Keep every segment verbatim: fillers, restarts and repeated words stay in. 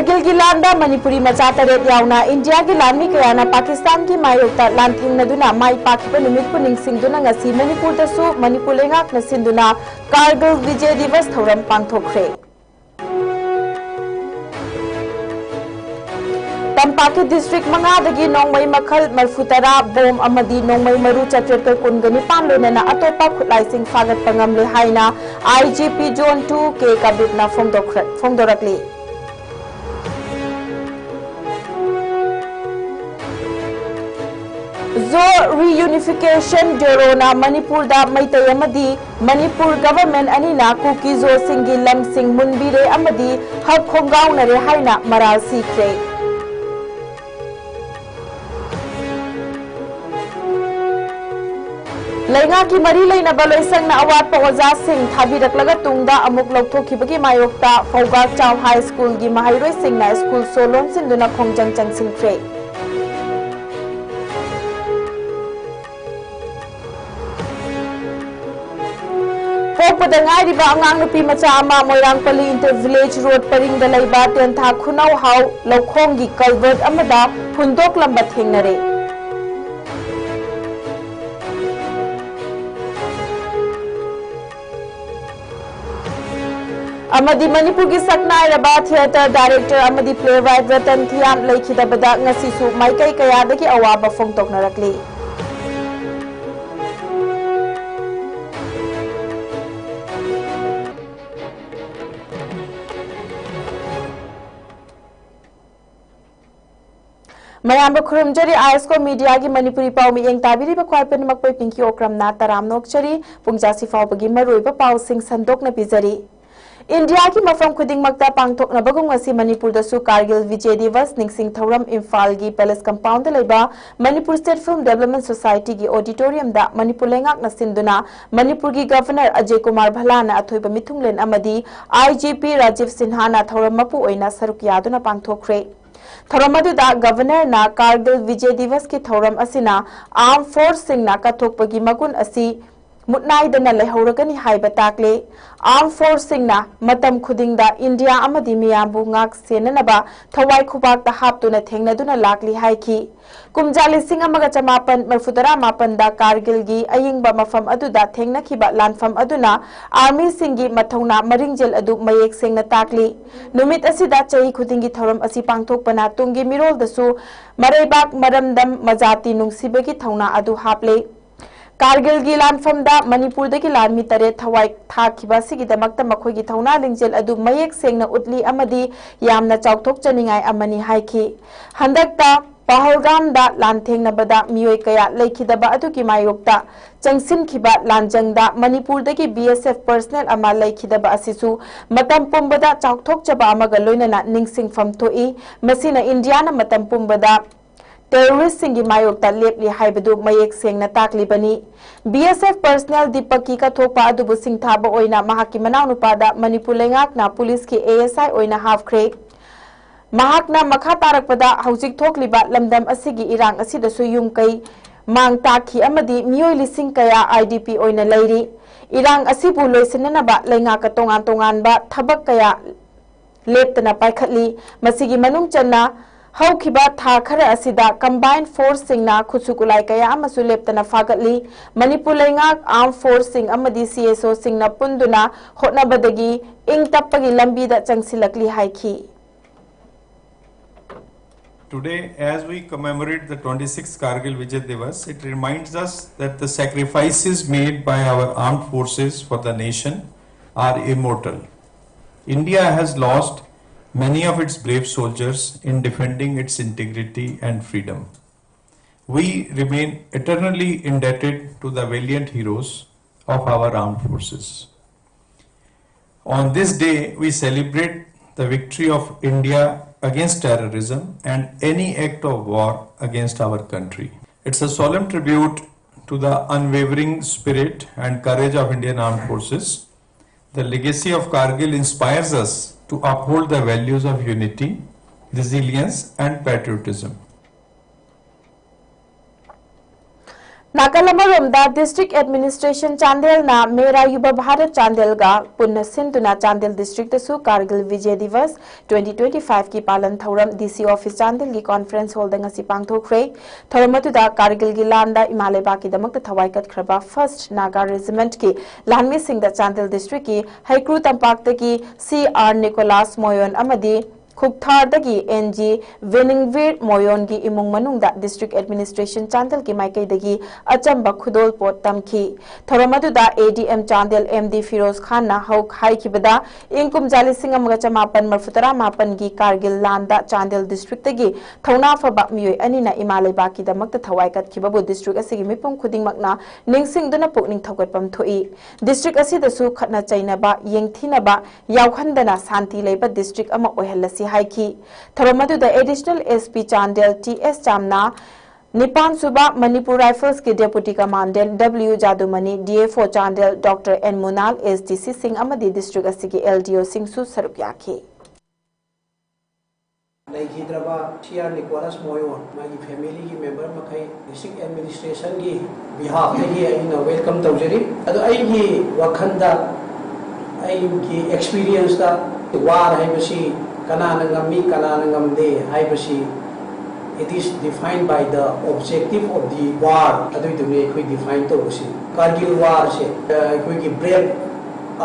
ꯀꯥꯔꯒꯤꯜꯒꯤ ꯂꯥꯟꯗ ꯃꯅꯤꯄꯨꯔꯤ ꯃꯆꯥ ꯇꯔꯦꯠ ꯌꯥꯎꯅ ꯏꯟꯗꯤꯌꯥꯒꯤ ꯂꯥꯟꯃꯤ ꯀꯌꯥꯅ ꯄꯥꯀꯤꯁꯇꯥꯟꯒꯤ ꯃꯥꯌꯣꯛꯇ ꯂꯥꯟꯊꯦꯡꯅꯗꯨꯅ ꯃꯥꯏ ꯄꯥꯛꯈꯤꯕ ꯅꯨꯃꯤꯠꯄꯨ ꯅꯤꯡꯁꯤꯡꯗꯨꯅ ꯉꯁꯤ ꯃꯅꯤꯄꯨꯔꯗꯁꯨ ꯃꯅꯤꯄꯨꯔ ꯂꯩꯉꯥꯛꯅ ꯁꯤꯟꯗꯨꯅ ꯀꯥꯔꯒꯤꯜ ꯕꯤꯖꯦ ꯗꯤꯕꯁ ꯊꯧꯔꯝ ꯄꯥꯡꯊꯣꯛꯈ꯭ꯔꯦ꯫ ꯇꯝꯄꯥꯛꯀꯤ ꯗꯤꯁꯇ꯭ꯔꯤꯛ ꯃꯉꯥꯗꯒꯤ ꯅꯣꯡꯃꯩ ꯃꯈꯜ ꯃꯔꯤꯐꯨ ꯇꯔꯥ, ꯕꯣꯝ ꯑꯃꯗꯤ ꯅꯣꯡꯃꯩ ꯃꯔꯨ ꯆꯥꯇ꯭ꯔꯦꯠꯀ ꯀꯨꯟꯒ ꯅꯤꯄꯥꯟ ꯂꯣꯏꯅꯅ ꯑꯇꯣꯞꯄ ꯈꯨꯠꯂꯥꯏꯁꯤꯡ ꯐꯥꯒꯠꯄ ꯉꯝꯂꯦ ꯍꯥꯏꯅ ꯑꯥꯏ ꯖꯤ ꯄꯤ ꯖꯣꯟ ꯇꯨ ꯀꯦ ꯀꯕꯤꯞꯅ ꯐꯣꯡꯗꯣꯛꯈ꯭ꯔ-, ꯐꯣꯡꯗꯣꯔꯛꯂꯤ꯫ ꯖꯣ ꯔꯤꯌꯨꯅꯤꯐꯤꯀꯦꯁꯟ ꯕ꯭ꯌꯨꯔꯣꯅ ꯃꯅꯤꯄꯨꯔꯗ ꯃꯩꯇꯩ ꯑꯃꯗꯤ ꯃꯅꯤꯄꯨꯔ ꯒꯚꯔꯟꯃꯦꯟꯠ ꯑꯅꯤꯅ ꯀꯨꯀꯤ ꯖꯣꯁꯤꯡꯒꯤ ꯂꯝꯁꯤꯡ ꯃꯨꯟꯕꯤꯔꯦ ꯑꯃꯗꯤ ꯍꯛ ꯈꯣꯡꯒꯥꯎꯅꯔꯦ ꯍꯥꯏꯅ ꯃꯔꯥꯜ ꯁꯤꯈ꯭ꯔꯦ꯫ ꯂꯩꯉꯥꯛꯀꯤ ꯃꯔꯤ ꯂꯩꯅꯕ ꯂꯣꯏꯁꯪꯅ ꯑꯋꯥꯠꯄ ꯑꯣꯖꯥꯁꯤꯡ ꯊꯥꯕꯤꯔꯛꯂꯒ ꯇꯨꯡꯗ ꯑꯃꯨꯛ ꯂꯧꯊꯣꯛꯈꯤꯕꯒꯤ ꯃꯥꯌꯣꯛꯇ ꯐꯧꯒꯥꯛ ꯆꯥꯎ ꯍꯥꯏ ꯁ꯭ꯀꯨꯜꯒꯤ ꯃꯍꯩꯔꯣꯏꯁꯤꯡꯅ ꯁ꯭ꯀꯨꯜ ꯁꯣ ꯂꯣꯟꯁꯤꯟꯗꯨꯅ ꯈꯣꯡꯖꯪ ꯆꯪꯁꯤꯟꯈ꯭ꯔꯦ꯫ ꯄꯣꯛꯄꯗ ꯉꯥꯏꯔꯤꯕ ꯑꯉꯥꯡ ꯅꯨꯄꯤ ꯃꯆꯥ ꯑꯃ ꯃꯣꯏꯔꯥꯡꯄꯜꯂꯤ ꯏꯟꯇꯔ ꯚꯤꯂꯦꯖ ꯔꯣꯗ ꯄꯔꯤꯡꯗ ꯂꯩꯕ ꯇꯦꯟꯊꯥ ꯈꯨꯅꯧ ꯍꯥꯎ ꯂꯧꯈꯣꯡꯒꯤ ꯀꯜꯚꯔꯠ ꯑꯃꯗ ꯍꯨꯟꯗꯣꯛꯂꯝꯕ ꯊꯦꯡꯅꯔꯦ꯫ ꯑꯃꯗꯤ ꯃꯅꯤꯄꯨꯔꯒꯤ ꯁꯛꯅꯥꯏꯔꯕ ꯊꯤꯌꯦꯇꯔ ꯗꯥꯏꯔꯦꯛꯇꯔ ꯑꯃꯗꯤ ꯄ꯭ꯂꯦꯔꯥꯏꯠ ꯔꯇꯟ ꯊꯤꯌꯥꯝ ꯂꯩꯈꯤꯗꯕꯗ ꯉꯁꯤꯁꯨ ꯃꯥꯏꯀꯩ ꯀꯌꯥꯗꯒꯤ ꯑꯋꯥꯕ ꯐꯣꯡꯗꯣꯛꯅꯔꯛꯂꯤ꯫ ꯃꯌꯥꯝꯕꯨ ꯈꯨꯔꯨꯝꯖꯔꯤ꯫ ꯑꯥꯏ ꯑꯦꯁ ꯀꯣ ꯃꯤꯗꯤꯌꯥꯒꯤ ꯃꯅꯤꯄꯨꯔꯤ ꯄꯥꯎ ꯃꯤꯠꯌꯦꯡ ꯇꯥꯕꯤꯔꯤꯕ ꯈ꯭ꯋꯥꯏ ꯄꯨꯝꯅꯃꯛꯄꯨ ꯄꯤꯡꯀꯤ ꯑꯣꯀ꯭ꯔꯝꯅ ꯇꯔꯥꯝꯅ ꯑꯣꯛꯆꯔꯤ꯫ ꯄꯨꯡ ꯖꯥꯁꯤ ꯐꯥꯎꯕꯒꯤ ꯃꯔꯨꯑꯣꯏꯕ ꯄꯥꯎꯁꯤꯡ ꯁꯟꯗꯣꯛꯅ ꯄꯤꯖꯔꯤ꯫ ꯏꯟꯗꯤꯌꯥꯒꯤ ꯃꯐꯝ ꯈꯨꯗꯤꯡꯃꯛꯇ ꯄꯥꯡꯊꯣꯛꯅꯕꯒꯨꯝ ꯉꯁꯤ ꯃꯅꯤꯄꯨꯔꯗꯁꯨ ꯀꯥꯔꯒꯤꯜ ꯚꯤꯖꯦ ꯗꯤꯕꯁ ꯅꯤꯡꯁꯤꯡ ꯊꯧꯔꯝ ꯏꯝꯐꯥꯜꯒꯤ ꯄꯦꯂꯦꯁ ꯀꯝꯄꯥꯎꯟꯗ ꯂꯩꯕ Manipur state film development ꯁꯣꯁꯥꯏꯇꯤꯒꯤ ꯑꯣꯗꯤꯇꯣꯔꯤꯌꯝꯗ Manipur ꯂꯩꯉꯥꯛꯅ ꯁꯤꯟꯗꯨꯅ ꯃꯅꯤꯄꯨꯔꯒꯤ ꯒꯚꯔꯅꯔ ꯑꯖꯌ ꯀꯨꯃꯥꯔ ꯚꯜꯂꯥꯅ ꯑꯊꯣꯏꯕ ꯃꯤꯊꯨꯡꯂꯦꯟ ꯑꯃꯗꯤ ꯑꯥꯏ ꯖꯤ ꯄꯤ ꯔꯥꯖꯤꯚ ꯁꯤꯟꯍꯥꯅ ꯊꯧꯔꯝ ꯃꯄꯨ ꯑꯣꯏꯅ ꯁꯔꯨꯛ ꯌꯥꯗꯨꯅ ꯄꯥꯡꯊꯣꯛꯈ꯭ꯔꯦ꯫ ꯊꯧꯔꯝ ꯑꯗꯨꯗ ꯒꯚꯔꯅꯔꯅ ꯀꯥꯔꯒꯤꯜ ꯚꯤꯖꯦ ꯗꯤꯕꯁꯀꯤ ꯊꯧꯔꯝ ꯑꯁꯤꯅ ꯑꯥꯔꯝ ꯐꯣꯔꯁꯁꯤꯡꯅ ꯀꯠꯊꯣꯛꯄꯒꯤ ꯃꯒꯨꯟ ꯑꯁꯤ ꯃꯨꯠꯅꯥꯏꯗꯅ ꯂꯩꯍꯧꯔꯒꯅꯤ ꯍꯥꯏꯕ ꯇꯥꯛꯂꯦ꯫ Armed Forceꯁꯤꯡꯅ ꯃꯇꯝ ꯈꯨꯗꯤꯡꯗ ꯏꯟꯗꯤꯌꯥ ꯑꯃꯗꯤ ꯃꯤꯌꯥꯝꯕꯨ ꯉꯥꯛ ꯁꯦꯟꯅꯅꯕ ꯊꯋꯥꯏ ꯈꯨꯕꯥꯛꯇ ꯍꯥꯞꯇꯨꯅ ꯊꯦꯡꯅꯗꯨꯅ ꯂꯥꯛꯂꯤ ꯍꯥꯏꯈꯤ꯫ ꯀꯨꯝꯖꯥ ꯂꯤꯁꯤꯡ ꯑꯃꯒ ꯆꯃꯥꯄꯟ ꯃꯔꯤꯐꯨꯇꯔꯥ ꯃꯥꯄꯟꯗ ꯀꯥꯔꯒꯤꯜꯒꯤ ꯑꯌꯤꯡꯕ ꯃꯐꯝ ꯑꯗꯨꯗ ꯊꯦꯡꯅꯈꯤꯕ ꯂꯥꯟꯐꯝ ꯑꯗꯨꯅ ꯑꯥꯔꯃꯤꯁꯤꯡꯒꯤ ꯃꯊꯧꯅꯥ ꯃꯔꯤꯡꯖꯦꯜ ꯑꯗꯨ ꯃꯌꯦꯛ ꯁꯦꯡꯅ ꯇꯥꯛꯂꯤ꯫ ꯅꯨꯃꯤꯠ ꯑꯁꯤꯗ ꯆꯍꯤ ꯈꯨꯗꯤꯡꯒꯤ ꯊꯧꯔꯝ ꯑꯁꯤ ꯄꯥꯡꯊꯣꯛꯄꯅ ꯇꯨꯡꯒꯤ ꯃꯤꯔꯣꯜꯗꯁꯨ ꯃꯔꯩꯕꯥꯛ, ꯃꯔꯝꯗꯝ, ꯃꯖꯥꯇꯤ ꯅꯨꯡꯁꯤꯕꯒꯤ ꯊꯧꯅꯥ ꯑꯗꯨ ꯍꯥꯞꯂꯦ꯫ ꯀꯥꯔꯒꯤꯜꯒꯤ ꯂꯥꯟꯐꯝꯗ ꯃꯅꯤꯄꯨꯔꯗꯒꯤ ꯂꯥꯟꯃꯤ ꯇꯔꯦꯠ ꯊꯋꯥꯏ ꯊꯥꯈꯤꯕ ꯑꯁꯤꯒꯤꯗꯃꯛꯇ ꯃꯈꯣꯏꯒꯤ ꯊꯧꯅꯥ ꯂꯤꯡꯖꯦꯜ ꯑꯗꯨ ꯃꯌꯦꯛ ꯁꯦꯡꯅ ꯎꯠꯂꯤ ꯑꯃꯗꯤ ꯌꯥꯝꯅ ꯆꯥꯎꯊꯣꯛꯆꯅꯤꯡꯉꯥꯏ ꯑꯃꯅꯤ ꯍꯥꯏꯈꯤ꯫ ꯍꯟꯗꯛꯇ ꯄꯍꯜꯒꯥꯝꯗ ꯂꯥꯟꯊꯦꯡꯅꯕꯗ ꯃꯤꯑꯣꯏ ꯀꯌꯥ ꯂꯩꯈꯤꯗꯕ ꯑꯗꯨꯒꯤ ꯃꯥꯌꯣꯛꯇ ꯆꯪꯁꯤꯟꯈꯤꯕ ꯂꯥꯟꯖꯪꯗ ꯃꯅꯤꯄꯨꯔꯗꯒꯤ B S F personnel ꯑꯃ ꯂꯩꯈꯤꯗꯕ ꯑꯁꯤꯁꯨ ꯃꯇꯝ ꯄꯨꯝꯕꯗ ꯆꯥꯎꯊꯣꯛꯆꯕ ꯑꯃꯒ ꯂꯣꯏꯅꯅ ꯅꯤꯡꯁꯤꯡꯐꯝ ꯊꯣꯛꯏ꯫ ꯃꯁꯤꯅ ꯏꯟꯗꯤꯌꯥꯅ ꯃꯇꯝ ꯄꯨꯝꯕꯗ terroristꯁꯤꯡꯒꯤ ꯃꯥꯌꯣꯛꯇ ꯂꯦꯞꯂꯤ ꯍꯥꯏꯕꯗꯨ ꯃꯌꯦꯛ ꯁꯦꯡꯅ ꯇꯥꯛꯂꯤꯕꯅꯤ꯫ B S F personnel ꯗꯤꯄꯛꯀꯤ ꯀꯠꯊꯣꯛꯄ ꯑꯗꯨꯕꯨ ꯁꯤꯡꯊꯥꯕ ꯑꯣꯏꯅ ꯃꯍꯥꯛꯀꯤ ꯃꯅꯥꯎꯅꯨꯄꯥꯗ ꯃꯅꯤꯄꯨꯔ ꯂꯩꯉꯥꯛꯅ ꯄꯨꯂꯤꯁꯀꯤ A S I ꯑꯣꯏꯅ ꯍꯥꯞꯈ꯭ꯔꯦ꯫ ꯃꯍꯥꯛꯅ ꯃꯈꯥ ꯇꯥꯔꯛꯄꯗ ꯍꯧꯖꯤꯛ ꯊꯣꯛꯂꯤꯕ ꯂꯝꯗꯝ ꯑꯁꯤꯒꯤ ꯏꯔꯥꯡ ꯑꯁꯤꯗꯁꯨ ꯌꯨꯝ ꯀꯩ ꯃꯥꯡ ꯇꯥꯛꯈꯤ ꯑꯃꯗꯤ ꯃꯤꯑꯣꯏ ꯂꯤꯁꯤꯡ ꯀꯌꯥ I D P ꯑꯣꯏꯅ ꯂꯩꯔꯤ꯫ ꯏꯔꯥꯡ ꯑꯁꯤꯕꯨ ꯂꯣꯏꯁꯤꯟꯅꯅꯕ ꯂꯩꯉꯥꯛꯀ ꯇꯣꯉꯥꯟ ꯇꯣꯉꯥꯟꯕ ꯊꯕꯛ ꯀꯌꯥ ꯂꯦꯞꯇꯅ ꯄꯥꯏꯈꯠꯂꯤ꯫ ꯃꯁꯤꯒꯤ ꯃꯅꯨꯡ ꯆꯟꯅ ꯍꯧꯈꯤꯕ ꯊꯥ ꯈꯔ ꯑꯁꯤꯗ combined forceꯁꯤꯡꯅ ꯈꯨꯠꯁꯨ ꯈꯨꯠꯂꯥꯏ ꯀꯌꯥ ꯑꯃꯁꯨ ꯂꯦꯞꯇꯅ ꯐꯥꯒꯠꯂꯤ꯫ ꯃꯅꯤꯄꯨꯔ ꯂꯩꯉꯥꯛ, armed forceꯁꯤꯡ ꯑꯃꯗꯤ C S Oꯁꯤꯡꯅ ꯄꯨꯟꯗꯨꯅ ꯍꯣꯠꯅꯕꯗꯒꯤ ꯏꯪ ꯇꯞꯄꯒꯤ ꯂꯝꯕꯤꯗ ꯆꯪꯁꯤꯜꯂꯛꯂꯤ ꯍꯥꯏꯈꯤ꯫ Today, as we commemorate the twenty-sixth Kargil Vijay Diwas, it reminds us that the sacrifices made by our armed forces for the nation are immortal. India has lost many of its brave soldiers in defending its integrity and freedom. We remain eternally indebted to the valiant heroes of our armed forces. On this day, we celebrate the victory of India against terrorism and any act of war against our country. It's a solemn tribute to the unwavering spirit and courage of Indian Armed Forces. The legacy of Kargil inspires us to uphold the values of unity, resilience, and patriotism. ꯅꯥꯀꯜ ꯑꯃꯔꯣꯝꯗ, District Administration ꯆꯥꯟꯗꯦꯜꯅ ꯃꯦꯔꯥ ꯌꯨꯚ ꯚꯥꯔꯠ ꯆꯥꯟꯗꯦꯜꯒ ꯄꯨꯟꯅ ꯁꯤꯟꯗꯨꯅ Chandel districtꯇꯁꯨ Kargil Vijay ꯗꯤꯕꯁ twenty twenty-fiveꯀꯤ ꯄꯥꯂꯟ ꯊꯧꯔꯝ DC office ꯆꯥꯟꯗꯦꯜꯒꯤ conference hallꯗ ꯉꯁꯤ ꯄꯥꯡꯊꯣꯛꯈ꯭ꯔꯦ꯫ ꯊꯧꯔꯝ ꯑꯗꯨꯗ ꯀꯥꯔꯒꯤꯜꯒꯤ ꯂꯥꯟꯗ ꯏꯃꯥ ꯂꯩꯕꯥꯛꯀꯤꯗꯃꯛꯇ ꯊꯋꯥꯏ ꯀꯠꯈ꯭ꯔꯕ First Naga Regimentꯀꯤ ꯂꯥꯟꯃꯤꯁꯤꯡꯗ ꯆꯥꯟꯗꯦꯜ districtꯀꯤ ꯍꯩꯀ꯭ꯔꯨ ꯇꯝꯄꯥꯛꯇꯒꯤ C R Nicholas Moyon ꯑꯃꯗꯤ ꯈꯨꯛꯊꯥꯔꯗꯒꯤ N G ꯚꯦꯅꯤꯡꯚꯤꯔ ꯃꯣꯌꯣꯟꯒꯤ ꯏꯃꯨꯡ ꯃꯅꯨꯡꯗ District Administration ꯆꯥꯟꯗꯦꯜꯒꯤ ꯃꯥꯏꯀꯩꯗꯒꯤ ꯑꯆꯝꯕ ꯈꯨꯗꯣꯜꯄꯣꯠ ꯇꯝꯈꯤ꯫ ꯊꯧꯔꯝ ꯑꯗꯨꯗ ADM Chandel M D Firoz ꯈꯥꯟꯅ ꯍꯧ-, ꯍꯥꯏꯈꯤꯕꯗ, ꯏꯪ ꯀꯨꯝꯖꯥ ꯂꯤꯁꯤꯡ ꯑꯃꯒ ꯆꯃꯥꯄꯟ ꯃꯔꯐꯨ ꯇꯔꯥ ꯃꯥꯄꯟꯒꯤ ꯀꯥꯔꯒꯤꯜ ꯂꯥꯟꯗ ꯆꯥꯟꯗꯦꯜ districtꯇꯒꯤ ꯊꯧꯅꯥ ꯐꯕ ꯃꯤꯑꯣꯏ ꯑꯅꯤꯅ ꯏꯃꯥ ꯂꯩꯕꯥꯛꯀꯤꯗꯃꯛꯇ ꯊꯋꯥꯏ ꯀꯠꯈꯤꯕꯕꯨ district ꯑꯁꯤꯒꯤ ꯃꯤꯄꯨꯝ ꯈꯨꯗꯤꯡꯃꯛꯅ ꯅꯤꯡꯁꯤꯡꯗꯨꯅ ꯄꯨꯛꯅꯤꯡ ꯊꯧꯒꯠꯐꯝ ꯊꯣꯛꯏ꯫ District ꯑꯁꯤꯗꯁꯨ ꯈꯠꯅ ꯆꯩꯅꯕ, ꯌꯦꯡꯊꯤꯅꯕ ꯌꯥꯎꯍꯟꯗꯅ ꯁꯥꯟꯇꯤ ꯂꯩꯕ district ꯑꯃ ꯑꯣꯏꯍꯜꯂꯁꯤ ꯍꯥꯏꯈꯤ꯫ ꯊꯧꯔꯝ ꯑꯗꯨꯗ Additional SP Chandel T S ꯆꯥꯝꯅꯥ, ꯅꯤꯄꯥꯟ ꯁꯨꯕ Manipur Riflesꯀꯤ Deputy Commandant W ꯖꯥꯗꯨꯃꯅꯤ, DFO Chandel Doctor N ꯃꯨꯅꯥꯜ, SDCꯁꯤꯡ ꯑꯃꯗꯤ district ꯑꯁꯤꯒꯤ LDOꯁꯤꯡꯁꯨ ꯁꯔꯨꯛ ꯌꯥꯈꯤ꯫ ꯂꯩꯈꯤꯗ꯭ꯔꯕ C R Nicholas Moyon, ꯃꯥꯒꯤ familyꯒꯤ member ꯃꯈꯩ district administrationꯒꯤ behalfꯇꯒꯤ ꯑꯩꯅ welcome ꯇꯧꯖꯔꯤ꯫ ꯑꯗꯣ ꯑꯩꯒꯤ ꯋꯥꯈꯜꯗ ꯑꯩꯒꯤ experienceꯇ war ꯍꯥꯏꯕꯁꯤ ꯀꯅꯥꯅ ꯉꯝꯃꯤ, ꯀꯅꯥꯅ ꯉꯝꯗꯦ ꯍꯥꯏꯕꯁꯤ, it is defined by the objective of the war, ꯑꯗꯨꯏꯗꯨꯅꯤ ꯑꯩꯈꯣꯏ define ꯇꯧꯕꯁꯤ꯫ Kargil warꯁꯦ, ꯑ, ꯑꯩꯈꯣꯏꯒꯤ brave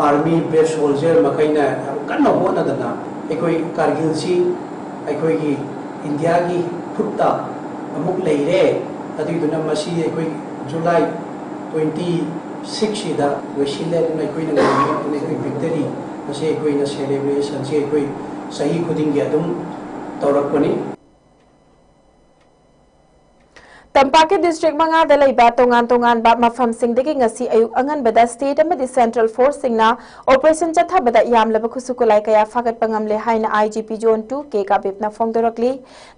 army, brave soldier ꯃꯈꯩꯅ ꯌꯥꯝ ꯀꯟꯅ ꯍꯣꯠꯅꯗꯅ ꯑꯩꯈꯣꯏ ꯀꯥꯔꯒꯤꯜꯁꯤ ꯑꯩꯈꯣꯏꯒꯤ ꯏꯟꯗꯤꯌꯥꯒꯤ ꯈꯨꯠꯇ ꯑꯃꯨꯛ ꯂꯩꯔꯦ꯫ ꯑꯗꯨꯏꯗꯨꯅ ꯃꯁꯤ ꯑꯩꯈꯣꯏ July twenty sixꯁꯤꯗ ꯂꯣꯏꯁꯤꯜꯂꯦ꯫ ꯑꯗꯨꯅ ꯑꯩꯈꯣꯏꯅ ꯉꯝꯃꯦ, ꯑꯗꯨꯅ ꯑꯩꯈꯣꯏ victory ꯑꯁꯤ ꯑꯩꯈꯣꯏꯅ celebrationꯁꯤ ꯑꯩꯈꯣꯏ ꯆꯍꯤ ꯈꯨꯗꯤꯡꯒꯤ ꯑꯗꯨꯝ ꯇꯧꯔꯛꯄꯅꯤ꯫ ꯇꯝꯄꯥꯛꯀꯤ district ꯃꯉꯥꯗ ꯂꯩꯕ ꯇꯣꯉꯥꯟ ꯇꯣꯉꯥꯟꯕ ꯃꯐꯝꯁꯤꯡꯗꯒꯤ ꯉꯁꯤ ꯑꯌꯨꯛ ꯑꯉꯟꯕꯗ state ꯑꯃꯗꯤ central forceꯁꯤꯡꯅ operation ꯆꯠꯊꯕꯗ ꯌꯥꯝꯂꯕ ꯈꯨꯠꯁꯨ ꯈꯨꯠꯂꯥꯏ ꯀꯌꯥ ꯐꯥꯒꯠꯄ ꯉꯝꯂꯦ ꯍꯥꯏꯅ IGP Zone two K ꯀꯥꯕꯤꯞꯅ ꯐꯣꯡꯗꯣꯔꯛꯂꯤ꯫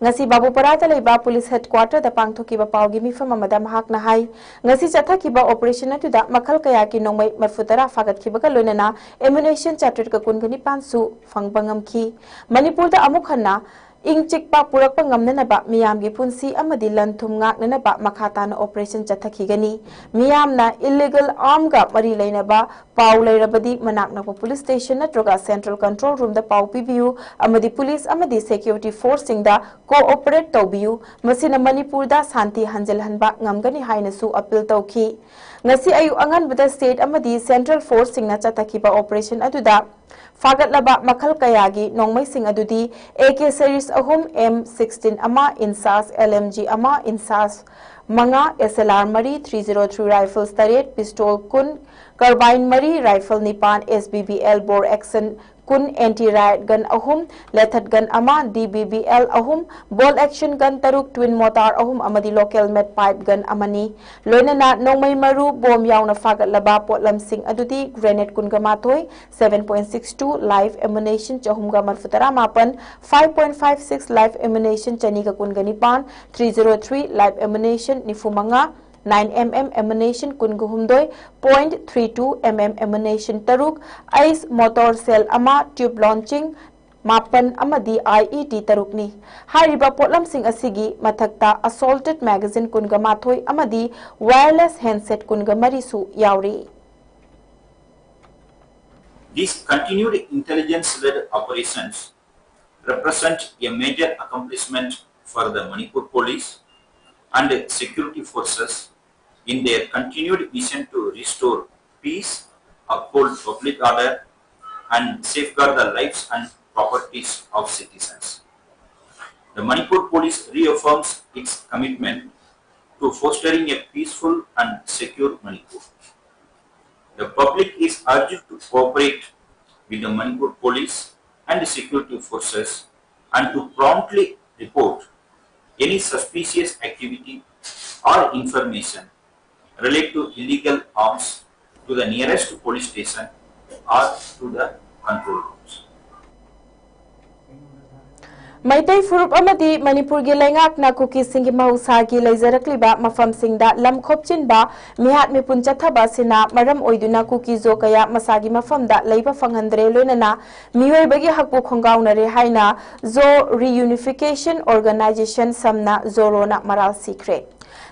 ꯉꯁꯤ ꯕꯥꯕꯨꯄꯔꯥꯗ ꯂꯩꯕ police headquarterꯗ ꯄꯥꯡꯊꯣꯛꯈꯤꯕ ꯄꯥꯎꯒꯤ ꯃꯤꯐꯝ ꯑꯃꯗ ꯃꯍꯥꯛꯅ ꯍꯥꯏ, ꯉꯁꯤ ꯆꯠꯊꯈꯤꯕ operation ꯑꯗꯨꯗ ꯃꯈꯜ ꯀꯌꯥꯒꯤ ꯅꯣꯡꯃꯩ ꯃꯔꯐꯨ ꯇꯔꯥ ꯐꯥꯒꯠꯈꯤꯕꯒ ꯂꯣꯏꯅꯅ ammunition ꯆꯥꯇ꯭ꯔꯦꯠꯀ ꯀꯨꯟꯒ ꯅꯤꯄꯥꯟꯁꯨ ꯐꯪꯕ ꯉꯝꯈꯤ꯫ ꯃꯅꯤꯄꯨꯔꯗ ꯑꯃꯨꯛ ꯍꯟꯅ ꯏꯪ ꯆꯤꯛꯄ ꯄꯨꯔꯛꯄ ꯉꯝꯅꯅꯕ ꯃꯤꯌꯥꯝꯒꯤ ꯄꯨꯟꯁꯤ ꯑꯃꯗꯤ ꯂꯟ ꯊꯨꯝ ꯉꯥꯛꯅꯅꯕ ꯃꯈꯥ ꯇꯥꯅ operation ꯆꯠꯊꯈꯤꯒꯅꯤ꯫ ꯃꯤꯌꯥꯝꯅ illegal armꯒ ꯃꯔꯤ ꯂꯩꯅꯕ ꯄꯥꯎ ꯂꯩꯔꯕꯗꯤ ꯃꯅꯥꯛ ꯅꯛꯄ police station ꯅꯠꯇ꯭ꯔꯒ central control roomꯗ ꯄꯥꯎ ꯄꯤꯕꯤꯌꯨ ꯑꯃꯗꯤ police ꯑꯃꯗꯤ security forceꯁꯤꯡꯗ cooperate ꯇꯧꯕꯤꯌꯨ꯫ ꯃꯁꯤꯅ ꯃꯅꯤꯄꯨꯔꯗ ꯁꯥꯟꯇꯤ ꯍꯟꯖꯤꯜꯍꯟꯕ ꯉꯝꯒꯅꯤ ꯍꯥꯏꯅꯁꯨ appeal ꯇꯧꯈꯤ꯫ ꯉꯁꯤ ꯑꯌꯨꯛ ꯑꯉꯟꯕꯗ state ꯑꯃꯗꯤ central forceꯁꯤꯡꯅ ꯆꯠꯊꯈꯤꯕ operation ꯑꯗꯨꯗ ꯐꯥꯒꯠꯂꯕ ꯃꯈꯜ ꯀꯌꯥꯒꯤ ꯅꯣꯡꯃꯩꯁꯤꯡ ꯑꯗꯨꯗꯤ AK series ꯑꯍꯨꯝ, M sixteen ꯑꯃ, INSAS, LMG ꯑꯃ, INSAS ꯃꯉꯥ, SLR ꯃꯔꯤ, three zero three rifles ꯇꯔꯦꯠ, pistol ꯀꯨꯟ, carbine ꯃꯔꯤ, rifle ꯅꯤꯄꯥꯟ, SBBL bolt action ꯀꯨꯟ, anti riot gun ꯑꯍꯨꯝ, lethal gun ꯑꯃ, DBBL ꯑꯍꯨꯝ, bolt action gun ꯇꯔꯨꯛ, twin mortar ꯑꯍꯨꯝ ꯑꯃꯗꯤ local made pipe gun ꯑꯃꯅꯤ꯫ ꯂꯣꯏꯅꯅ ꯅꯣꯡꯃꯩ ꯃꯔꯨ, bomb ꯌꯥꯎꯅ ꯐꯥꯒꯠꯂꯕ ꯄꯣꯠꯂꯝꯁꯤꯡ ꯑꯗꯨꯗꯤ grenade ꯀꯨꯟꯒ ꯃꯥꯊꯣꯏ, seven point six two live ammunition ꯆꯍꯨꯝꯒ ꯃꯔꯤꯐꯨ ꯇꯔꯥ ꯃꯥꯄꯟ, five point five six live ammunition ꯆꯅꯤꯒ ꯀꯨꯟꯒ ꯅꯤꯄꯥꯟ, three zero three live ammunition ꯅꯤꯐꯨ ꯃꯉꯥ, nine MM ammunition ꯀꯨꯟꯒ ꯍꯨꯝꯗꯣꯏ, point three two MM ammunition ꯇꯔꯨꯛ, ICE motor shell ꯑꯃ, tube launching ꯃꯥꯄꯟ ꯑꯃꯗꯤ IED ꯇꯔꯨꯛꯅꯤ꯫ ꯍꯥꯏꯔꯤꯕ ꯄꯣꯠꯂꯝꯁꯤꯡ ꯑꯁꯤꯒꯤ ꯃꯊꯛꯇ assaulted magazine ꯀꯨꯟꯒ ꯃꯥꯊꯣꯏ ꯑꯃꯗꯤ wireless handset ꯀꯨꯟꯒ ꯃꯔꯤꯁꯨ ꯌꯥꯎꯔꯤ꯫ These continued intelligence-led operations represent a major accomplishment for the Manipur Police and security forces in their continued mission to restore peace, uphold public order, and safeguard the lives and properties of citizens. The Manipur Police reaffirms its commitment to fostering a peaceful and secure Manipur. The public is urged to cooperate with the Manipur Police and security forces and to promptly report any suspicious activity or information relate to illegal arms to the nearest police station or to the control rooms. Meitei ꯐꯨꯔꯨꯞ ꯑꯃꯗꯤ ꯃꯅꯤꯄꯨꯔꯒꯤ ꯂꯩꯉꯥꯛꯅ ꯀꯨꯀꯤꯁꯤꯡꯒꯤ ꯃꯍꯧꯁꯥꯒꯤ ꯂꯩꯖꯔꯛꯂꯤꯕ ꯃꯐꯝꯁꯤꯡꯗ ꯂꯝ ꯈꯣꯞꯆꯤꯟꯕ, ꯃꯤꯍꯥꯠ ꯃꯤꯄꯨꯟ ꯆꯠꯊꯕ ꯑꯁꯤꯅ ꯃꯔꯝ ꯑꯣꯏꯗꯨꯅ ꯀꯨꯀꯤ ꯖꯣ ꯀꯌꯥ ꯃꯁꯥꯒꯤ ꯃꯐꯝꯗ ꯂꯩꯕ ꯐꯪꯍꯟꯗ꯭ꯔꯦ, ꯂꯣꯏꯅꯅ ꯃꯤꯑꯣꯏꯕꯒꯤ ꯍꯛꯄꯨ ꯈꯣꯡꯒꯥꯎꯅꯔꯦ ꯍꯥꯏꯅ ꯖꯣ ꯔꯤꯌꯨꯅꯤꯐꯤꯀꯦꯁꯟ ꯑꯣꯔꯒꯅꯥꯏꯖꯦꯁꯟ ꯁꯝꯅ ꯖꯣꯔꯣꯅ ꯃꯔꯥꯜ ꯁꯤꯈ꯭ꯔꯦ꯫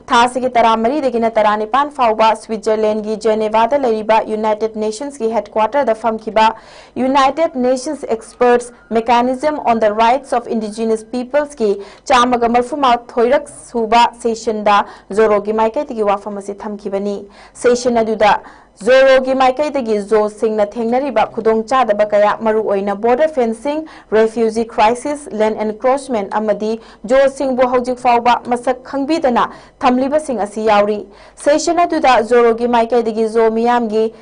ꯊꯥ ꯑꯁꯤꯒꯤ ꯇꯔꯥꯃꯔꯤꯗꯒꯤꯅ ꯇꯔꯥꯅꯤꯄꯥꯟ ꯐꯥꯎꯕ ꯁ꯭ꯋꯤꯠꯖꯔꯂꯦꯟꯒꯤ ꯖꯦꯅꯦꯚꯥꯗ ꯂꯩꯔꯤꯕ ꯌꯨꯅꯥꯏꯇꯦꯗ ꯅꯦꯁꯟꯁꯀꯤ ꯍꯦꯗꯀ꯭ꯋꯥꯇꯔꯗ ꯐꯝꯈꯤꯕ United Nations Experts Mechanism on the Rights of Indigenous Peoplesꯀꯤ ꯆꯥꯝꯃꯒ ꯃꯔꯤꯐꯨ ꯃꯥꯊꯣꯏꯔꯛ ꯁꯨꯕ ꯁꯦꯁꯟꯗ ꯖꯣꯔꯣꯒꯤ ꯃꯥꯏꯀꯩꯗꯒꯤ ꯋꯥꯐꯝ ꯑꯁꯤ ꯊꯝꯈꯤꯕꯅꯤ꯫ ꯁꯦꯁꯟ ꯑꯗꯨꯗ ꯖꯣꯔꯣꯒꯤ ꯃꯥꯏꯀꯩꯗꯒꯤ ꯖꯣꯁꯤꯡꯅ ꯊꯦꯡꯅꯔꯤꯕ ꯈꯨꯗꯣꯡꯆꯥꯗꯕ ꯀꯌꯥ, ꯃꯔꯨꯑꯣꯏꯅ border fencing, refugee crisis, land encroachment ꯑꯃꯗꯤ ꯖꯣꯁꯤꯡꯕꯨ ꯍꯧꯖꯤꯛ ꯐꯥꯎꯕ ꯃꯁꯛ ꯈꯪꯕꯤꯗꯅ ꯊꯝꯂꯤꯕꯁꯤꯡ ꯑꯁꯤ ꯌꯥꯎꯔꯤ꯫ ꯁꯦꯁꯟ ꯑꯗꯨꯗ ꯖꯣꯔꯣꯒꯤ ꯃꯥꯏꯀꯩꯗꯒꯤ ꯖꯣ ꯃꯤꯌꯥꯝꯒꯤ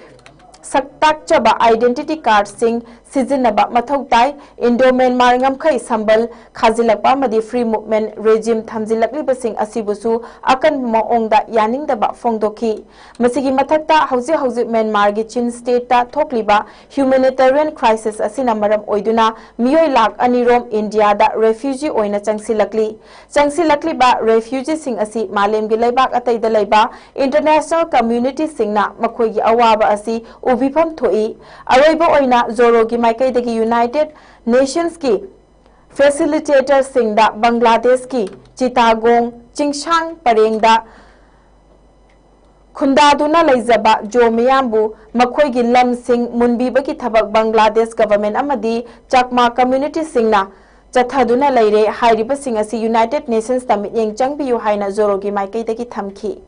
ꯁꯛꯇꯥꯛꯆꯕ identity cardꯁꯤꯡ ꯁꯤꯖꯤꯟꯅꯕ ꯃꯊꯧ ꯇꯥꯏ꯫ ꯏꯟꯗꯣ ꯃ꯭ꯌꯥꯟꯃꯥꯔ ꯉꯝꯈꯩ ꯁꯝꯕꯜ ꯈꯥꯖꯤꯜꯂꯛꯄ ꯑꯃꯗꯤ free movement regime ꯊꯝꯖꯤꯜꯂꯛꯂꯤꯕꯁꯤꯡ ꯑꯁꯤꯕꯨꯁꯨ ꯑꯀꯟꯕ ꯃꯑꯣꯡꯗ ꯌꯥꯅꯤꯡꯗꯕ ꯐꯣꯡꯗꯣꯛꯈꯤ꯫ ꯃꯁꯤꯒꯤ ꯃꯊꯛꯇ ꯍꯧꯖꯤꯛ ꯍꯧꯖꯤꯛ ꯃ꯭ꯌꯥꯟꯃꯥꯔꯒꯤ ꯆꯤꯟ ꯁ꯭ꯇꯦꯠꯇ ꯊꯣꯛꯂꯤꯕ humanitarian crisis ꯑꯁꯤꯅ ꯃꯔꯝ ꯑꯣꯏꯗꯨꯅ ꯃꯤꯑꯣꯏ ꯂꯥꯈ ꯑꯅꯤ ꯔꯣꯝ ꯏꯟꯗꯤꯌꯥꯗ refugee ꯑꯣꯏꯅ ꯆꯪꯁꯤꯜꯂꯛꯂꯤ꯫ ꯆꯪꯁꯤꯜꯂꯛꯂꯤꯕ refugeeꯁꯤꯡ ꯑꯁꯤ ꯃꯥꯂꯦꯝꯒꯤ ꯂꯩꯕꯥꯛ ꯑꯇꯩꯗ ꯂꯩꯕ international communityꯁꯤꯡꯅ ꯃꯈꯣꯏꯒꯤ ꯑꯋꯥꯕ ꯑꯁꯤ ꯎꯕꯤꯐꯝ ꯊꯣꯛꯏ꯫ ꯑꯔꯣꯏꯕ ꯑꯣꯏꯅ ꯖꯣꯔꯣꯒꯤ ꯃꯥꯏꯀꯩꯗꯒꯤ United Nationsꯀꯤ facilitatorꯁꯤꯡꯗ ꯕꯪꯒ꯭ꯂꯥꯗꯦꯁꯀꯤ ꯆꯤꯇꯥꯒꯣꯡ ꯆꯤꯡꯁꯥꯡ ꯄꯔꯦꯡꯗ ꯈꯨꯟꯗꯥꯗꯨꯅ ꯂꯩꯖꯕ ꯖꯣ ꯃꯤꯌꯥꯝꯕꯨ ꯃꯈꯣꯏꯒꯤ ꯂꯝꯁꯤꯡ ꯃꯨꯟꯕꯤꯕꯒꯤ ꯊꯕꯛ ꯕꯪꯒ꯭ꯂꯥꯗꯦꯁ government ꯑꯃꯗꯤ ꯆꯥꯛꯃꯥ communityꯁꯤꯡꯅ ꯆꯠꯊꯗꯨꯅ ꯂꯩꯔꯦ꯫ ꯍꯥꯏꯔꯤꯕꯁꯤꯡ ꯑꯁꯤ United Nationsꯇ ꯃꯤꯠꯌꯦꯡ ꯆꯪꯕꯤꯌꯨ ꯍꯥꯏꯅ ꯖꯣꯔꯣꯒꯤ ꯃꯥꯏꯀꯩꯗꯒꯤ ꯊꯝꯈꯤ꯫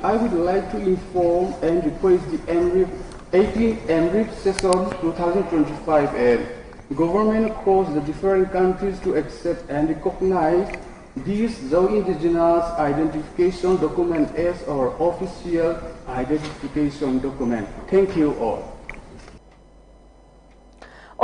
I would like to inform and request the MRIP, eighteenth MRIP session two thousand twenty-five and government calls the different countries to accept and recognize this Zo Indigenous Identification Document as our official identification document. Thank you all.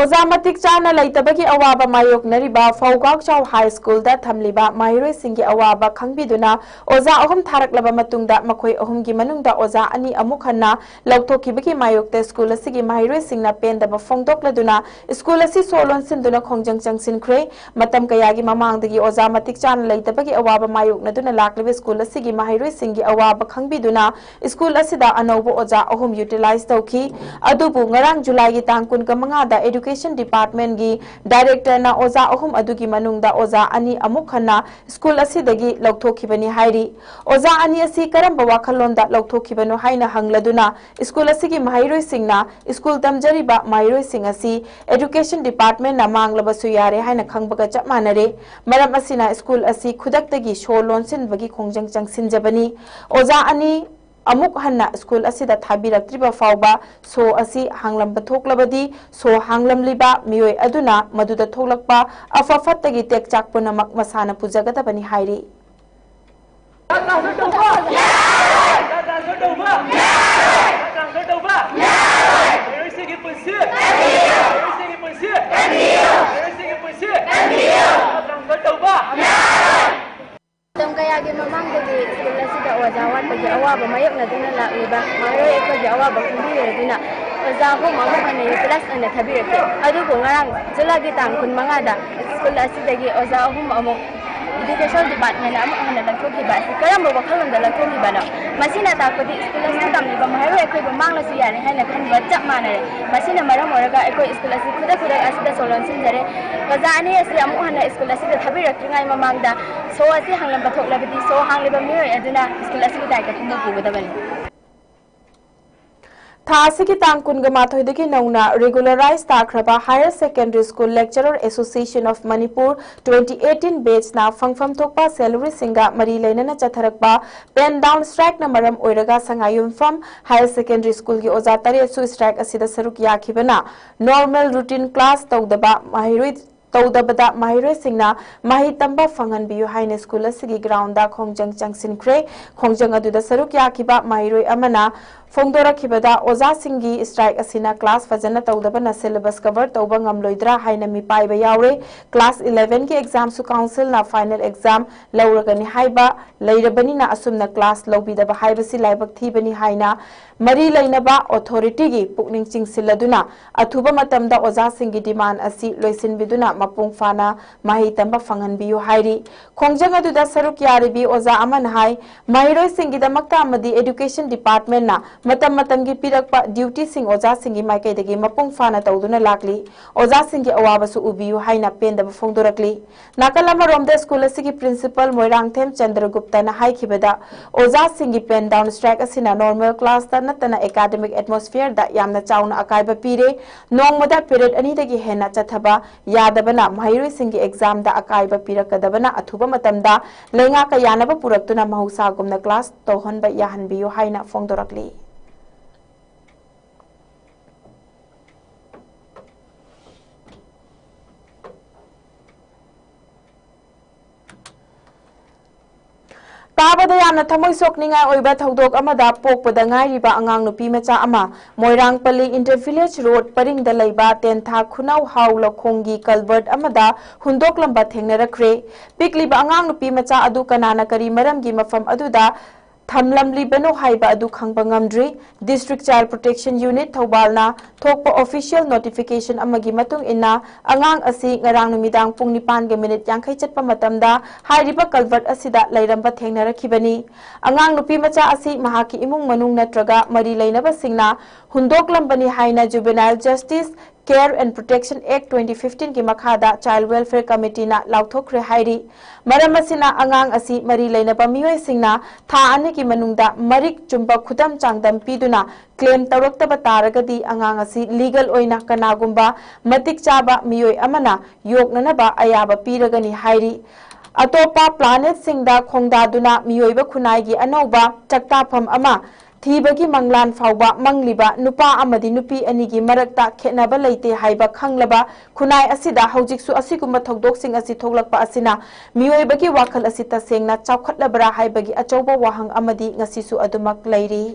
ꯑꯣꯖꯥ ꯃꯇꯤꯛ ꯆꯥꯅ ꯂꯩꯇꯕꯒꯤ ꯑꯋꯥꯕ ꯃꯥꯌꯣꯛꯅꯔꯤꯕ ꯐꯧꯒꯥꯛꯆꯥꯎ ꯍꯥꯏ ꯁ꯭ꯀꯨꯜꯗ ꯊꯝꯂꯤꯕ ꯃꯍꯩꯔꯣꯏꯁꯤꯡꯒꯤ ꯑꯋꯥꯕ ꯈꯪꯕꯤꯗꯨꯅ ꯑꯣꯖꯥ ꯑꯍꯨꯝ ꯊꯥꯔꯛꯂꯕ ꯃꯇꯨꯡꯗ ꯃꯈꯣꯏ ꯑꯍꯨꯝꯒꯤ ꯃꯅꯨꯡꯗ ꯑꯣꯖꯥ ꯑꯅꯤ ꯑꯃꯨꯛ ꯍꯟꯅ ꯂꯧꯊꯣꯛꯈꯤꯕꯒꯤ ꯃꯥꯌꯣꯛꯇ ꯁ꯭ꯀꯨꯜ ꯑꯁꯤꯒꯤ ꯃꯍꯩꯔꯣꯏꯁꯤꯡꯅ ꯄꯦꯟꯗꯕ ꯐꯣꯡꯗꯣꯛꯂꯗꯨꯅ ꯁ꯭ꯀꯨꯜ ꯑꯁꯤ ꯁꯣ ꯂꯣꯟꯁꯤꯟꯗꯨꯅ ꯈꯣꯡꯖꯪ ꯆꯪꯁꯤꯟꯈ꯭ꯔꯦ꯫ ꯃꯇꯝ ꯀꯌꯥꯒꯤ ꯃꯃꯥꯡꯗꯒꯤ ꯑꯣꯖꯥ ꯃꯇꯤꯛ ꯆꯥꯅ ꯂꯩꯇꯕꯒꯤ ꯑꯋꯥꯕ ꯃꯥꯌꯣꯛꯅꯗꯨꯅ ꯂꯥꯛꯂꯤꯕ ꯁ꯭ꯀꯨꯜ ꯑꯁꯤꯒꯤ ꯃꯍꯩꯔꯣꯏꯁꯤꯡꯒꯤ ꯑꯋꯥꯕ ꯈꯪꯕꯤꯗꯨꯅ ꯁ꯭ꯀꯨꯜ ꯑꯁꯤꯗ ꯑꯅꯧꯕ ꯑꯣꯖꯥ ꯑꯍꯨꯝ ꯌꯨꯇꯤꯂꯥꯏꯖ ꯇꯧꯈꯤ꯫ ꯑꯗꯨꯕꯨ ꯉꯔꯥꯡ ꯖꯨꯂꯥꯏꯒꯤ ꯇꯥꯡ ꯀꯨꯟꯒ ꯃꯉꯥꯗ ꯑꯦꯗꯨꯀꯦꯁꯟ ꯗꯤꯄꯥꯔꯠꯃꯦꯟꯒꯤ ꯗꯥꯏꯔꯦꯛꯇꯔꯅ ꯑꯣꯖꯥ ꯑꯍꯨꯝ ꯑꯗꯨꯒꯤ ꯃꯅꯨꯡꯗ ꯑꯣꯖꯥ ꯑꯅꯤ ꯑꯃꯨꯛ ꯍꯟꯅ ꯁ꯭ꯀꯨꯜ ꯑꯁꯤꯗꯒꯤ ꯂꯧꯊꯣꯛꯈꯤꯕꯅꯤ ꯍꯥꯏꯔꯤ꯫ ꯑꯣꯖꯥ ꯑꯅꯤ ꯑꯁꯤ ꯀꯔꯝꯕ ꯋꯥꯈꯜꯂꯣꯟꯗ ꯂꯧꯊꯣꯛꯈꯤꯕꯅꯣ ꯍꯥꯏꯅ ꯍꯪꯂꯗꯨꯅ ꯁ꯭ꯀꯨꯜ ꯑꯁꯤꯒꯤ ꯃꯍꯩꯔꯣꯏꯁꯤꯡꯅ ꯁ꯭ꯀꯨꯜ ꯇꯝꯖꯔꯤꯕ ꯃꯍꯩꯔꯣꯏꯁꯤꯡ ꯑꯁꯤ ꯑꯦꯗꯨꯀꯦꯁꯟ ꯗꯤꯄꯥꯔꯠꯃꯦꯟꯅ ꯃꯥꯡꯂꯕꯁꯨ ꯌꯥꯔꯦ ꯍꯥꯏꯅ ꯈꯪꯕꯒ ꯆꯞ ꯃꯥꯟꯅꯔꯦ꯫ ꯃꯔꯝ ꯑꯁꯤꯅ ꯁ꯭ꯀꯨꯜ ꯑꯁꯤ ꯈꯨꯗꯛꯇꯒꯤ ꯁꯣ ꯂꯣꯟꯁꯤꯟꯕꯒꯤ ꯈꯣꯡꯖꯪ ꯆꯪꯁꯤꯟꯖꯕꯅꯤ꯫ ꯑꯣꯖꯥ ꯑꯅꯤ ꯑꯃꯨꯛ ꯍꯟꯅ ꯁ꯭ꯀꯨꯜ ꯑꯁꯤꯗ ꯊꯥꯕꯤꯔꯛꯇ꯭ꯔꯤꯕ ꯐꯥꯎꯕ ꯁꯣ ꯑꯁꯤ ꯍꯥꯡꯂꯝꯕ ꯊꯣꯛꯂꯕꯗꯤ ꯁꯣ ꯍꯥꯡꯂꯝꯂꯤꯕ ꯃꯤꯑꯣꯏ ꯑꯗꯨꯅ ꯃꯗꯨꯗ ꯊꯣꯛꯂꯛꯄ ꯑꯐ ꯐꯠꯇꯒꯤ ꯇꯦꯛꯆꯥꯛ ꯄꯨꯝꯅꯃꯛ ꯃꯁꯥꯅ ꯄꯨꯖꯒꯗꯕꯅꯤ ꯍꯥꯏꯔꯤ꯫ ꯃꯇꯝ ꯀꯌꯥꯒꯤ ꯃꯃꯥꯡꯗꯒꯤ ꯁ꯭ꯀꯨꯜ ꯑꯁꯤꯗ ꯑꯣꯖꯥ ꯋꯥꯠꯄꯒꯤ ꯑꯋꯥꯕ ꯃꯥꯌꯣꯛꯅꯗꯨꯅ ꯂꯥꯛꯂꯤꯕ ꯃꯍꯩꯔꯣꯏ ꯑꯩꯈꯣꯏꯒꯤ ꯑꯋꯥꯕ ꯈꯪꯕꯤꯔꯗꯨꯅ ꯑꯣꯖꯥ ꯑꯍꯨꯝ ꯑꯃꯨꯛ ꯍꯟꯅ ꯌꯨꯇꯤꯂꯥꯏꯖ ꯑꯣꯏꯅ ꯊꯥꯕꯤꯔꯛꯈꯤ꯫ ꯑꯗꯨꯕꯨ ꯉꯔꯥꯡ ꯖꯨꯂꯥꯏꯒꯤ ꯇꯥꯡ ꯀꯨꯟꯃꯉꯥꯗ ꯁ꯭ꯀꯨꯜ ꯑꯁꯤꯗꯒꯤ ꯑꯣꯖꯥ ꯑꯍꯨꯝ ꯑꯃꯨꯛ ꯏꯗꯨꯀꯦꯁꯟ ꯗꯤꯄꯥꯔꯠꯃꯦꯟꯅ ꯑꯃꯨꯛ ꯍꯟꯅ ꯂꯧꯊꯣꯛꯈꯤꯕ ꯑꯁꯤ ꯀꯔꯝꯕ ꯋꯥꯈꯜꯂꯣꯟꯗ ꯂꯧꯊꯣꯛꯈꯤꯕꯅꯣ? ꯃꯁꯤꯅ ꯇꯥꯛꯄꯗꯤ ꯁ꯭ꯀꯨꯜ ꯑꯁꯤꯗ ꯇꯝꯂꯤꯕ ꯃꯍꯩꯔꯣꯏ ꯑꯩꯈꯣꯏꯕꯨ ꯃꯥꯡꯂꯁꯨ ꯌꯥꯔꯦ ꯍꯥꯏꯅ ꯈꯟꯕ ꯆꯞ ꯃꯥꯟꯅꯔꯦ꯫ ꯃꯁꯤꯅ ꯃꯔꯝ ꯑꯣꯏꯔꯒ ꯑꯩꯈꯣꯏ ꯁ꯭ꯀꯨꯜ ꯑꯁꯤ ꯈꯨꯗꯛ ꯈꯨꯗꯛ ꯑꯁꯤꯗ ꯁꯣ ꯂꯣꯟꯁꯤꯟꯖꯔꯦ꯫ ꯑꯣꯖꯥ ꯑꯅꯤ ꯑꯁꯤ ꯑꯃꯨꯛ ꯍꯟꯅ ꯁ꯭ꯀꯨꯜ ꯑꯁꯤꯗ ꯊꯥꯕꯤꯔꯛꯇ꯭ꯔꯤꯉꯩ ꯃꯃꯥꯡꯗ ꯁꯣ ꯑꯁꯤ ꯍꯥꯡꯂꯝꯕ ꯊꯣꯛꯂꯕꯗꯤ ꯁꯣ ꯍꯥꯡꯂꯤꯕ ꯃꯤꯑꯣꯏ ꯑꯗꯨꯅ ꯁ꯭ꯀꯨꯜ ꯑꯁꯤꯒꯤ ꯗꯥꯏꯇ ꯄꯨꯝꯕ ꯄꯨꯒꯗꯕꯅꯤ꯫ ꯊꯥ ꯑꯁꯤꯒꯤ ꯇꯥꯡ ꯀꯨꯟꯒ ꯃꯥꯊꯣꯏꯗꯒꯤ ꯅꯧꯅ ꯔꯤꯒꯨꯂꯔꯥꯏꯖ ꯇꯥꯈ꯭ꯔꯕ Higher Secondary School Lecturer Association of Manipur twenty eighteen batchꯅ ꯐꯪꯐꯝ ꯊꯣꯛꯄ ꯁꯦꯂꯔꯤꯁꯤꯡꯒ ꯃꯔꯤ ꯂꯩꯅꯅ ꯆꯠꯊꯔꯛꯄ pen down strikeꯅ ꯃꯔꯝ ꯑꯣꯏꯔꯒ ꯁꯉꯥꯏꯌꯨꯝꯐꯝ Higher Secondary Schoolꯒꯤ ꯑꯣꯖꯥ ꯇꯔꯦꯠꯁꯨ strike ꯑꯁꯤꯗ ꯁꯔꯨꯛ ꯌꯥꯈꯤꯕꯅ normal routine class ꯇꯧꯗꯕ ꯃꯍꯩꯔꯣꯏ ꯇꯧꯗꯕꯗ ꯃꯍꯩꯔꯣꯏꯁꯤꯡꯅ ꯃꯍꯩ ꯇꯝꯕ ꯐꯪꯍꯟꯕꯤꯌꯨ ꯍꯥꯏꯅ ꯁ꯭ꯀꯨꯜ ꯑꯁꯤꯒꯤ ꯒ꯭ꯔꯥꯎꯟꯗ ꯈꯣꯡꯖꯪ ꯆꯪꯁꯤꯟꯈ꯭ꯔꯦ꯫ ꯈꯣꯡꯖꯪ ꯑꯗꯨꯗ ꯁꯔꯨꯛ ꯌꯥꯈꯤꯕ ꯃꯍꯩꯔꯣꯏ ꯑꯃꯅ ꯐꯣꯡꯗꯣꯔꯛꯈꯤꯕꯗ, ꯑꯣꯖꯥꯁꯤꯡꯒꯤ ꯁ꯭ꯇ꯭ꯔꯥꯏꯛ ꯑꯁꯤꯅ ꯀ꯭ꯂꯥꯁ ꯐꯖꯅ ꯇꯧꯗꯕꯅ ꯁꯤꯂꯦꯕꯁ ꯀꯚꯔ ꯇꯧꯕ ꯉꯝꯂꯣꯏꯗ꯭ꯔꯥ ꯍꯥꯏꯅ ꯃꯤꯄꯥꯏꯕ ꯌꯥꯎꯔꯦ꯫ ꯀ꯭ꯂꯥꯁ ꯏꯂꯦꯚꯦꯟꯒꯤ ꯑꯦꯛꯖꯥꯝꯁꯨ ꯀꯥꯎꯟꯁꯤꯜꯅ ꯐꯥꯏꯅꯦꯜ ꯑꯦꯛꯖꯥꯝ ꯂꯧꯔꯒꯅꯤ ꯍꯥꯏꯕ ꯂꯩꯔꯕꯅꯤꯅ, ꯑꯁꯨꯝꯅ ꯀ꯭ꯂꯥꯁ ꯂꯧꯕꯤꯗꯕ ꯍꯥꯏꯕꯁꯤ ꯂꯥꯏꯕꯛ ꯊꯤꯕꯅꯤ ꯍꯥꯏꯅ ꯃꯔꯤ ꯂꯩꯅꯕ ꯑꯣꯊꯣꯔꯤꯇꯤꯒꯤ ꯄꯨꯛꯅꯤꯡ ꯆꯤꯡꯁꯤꯜꯂꯗꯨꯅ ꯑꯊꯨꯕ ꯃꯇꯝꯗ ꯑꯣꯖꯥꯁꯤꯡꯒꯤ ꯗꯤꯃꯥꯟ ꯑꯁꯤ ꯂꯣꯏꯁꯤꯟꯕꯤꯗꯨꯅ ꯃꯄꯨꯡ ꯐꯥꯅ ꯃꯍꯩ ꯇꯝꯕ ꯐꯪꯍꯟꯕꯤꯌꯨ ꯍꯥꯏꯔꯤ꯫ ꯈꯣꯡꯖꯪ ꯑꯗꯨꯗ ꯁꯔꯨꯛ ꯌꯥꯔꯤꯕꯤ ꯑꯣꯖꯥ ꯑꯃꯅ ꯍꯥꯏ, ꯃꯍꯩꯔꯣꯏꯁꯤꯡꯒꯤꯗꯃꯛꯇ ꯑꯃꯗꯤ ꯑꯦꯗꯨꯀꯦꯁꯟ ꯗꯤꯄꯥꯔꯠꯃꯦꯟꯅ ꯃꯇꯝ ꯃꯇꯝꯒꯤ ꯄꯤꯔꯛꯄ ꯗ꯭ꯌꯨꯇꯤꯁꯤꯡ ꯑꯣꯖꯥꯁꯤꯡꯒꯤ ꯃꯥꯏꯀꯩꯗꯒꯤ ꯃꯄꯨꯡ ꯐꯥꯅ ꯇꯧꯗꯨꯅ ꯂꯥꯛꯂꯤ꯫ ꯑꯣꯖꯥꯁꯤꯡꯒꯤ ꯑꯋꯥꯕꯁꯨ ꯎꯕꯤꯌꯨ ꯍꯥꯏꯅ ꯄꯦꯟꯗꯕ ꯐꯣꯡꯗꯣꯔꯛꯂꯤ꯫ ꯅꯥꯀꯜ ꯑꯃꯔꯣꯝꯗ ꯁ꯭ꯀꯨꯜ ꯑꯁꯤꯒꯤ ꯄ꯭ꯔꯤꯟꯁꯤꯄꯜ ꯃꯣꯏꯔꯥꯡꯊꯦꯝ ꯆꯟꯗ꯭ꯔꯒꯨꯞꯇꯅ ꯍꯥꯏꯈꯤꯕꯗ, ꯑꯣꯖꯥꯁꯤꯡꯒꯤ ꯄꯦꯟ ꯗꯥꯎꯟ ꯁ꯭ꯇ꯭ꯔꯥꯏꯛ ꯑꯁꯤꯅ ꯅꯣꯔꯃꯦꯜ ꯀ꯭ꯂꯥꯁꯇ ꯅꯠꯇꯅ ꯑꯦꯀꯥꯗꯃꯤꯛ ꯑꯦꯠꯃꯣꯁꯐꯤꯌꯔꯗ ꯌꯥꯝꯅ ꯆꯥꯎꯅ ꯑꯀꯥꯏꯕ ꯄꯤꯔꯦ꯫ ꯅꯣꯡꯃꯗ ꯄꯤꯔꯤꯌꯗ ꯑꯅꯤꯗꯒꯤ ꯍꯦꯟꯅ ꯆꯠꯊꯕ ꯌꯥꯗꯕꯅ ꯃꯍꯩꯔꯣꯏꯁꯤꯡꯒꯤ ꯑꯦꯛꯖꯥꯝꯗ ꯑꯀꯥꯏꯕ ꯄꯤꯔꯛꯀꯗꯕꯅ ꯑꯊꯨꯕ ꯃꯇꯝꯗ ꯂꯩꯉꯥꯛꯀ ꯌꯥꯅꯕ ꯄꯨꯔꯛꯇꯨꯅ ꯃꯍꯧꯁꯥꯒꯨꯝꯅ ꯀ꯭ꯂꯥꯁ ꯇꯧꯍꯟꯕ ꯌꯥꯍꯟꯕꯤꯌꯨ ꯍꯥꯏꯅ ꯐꯣꯡꯗꯣꯔꯛꯂꯤ꯫ ꯇꯥꯕꯗ ꯌꯥꯝꯅ ꯊꯃꯣꯏ ꯁꯣꯛꯅꯤꯡꯉꯥꯏ ꯑꯣꯏꯕ ꯊꯧꯗꯣꯛ ꯑꯃꯗ ꯄꯣꯛꯄꯗ ꯉꯥꯏꯔꯤꯕ ꯑꯉꯥꯡ ꯅꯨꯄꯤ ꯃꯆꯥ ꯑꯃ ꯃꯣꯏꯔꯥꯡꯄꯜꯂꯤ ꯏꯟꯇꯔ ꯚꯤꯂꯦꯖ ꯔꯣꯗ ꯄꯔꯤꯡꯗ ꯂꯩꯕ ꯇꯦꯟꯊꯥ ꯈꯨꯅꯧ ꯍꯥꯎ ꯂꯧꯈꯣꯡꯒꯤ ꯀꯜꯚꯔꯠ ꯑꯃꯗ ꯍꯨꯟꯗꯣꯛꯂꯝꯕ ꯊꯦꯡꯅꯔꯛꯈ꯭ꯔꯦ꯫ ꯄꯤꯛꯂꯤꯕ ꯑꯉꯥꯡ ꯅꯨꯄꯤ ꯃꯆꯥ ꯑꯗꯨ ꯀꯅꯥꯅ ꯀꯔꯤ ꯃꯔꯝꯒꯤ ꯃꯐꯝ ꯑꯗꯨꯗ ꯊꯝꯂꯝꯂꯤꯕꯅꯣ ꯍꯥꯏꯕ ꯑꯗꯨ ꯈꯪꯕ ꯉꯝꯗ꯭ꯔꯤ꯫ District Child Protection Unit ꯊꯧꯕꯥꯜꯅ ꯊꯣꯛꯄ official notification ꯑꯃꯒꯤ ꯃꯇꯨꯡ ꯏꯟꯅ, ꯑꯉꯥꯡ ꯑꯁꯤ ꯉꯔꯥꯡ ꯅꯨꯃꯤꯗꯥꯡ ꯄꯨꯡ ꯅꯤꯄꯥꯟꯒ ꯃꯤꯅꯤꯠ ꯌꯥꯡꯈꯩ ꯆꯠꯄ ꯃꯇꯝꯗ ꯍꯥꯏꯔꯤꯕ ꯀꯜꯚꯔꯠ ꯑꯁꯤꯗ ꯂꯩꯔꯝꯕ ꯊꯦꯡꯅꯔꯛꯈꯤꯕꯅꯤ꯫ ꯑꯉꯥꯡ ꯅꯨꯄꯤ ꯃꯆꯥ ꯑꯁꯤ ꯃꯍꯥꯛꯀꯤ ꯏꯃꯨꯡ ꯃꯅꯨꯡ ꯅꯠꯇ꯭ꯔꯒ ꯃꯔꯤ ꯂꯩꯅꯕꯁꯤꯡꯅ ꯍꯨꯟꯗꯣꯛꯂꯝꯕꯅꯤ ꯍꯥꯏꯅ Juvenile Justice Care and Protection Act twenty fifteen ꯒꯤ ꯃꯈꯥꯗ Child Welfare Committee ꯅ ꯂꯥꯎꯊꯣꯛꯈ꯭ꯔꯦ ꯍꯥꯏꯔꯤ꯫ ꯃꯔꯝ ꯑꯁꯤꯅ, ꯑꯉꯥꯡ ꯑꯁꯤ ꯃꯔꯤ ꯂꯩꯅꯕ ꯃꯤꯑꯣꯏꯁꯤꯡꯅ ꯊꯥ ꯑꯅꯤꯒꯤ ꯃꯅꯨꯡꯗ ꯃꯔꯤꯛ ꯆꯨꯝꯕ ꯈꯨꯗꯝ ꯆꯥꯡꯗꯝ ꯄꯤꯗꯨꯅ claim ꯇꯧꯔꯛꯇꯕ ꯇꯥꯔꯒꯗꯤ, ꯑꯉꯥꯡ ꯑꯁꯤ legal ꯑꯣꯏꯅ ꯀꯅꯥꯒꯨꯝꯕ ꯃꯇꯤꯛ ꯆꯥꯕ ꯃꯤꯑꯣꯏ ꯑꯃꯅ ꯌꯣꯛꯅꯅꯕ ꯑꯌꯥꯕ ꯄꯤꯔꯒꯅꯤ ꯍꯥꯏꯔꯤ꯫ ꯑꯇꯣꯞꯄ planet ꯁꯤꯡꯗ ꯈꯣꯡꯗꯥꯗꯨꯅ ꯃꯤꯑꯣꯏꯕ ꯈꯨꯟꯅꯥꯏꯒꯤ ꯑꯅꯧꯕ ꯆꯥꯛꯇꯥꯐꯝ ꯑꯃ ꯊꯤꯕꯒꯤ ꯃꯪꯂꯥꯟ ꯐꯥꯎꯕ ꯃꯪꯂꯤꯕ ꯅꯨꯄꯥ ꯑꯃꯗꯤ ꯅꯨꯄꯤ ꯑꯅꯤꯒꯤ ꯃꯔꯛꯇ ꯈꯦꯠꯅꯕ ꯂꯩꯇꯦ ꯍꯥꯏꯕ ꯈꯪꯂꯕ ꯈꯨꯟꯅꯥꯏ ꯑꯁꯤꯗ ꯍꯧꯖꯤꯛꯁꯨ ꯑꯁꯤꯒꯨꯝꯕ ꯊꯧꯗꯣꯛꯁꯤꯡ ꯑꯁꯤ ꯊꯣꯛꯂꯛꯄ ꯑꯁꯤꯅ ꯃꯤꯑꯣꯏꯕꯒꯤ ꯋꯥꯈꯜ ꯑꯁꯤ ꯇꯁꯦꯡꯅ ꯆꯥꯎꯈꯠꯂꯕ꯭ꯔꯥ ꯍꯥꯏꯕꯒꯤ ꯑꯆꯧꯕ ꯋꯥꯍꯪ ꯑꯃꯗꯤ ꯉꯁꯤꯁꯨ ꯑꯗꯨꯃꯛ ꯂꯩꯔꯤ꯫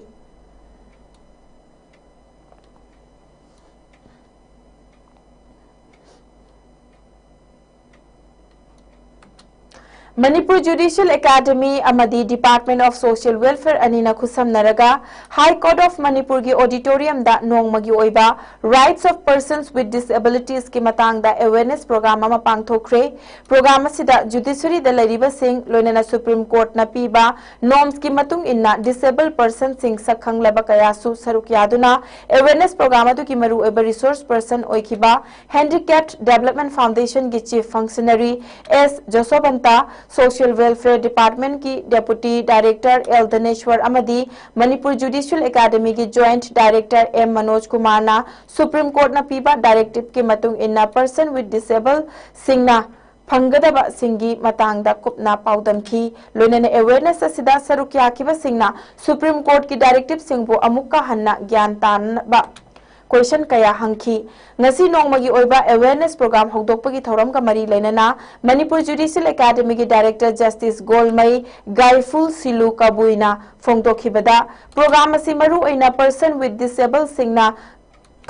ꯃꯅꯤꯄꯨꯔ ꯖꯨꯗꯤꯁꯤꯌꯦꯜ ꯑꯦꯀꯥꯗꯃꯤ ꯑꯃꯗꯤ Department of Social Welfare ꯑꯅꯤꯅ ꯈꯨꯠꯁꯝꯅꯔꯒ High Court of ꯃꯅꯤꯄꯨꯔꯒꯤ ꯑꯣꯗꯤꯇꯣꯔꯤꯌꯝꯗ ꯅꯣꯡꯃꯒꯤ ꯑꯣꯏꯕ Rights of Persons with Disabilitiesꯀꯤ ꯃꯇꯥꯡꯗ awareness program ꯑꯃ ꯄꯥꯡꯊꯣꯛꯈ꯭ꯔꯦ꯫ Program ꯑꯁꯤꯗ ꯖꯨꯗꯤꯁꯔꯤꯗ ꯂꯩꯔꯤꯕꯁꯤꯡ, ꯂꯣꯏꯅꯅ Supreme Courtꯅ ꯄꯤꯕ normsꯀꯤ ꯃꯇꯨꯡ ꯏꯟꯅ disabled personꯁꯤꯡ ꯁꯛꯈꯪꯂꯕ ꯀꯌꯥꯁꯨ ꯁꯔꯨꯛ ꯌꯥꯗꯨꯅ awareness program ꯑꯗꯨꯒꯤ ꯃꯔꯨꯑꯣꯏꯕ resource person ꯑꯣꯏꯈꯤꯕ Handicapped Development Foundationꯒꯤ Chief Functionary S ꯖꯣꯁꯣꯕꯟꯇ, Social Welfare Departmentꯀꯤ Deputy Director L ꯙꯅꯦꯁ꯭ꯋꯔ ꯑꯃꯗꯤ Manipur ꯖꯨꯗꯤꯁꯤꯌꯦꯜ ꯑꯦꯀꯥꯗꯃꯤꯒꯤ Joint Director M Manoj ꯀꯨꯃꯥꯔꯅ Supreme Courtꯅ ꯄꯤꯕ directiveꯀꯤ ꯃꯇꯨꯡ ꯏꯟꯅ person with disableꯁꯤꯡꯅ ꯐꯪꯒꯗꯕꯁꯤꯡꯒꯤ ꯃꯇꯥꯡꯗ ꯀꯨꯞꯅ ꯄꯥꯎꯗꯝꯈꯤ꯫ ꯂꯣꯏꯅꯅ awareness ꯑꯁꯤꯗ ꯁꯔꯨꯛ ꯌꯥꯈꯤꯕꯁꯤꯡꯅ Supreme Courtꯀꯤ directiveꯁꯤꯡꯕꯨ ꯑꯃꯨꯛꯀ ꯍꯟꯅ ꯒ꯭ꯌꯥꯟ ꯇꯥꯅꯕ question ꯀꯌꯥ ꯍꯪꯈꯤ꯫ ꯉꯁꯤ ꯅꯣꯡꯃꯒꯤ ꯑꯣꯏꯕ awareness program ꯍꯧꯗꯣꯛꯄꯒꯤ ꯊꯧꯔꯝꯒ ꯃꯔꯤ ꯂꯩꯅꯅ ꯃꯅꯤꯄꯨꯔ ꯖꯨꯗꯤꯁꯤꯌꯦꯜ ꯑꯦꯀꯥꯗꯃꯤꯒꯤ Director Justice ꯒꯣꯜꯃꯩ ꯒꯥꯏꯐꯨꯜ ꯁꯤꯂꯨ ꯀꯕꯨꯏꯅ ꯐꯣꯡꯗꯣꯛꯈꯤꯕꯗ, program ꯑꯁꯤ ꯃꯔꯨꯑꯣꯏꯅ person with disableꯁꯤꯡꯅ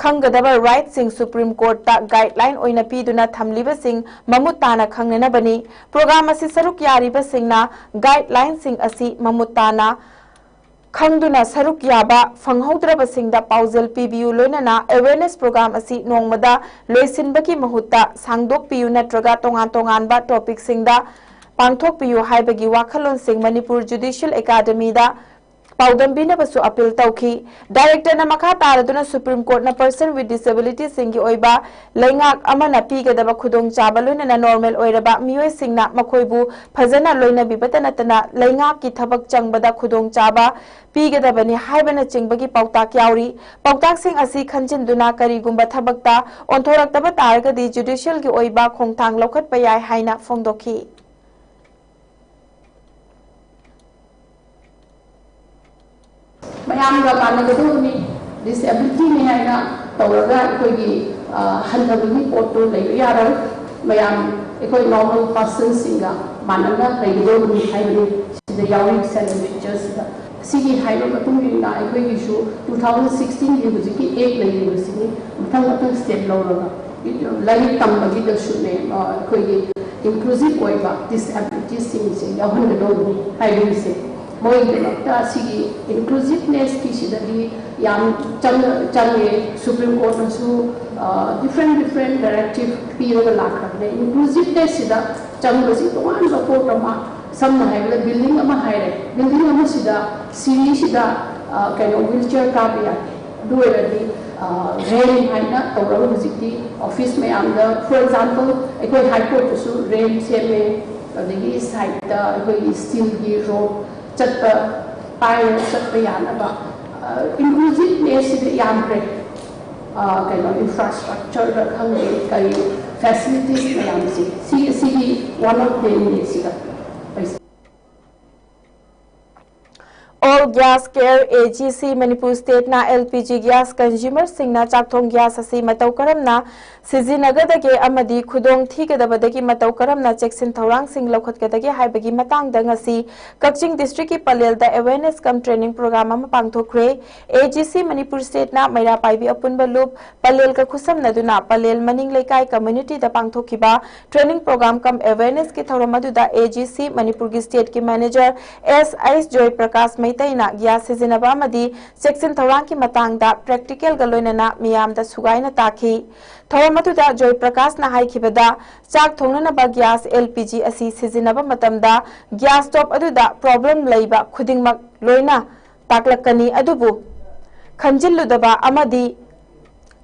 ꯈꯪꯒꯗꯕ rightꯁꯤꯡ Supreme Courtꯇ guideline ꯑꯣꯏꯅ ꯄꯤꯗꯨꯅ ꯊꯝꯂꯤꯕꯁꯤꯡ ꯃꯃꯨꯠ ꯇꯥꯅ ꯈꯪꯅꯅꯕꯅꯤ꯫ Program ꯑꯁꯤ ꯁꯔꯨꯛ ꯌꯥꯔꯤꯕꯁꯤꯡꯅ guidelineꯁꯤꯡ ꯑꯁꯤ ꯃꯃꯨꯠ ꯇꯥꯅ ꯈꯪꯗꯨꯅ ꯁꯔꯨꯛ ꯌꯥꯕ ꯐꯪꯍꯧꯗ꯭ꯔꯕꯁꯤꯡꯗ ꯄꯥꯎꯖꯦꯜ ꯄꯤꯕꯤꯌꯨ, ꯂꯣꯏꯅꯅ awareness program ꯑꯁꯤ ꯅꯣꯡꯃꯗ ꯂꯣꯏꯁꯤꯟꯕꯒꯤ ꯃꯍꯨꯠꯇ ꯁꯥꯡꯗꯣꯛꯄꯤꯌꯨ ꯅꯠꯇ꯭ꯔꯒ ꯇꯣꯉꯥꯟ ꯇꯣꯉꯥꯟꯕ topicꯁꯤꯡꯗ ꯄꯥꯡꯊꯣꯛꯄꯤꯌꯨ ꯍꯥꯏꯕꯒꯤ ꯋꯥꯈꯜꯂꯣꯟꯁꯤꯡ ꯃꯅꯤꯄꯨꯔ ꯖꯨꯗꯤꯁꯤꯌꯦꯜ ꯑꯦꯀꯥꯗꯃꯤꯗ ꯄꯥꯎꯗꯝꯕꯤꯅꯕꯁꯨ appeal ꯇꯧꯈꯤ꯫ Directorꯅ ꯃꯈꯥ ꯇꯥꯔꯗꯨꯅ Supreme Courtꯅ person with disabilityꯁꯤꯡꯒꯤ ꯑꯣꯏꯕ ꯂꯩꯉꯥꯛ ꯑꯃꯅ ꯄꯤꯒꯗꯕ ꯈꯨꯗꯣꯡꯆꯥꯕ, ꯂꯣꯏꯅꯅ normal ꯑꯣꯏꯔꯕ ꯃꯤꯑꯣꯏꯁꯤꯡꯅ ꯃꯈꯣꯏꯕꯨ ꯐꯖꯅ ꯂꯣꯏꯅꯕꯤꯕꯇ ꯅꯠꯇꯅ ꯂꯩꯉꯥꯛꯀꯤ ꯊꯕꯛ ꯆꯪꯕꯗ ꯈꯨꯗꯣꯡꯆꯥꯕ ꯄꯤꯒꯗꯕꯅꯤ ꯍꯥꯏꯕꯅꯆꯤꯡꯕꯒꯤ ꯄꯥꯎꯇꯥꯛ ꯌꯥꯎꯔꯤ꯫ ꯄꯥꯎꯇꯥꯛꯁꯤꯡ ꯑꯁꯤ ꯈꯟꯖꯤꯟꯗꯨꯅ ꯀꯔꯤꯒꯨꯝꯕ ꯊꯕꯛꯇ ꯑꯣꯟꯊꯣꯔꯛꯇꯕ ꯇꯥꯔꯒꯗꯤ judicialꯒꯤ ꯑꯣꯏꯕ ꯈꯣꯡꯊꯥꯡ ꯂꯧꯈꯠꯄ ꯌꯥꯏ ꯍꯥꯏꯅ ꯐꯣꯡꯗꯣꯛꯈꯤ꯫ ꯃꯌꯥꯝꯒ ꯃꯥꯟꯅꯒꯗꯧꯕꯅꯤ꯫ ꯗꯤꯁꯑꯦꯕꯤꯂꯤꯇꯤꯅꯤ ꯍꯥꯏꯅ ꯇꯧꯔꯒ ꯑꯩꯈꯣꯏꯒꯤ ꯍꯟꯊꯕꯒꯤ ꯄꯣꯠꯇꯨ ꯂꯩꯕ ꯌꯥꯔꯣꯏ꯫ ꯃꯌꯥꯝ ꯑꯩꯈꯣꯏ ꯅꯣꯔꯃꯦꯜ ꯄꯥꯔꯁꯟꯁꯤꯡꯒ ꯃꯥꯟꯅꯅ ꯂꯩꯒꯗꯧꯕꯅꯤ ꯍꯥꯏꯕꯅꯤ꯫ ꯁꯤꯗ ꯌꯥꯎꯔꯤꯕ ꯁꯦꯂꯔꯤ ꯐꯤꯆꯔꯁꯤꯗ ꯁꯤꯒꯤ ꯍꯥꯏꯕ ꯃꯇꯨꯡ ꯏꯟꯅ ꯑꯩꯈꯣꯏꯒꯤꯁꯨ ꯇꯨ ꯊꯥꯎꯖꯟ ꯁꯤꯛꯁꯇꯤꯟꯒꯤ ꯍꯧꯖꯤꯛꯀꯤ ꯑꯦꯛ ꯂꯩꯔꯤꯕꯁꯤꯅꯤ ꯃꯊꯪ ꯃꯊꯪ ꯁ꯭ꯇꯦꯞ ꯂꯧꯔꯒ ꯂꯥꯏꯔꯤꯛ ꯇꯝꯕꯒꯤꯗꯁꯨꯅꯦ ꯑꯩꯈꯣꯏꯒꯤ ꯏꯟꯀ꯭ꯂꯨꯁꯤꯞ ꯑꯣꯏꯕ ꯗꯤꯁꯑꯦꯕꯤꯂꯤꯇꯤꯁꯤꯡꯁꯦ ꯌꯥꯎꯍꯟꯒꯗꯧꯕꯅꯤ ꯍꯥꯏꯕꯒꯤꯁꯦ꯫ ꯃꯣꯏꯒꯤꯗꯃꯛꯇ ꯁꯤꯒꯤ ꯏꯟꯀ꯭ꯂꯨꯁꯤꯞꯅꯦꯁꯀꯤꯁꯤꯗꯗꯤ ꯌꯥꯝ ꯆꯪ ꯆꯪꯉꯦ꯫ ꯁꯨꯄ꯭ꯔꯤꯝ ꯀꯣꯔꯠꯅꯁꯨ ꯗꯤꯐ꯭ꯔꯦꯟ ꯗꯤꯐ꯭ꯔꯦꯟ ꯗꯥꯏꯔꯦꯛꯇꯤꯞ ꯄꯤꯔꯒ ꯂꯥꯛꯈ꯭ꯔꯕꯅꯦ꯫ ꯏꯟꯀ꯭ꯂꯨꯁꯤꯞꯅꯦꯁꯁꯤꯗ ꯆꯪꯕꯁꯤ ꯇꯣꯉꯥꯟꯕ ꯄꯣꯠ ꯑꯃ, ꯁꯝꯅ ꯍꯥꯏꯔꯕꯗ ꯕꯤꯜꯗꯤꯡ ꯑꯃ ꯍꯥꯏꯔꯦ, ꯕꯤꯜꯗꯤꯡ ꯑꯃꯁꯤꯗ ꯁꯤꯔꯤꯁꯤꯗ ꯀꯩꯅꯣ ꯋꯤꯜ ꯆꯤꯌꯔ ꯀꯥꯕ ꯌꯥꯗꯦ꯫ ꯑꯗꯨ ꯑꯣꯏꯔꯗꯤ ꯔꯦꯝ ꯍꯥꯏꯅ ꯇꯧꯔꯒ ꯍꯧꯖꯤꯛꯇꯤ ꯑꯣꯐꯤꯁ ꯃꯌꯥꯝꯗ, ꯐꯣꯔ ꯑꯦꯛꯖꯥꯝꯄꯜ, ꯑꯩꯈꯣꯏ ꯍꯥꯏ ꯀꯣꯔꯠꯇꯁꯨ ꯔꯦꯝ ꯁꯦꯝꯃꯦ, ꯑꯗꯒꯤ ꯁꯥꯏꯠꯇ ꯑꯩꯈꯣꯏꯒꯤ ꯁ꯭ꯇꯤꯜꯒꯤ ꯔꯣꯞ ꯆꯠꯄ, ꯄꯥꯏꯔꯒ ꯆꯠꯄ ꯌꯥꯅꯕ ꯏꯟꯀ꯭ꯂꯨꯁꯤꯞꯅꯦꯁꯁꯤꯗ ꯌꯥꯝꯈ꯭ꯔꯦ꯫ ꯀꯩꯅꯣ ꯏꯟꯐ꯭ꯔꯥꯁ꯭ꯇ꯭ꯔꯛꯆꯔꯗ ꯈꯪꯗꯦ, ꯀꯔꯤ ꯐꯦꯁꯤꯂꯤꯇꯤꯁ ꯃꯌꯥꯝꯁꯦ ꯁꯤ ꯁꯤꯒꯤ ꯋꯥꯟ ꯑꯣꯐ ꯗꯦꯝꯅꯤ ꯁꯤꯗ꯫ All Gas Care, A G C, Manipur ꯁ꯭ꯇꯦꯠꯅ L P G gas consumerꯁꯤꯡꯅ ꯆꯥꯛꯊꯣꯡ ꯒ꯭ꯌꯥꯁ ꯑꯁꯤ ꯃꯇꯧ ꯀꯔꯝꯅ ꯁꯤꯖꯤꯟꯅꯒꯗꯒꯦ ꯑꯃꯗꯤ ꯈꯨꯗꯣꯡ ꯊꯤꯒꯗꯕꯗꯒꯤ ꯃꯇꯧ ꯀꯔꯝꯅ ꯆꯦꯛꯁꯤꯟ ꯊꯧꯔꯥꯡꯁꯤꯡ ꯂꯧꯈꯠꯀꯗꯒꯦ ꯍꯥꯏꯕꯒꯤ ꯃꯇꯥꯡꯗ ꯉꯁꯤ ꯀꯛꯆꯤꯡ districtꯀꯤ ꯄꯂꯦꯜꯗ awareness cum training program ꯑꯃ ꯄꯥꯡꯊꯣꯛꯈ꯭ꯔꯦ꯫ A G C ꯃꯅꯤꯄꯨꯔ ꯁ꯭ꯇꯦꯠꯅ ꯃꯩꯔꯥ ꯄꯥꯏꯕꯤ ꯑꯄꯨꯟꯕ ꯂꯨꯞ ꯄꯂꯦꯜꯒ ꯈꯨꯠꯁꯝꯅꯗꯨꯅ ꯄꯂꯦꯜ ꯃꯅꯤꯡ ꯂꯩꯀꯥꯏ communityꯗ ꯄꯥꯡꯊꯣꯛꯈꯤꯕ training program cum awarenessꯀꯤ ꯊꯧꯔꯝ ꯑꯗꯨꯗ A G C ꯃꯅꯤꯄꯨꯔꯒꯤ stateꯀꯤ manager S H ꯖꯣꯏ ꯄ꯭ꯔꯀꯥꯁ ꯃꯩꯇꯩꯅ ꯒ꯭ꯌꯥꯁ ꯁꯤꯖꯤꯟꯅꯕ ꯑꯃꯗꯤ ꯆꯦꯛꯁꯤꯟ ꯊꯧꯔꯥꯡꯒꯤ ꯃꯇꯥꯡꯗ practicalꯒ ꯂꯣꯏꯅꯅ ꯃꯤꯌꯥꯝꯗ ꯁꯨꯒꯥꯏꯅ ꯇꯥꯛꯈꯤ꯫ ꯊꯧꯔꯝ ꯑꯗꯨꯗ ꯖꯣꯏ ꯄ꯭ꯔꯀꯥꯁꯅ ꯍꯥꯏꯈꯤꯕꯗ, ꯆꯥꯛ ꯊꯣꯡꯅꯅꯕ ꯒ꯭ꯌꯥꯁ L P G ꯑꯁꯤ ꯁꯤꯖꯤꯟꯅꯕ ꯃꯇꯝꯗ ꯒ꯭ꯌꯥꯁ stove ꯑꯗꯨꯗ problem ꯂꯩꯕ ꯈꯨꯗꯤꯡꯃꯛ ꯂꯣꯏꯅ ꯇꯥꯛꯂꯛꯀꯅꯤ, ꯑꯗꯨꯕꯨ ꯈꯟꯖꯤꯜꯂꯨꯗꯕ ꯑꯃꯗꯤ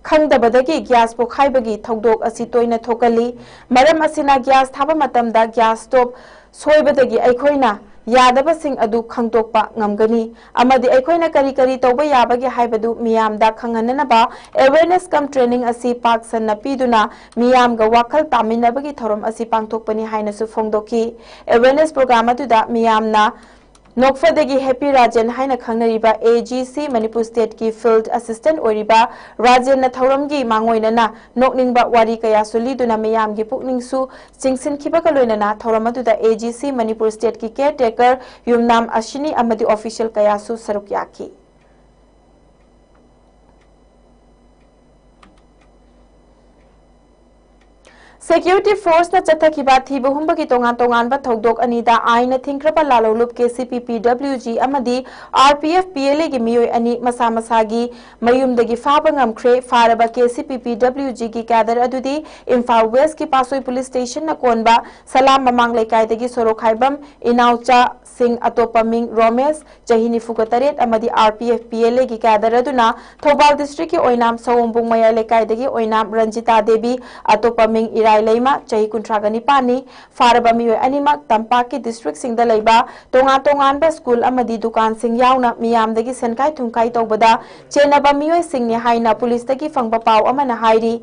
ꯈꯪꯗꯕꯗꯒꯤ ꯒ꯭ꯌꯥꯁ ꯄꯣꯈꯥꯏꯕꯒꯤ ꯊꯧꯗꯣꯛ ꯑꯁꯤ ꯇꯣꯏꯅ ꯊꯣꯛꯀꯜꯂꯤ꯫ ꯃꯔꯝ ꯑꯁꯤꯅ ꯒ꯭ꯌꯥꯁ ꯊꯥꯕ ꯃꯇꯝꯗ ꯒ꯭ꯌꯥꯁ stove ꯁꯣꯏꯕꯗꯒꯤ ꯑꯩꯈꯣꯏꯅ ꯌꯥꯗꯕꯁꯤꯡ ꯑꯗꯨ ꯈꯪꯗꯣꯛꯄ ꯉꯝꯒꯅꯤ ꯑꯃꯗꯤ ꯑꯩꯈꯣꯏꯅ ꯀꯔꯤ ꯀꯔꯤ ꯇꯧꯕ ꯌꯥꯕꯒꯦ ꯍꯥꯏꯕꯗꯨ ꯃꯤꯌꯥꯝꯗ ꯈꯪꯍꯟꯅꯅꯕ awareness cum training ꯑꯁꯤ ꯄꯥꯛ ꯁꯟꯅ ꯄꯤꯗꯨꯅ ꯃꯤꯌꯥꯝꯒ ꯋꯥꯈꯜ ꯇꯥꯃꯤꯟꯅꯕꯒꯤ ꯊꯧꯔꯝ ꯑꯁꯤ ꯄꯥꯡꯊꯣꯛꯄꯅꯤ ꯍꯥꯏꯅꯁꯨ ꯐꯣꯡꯗꯣꯛꯈꯤ꯫ Awareness program ꯑꯗꯨꯗ ꯃꯤꯌꯥꯝꯅ ꯅꯣꯛꯐꯗꯒꯤ ꯍꯦꯄꯤ ꯔꯥꯖꯦꯟ ꯍꯥꯏꯅ ꯈꯪꯅꯔꯤꯕ ꯑꯦ ꯖꯤ ꯁꯤ ꯃꯅꯤꯄꯨꯔ ꯁ꯭ꯇꯦꯠꯀꯤ ꯐꯤꯜꯗ ꯑꯦꯁꯤꯁꯇꯦꯟꯠ ꯑꯣꯏꯔꯤꯕ ꯔꯥꯖꯦꯟꯅ ꯊꯧꯔꯝꯒꯤ ꯃꯥꯡꯑꯣꯏꯅꯅ ꯅꯣꯛꯅꯤꯡꯕ ꯋꯥꯔꯤ ꯀꯌꯥꯁꯨ ꯂꯤꯗꯨꯅ ꯃꯤꯌꯥꯝꯒꯤ ꯄꯨꯛꯅꯤꯡꯁꯨ ꯆꯤꯡꯁꯤꯟꯈꯤꯕꯒ ꯂꯣꯏꯅꯅ ꯊꯧꯔꯝ ꯑꯗꯨꯗ ꯑꯦ ꯖꯤ ꯁꯤ ꯃꯅꯤꯄꯨꯔ ꯁ꯭ꯇꯦꯠꯀꯤ ꯀꯦꯌꯔ ꯇꯦꯀꯔ, ꯌꯨꯝꯅꯥꯝ ꯑꯁꯤꯅꯤ ꯑꯃꯗꯤ ꯑꯣꯐꯤꯁꯤꯌꯦꯜ ꯀꯌꯥꯁꯨ ꯁꯔꯨꯛ ꯌꯥꯈꯤ꯫ ꯁꯦꯀ꯭ꯌꯨꯔꯤꯇꯤ ꯐꯣꯔꯁꯅ ꯆꯠꯊꯈꯤꯕ ꯊꯤꯕ ꯍꯨꯝꯕꯒꯤ ꯇꯣꯉꯥꯟ ꯇꯣꯉꯥꯟꯕ ꯊꯧꯗꯣꯛ ꯑꯅꯤꯗ ꯑꯥꯏꯟꯅ ꯊꯤꯡꯈ꯭ꯔꯕ ꯂꯥꯂꯣꯡꯂꯨꯞ ꯀꯦ ꯁꯤ ꯄꯤ ꯄꯤ ꯗꯕ꯭ꯂꯤꯎ ꯖꯤ ꯑꯃꯗꯤ R P F P L ꯑꯦꯒꯤ ꯃꯤꯑꯣꯏ ꯑꯅꯤ ꯃꯁꯥ ꯃꯁꯥꯒꯤ ꯃꯌꯨꯝꯗꯒꯤ ꯐꯥꯕ ꯉꯝꯈ꯭ꯔꯦ꯫ ꯐꯥꯔꯕ ꯀꯦ ꯁꯤ ꯄꯤ ꯄꯤ ꯗꯕ꯭ꯂꯤꯎ ꯖꯤꯒꯤ ꯀꯦꯗꯔ ꯑꯗꯨꯗꯤ ꯏꯝꯐꯥꯜ ꯋꯦꯁꯀꯤ ꯄꯥꯠꯁꯣꯏ ꯄꯨꯂꯤꯁ ꯁ꯭ꯇꯦꯁꯟꯅ ꯀꯣꯟꯕ ꯁꯂꯥꯝ ꯃꯃꯥꯡ ꯂꯩꯀꯥꯏꯗꯒꯤ ꯁꯣꯔꯣꯛꯈꯥꯏꯕꯝ ꯏꯅꯥꯎꯆꯥꯁꯤꯡ, ꯑꯇꯣꯞꯄ ꯃꯤꯡ ꯔꯣꯃꯦꯁ, ꯆꯍꯤ ꯅꯤꯐꯨꯒ ꯇꯔꯦꯠ ꯑꯃꯗꯤ R P F P L ꯑꯦꯒꯤ ꯀꯦꯗꯔ ꯑꯗꯨꯅ ꯊꯧꯕꯥꯜ ꯗꯤꯁꯇ꯭ꯔꯤꯛꯀꯤ ꯑꯣꯏꯅꯥꯝ ꯁꯑꯣꯝꯕꯨꯡ ꯃꯌꯥꯏ ꯂꯩꯀꯥꯏꯗꯒꯤ ꯑꯣꯏꯅꯥꯝ ꯔꯟꯖꯤꯇꯥ ꯗꯦꯕꯤ, ꯑꯇꯣꯞꯄ ꯃꯤꯡ ꯏꯔꯥꯏ ꯂꯩꯃ, ꯆꯍꯤ ꯀꯨꯟꯊ꯭ꯔꯥꯒ ꯅꯤꯄꯥꯟꯅꯤ꯫ ꯐꯥꯔꯕ ꯃꯤꯑꯣꯏ ꯑꯅꯤꯃꯛ ꯇꯝꯄꯥꯛꯀꯤ ꯗꯤꯁꯇ꯭ꯔꯤꯛꯁꯤꯡꯗ ꯂꯩꯕ ꯇꯣꯉꯥꯟ ꯇꯣꯉꯥꯟꯕ ꯁ꯭ꯀꯨꯜ ꯑꯃꯗꯤ ꯗꯨꯀꯥꯟꯁꯤꯡ ꯌꯥꯎꯅ ꯃꯤꯌꯥꯝꯗꯒꯤ ꯁꯦꯟꯈꯥꯏ ꯊꯨꯝꯈꯥꯏ ꯇꯧꯕꯗ ꯆꯦꯟꯅꯕ ꯃꯤꯑꯣꯏꯁꯤꯡꯅꯤ ꯍꯥꯏꯅ ꯄꯨꯂꯤꯁꯇꯒꯤ ꯐꯪꯕ ꯄꯥꯎ ꯑꯃꯅ ꯍꯥꯏꯔꯤ꯫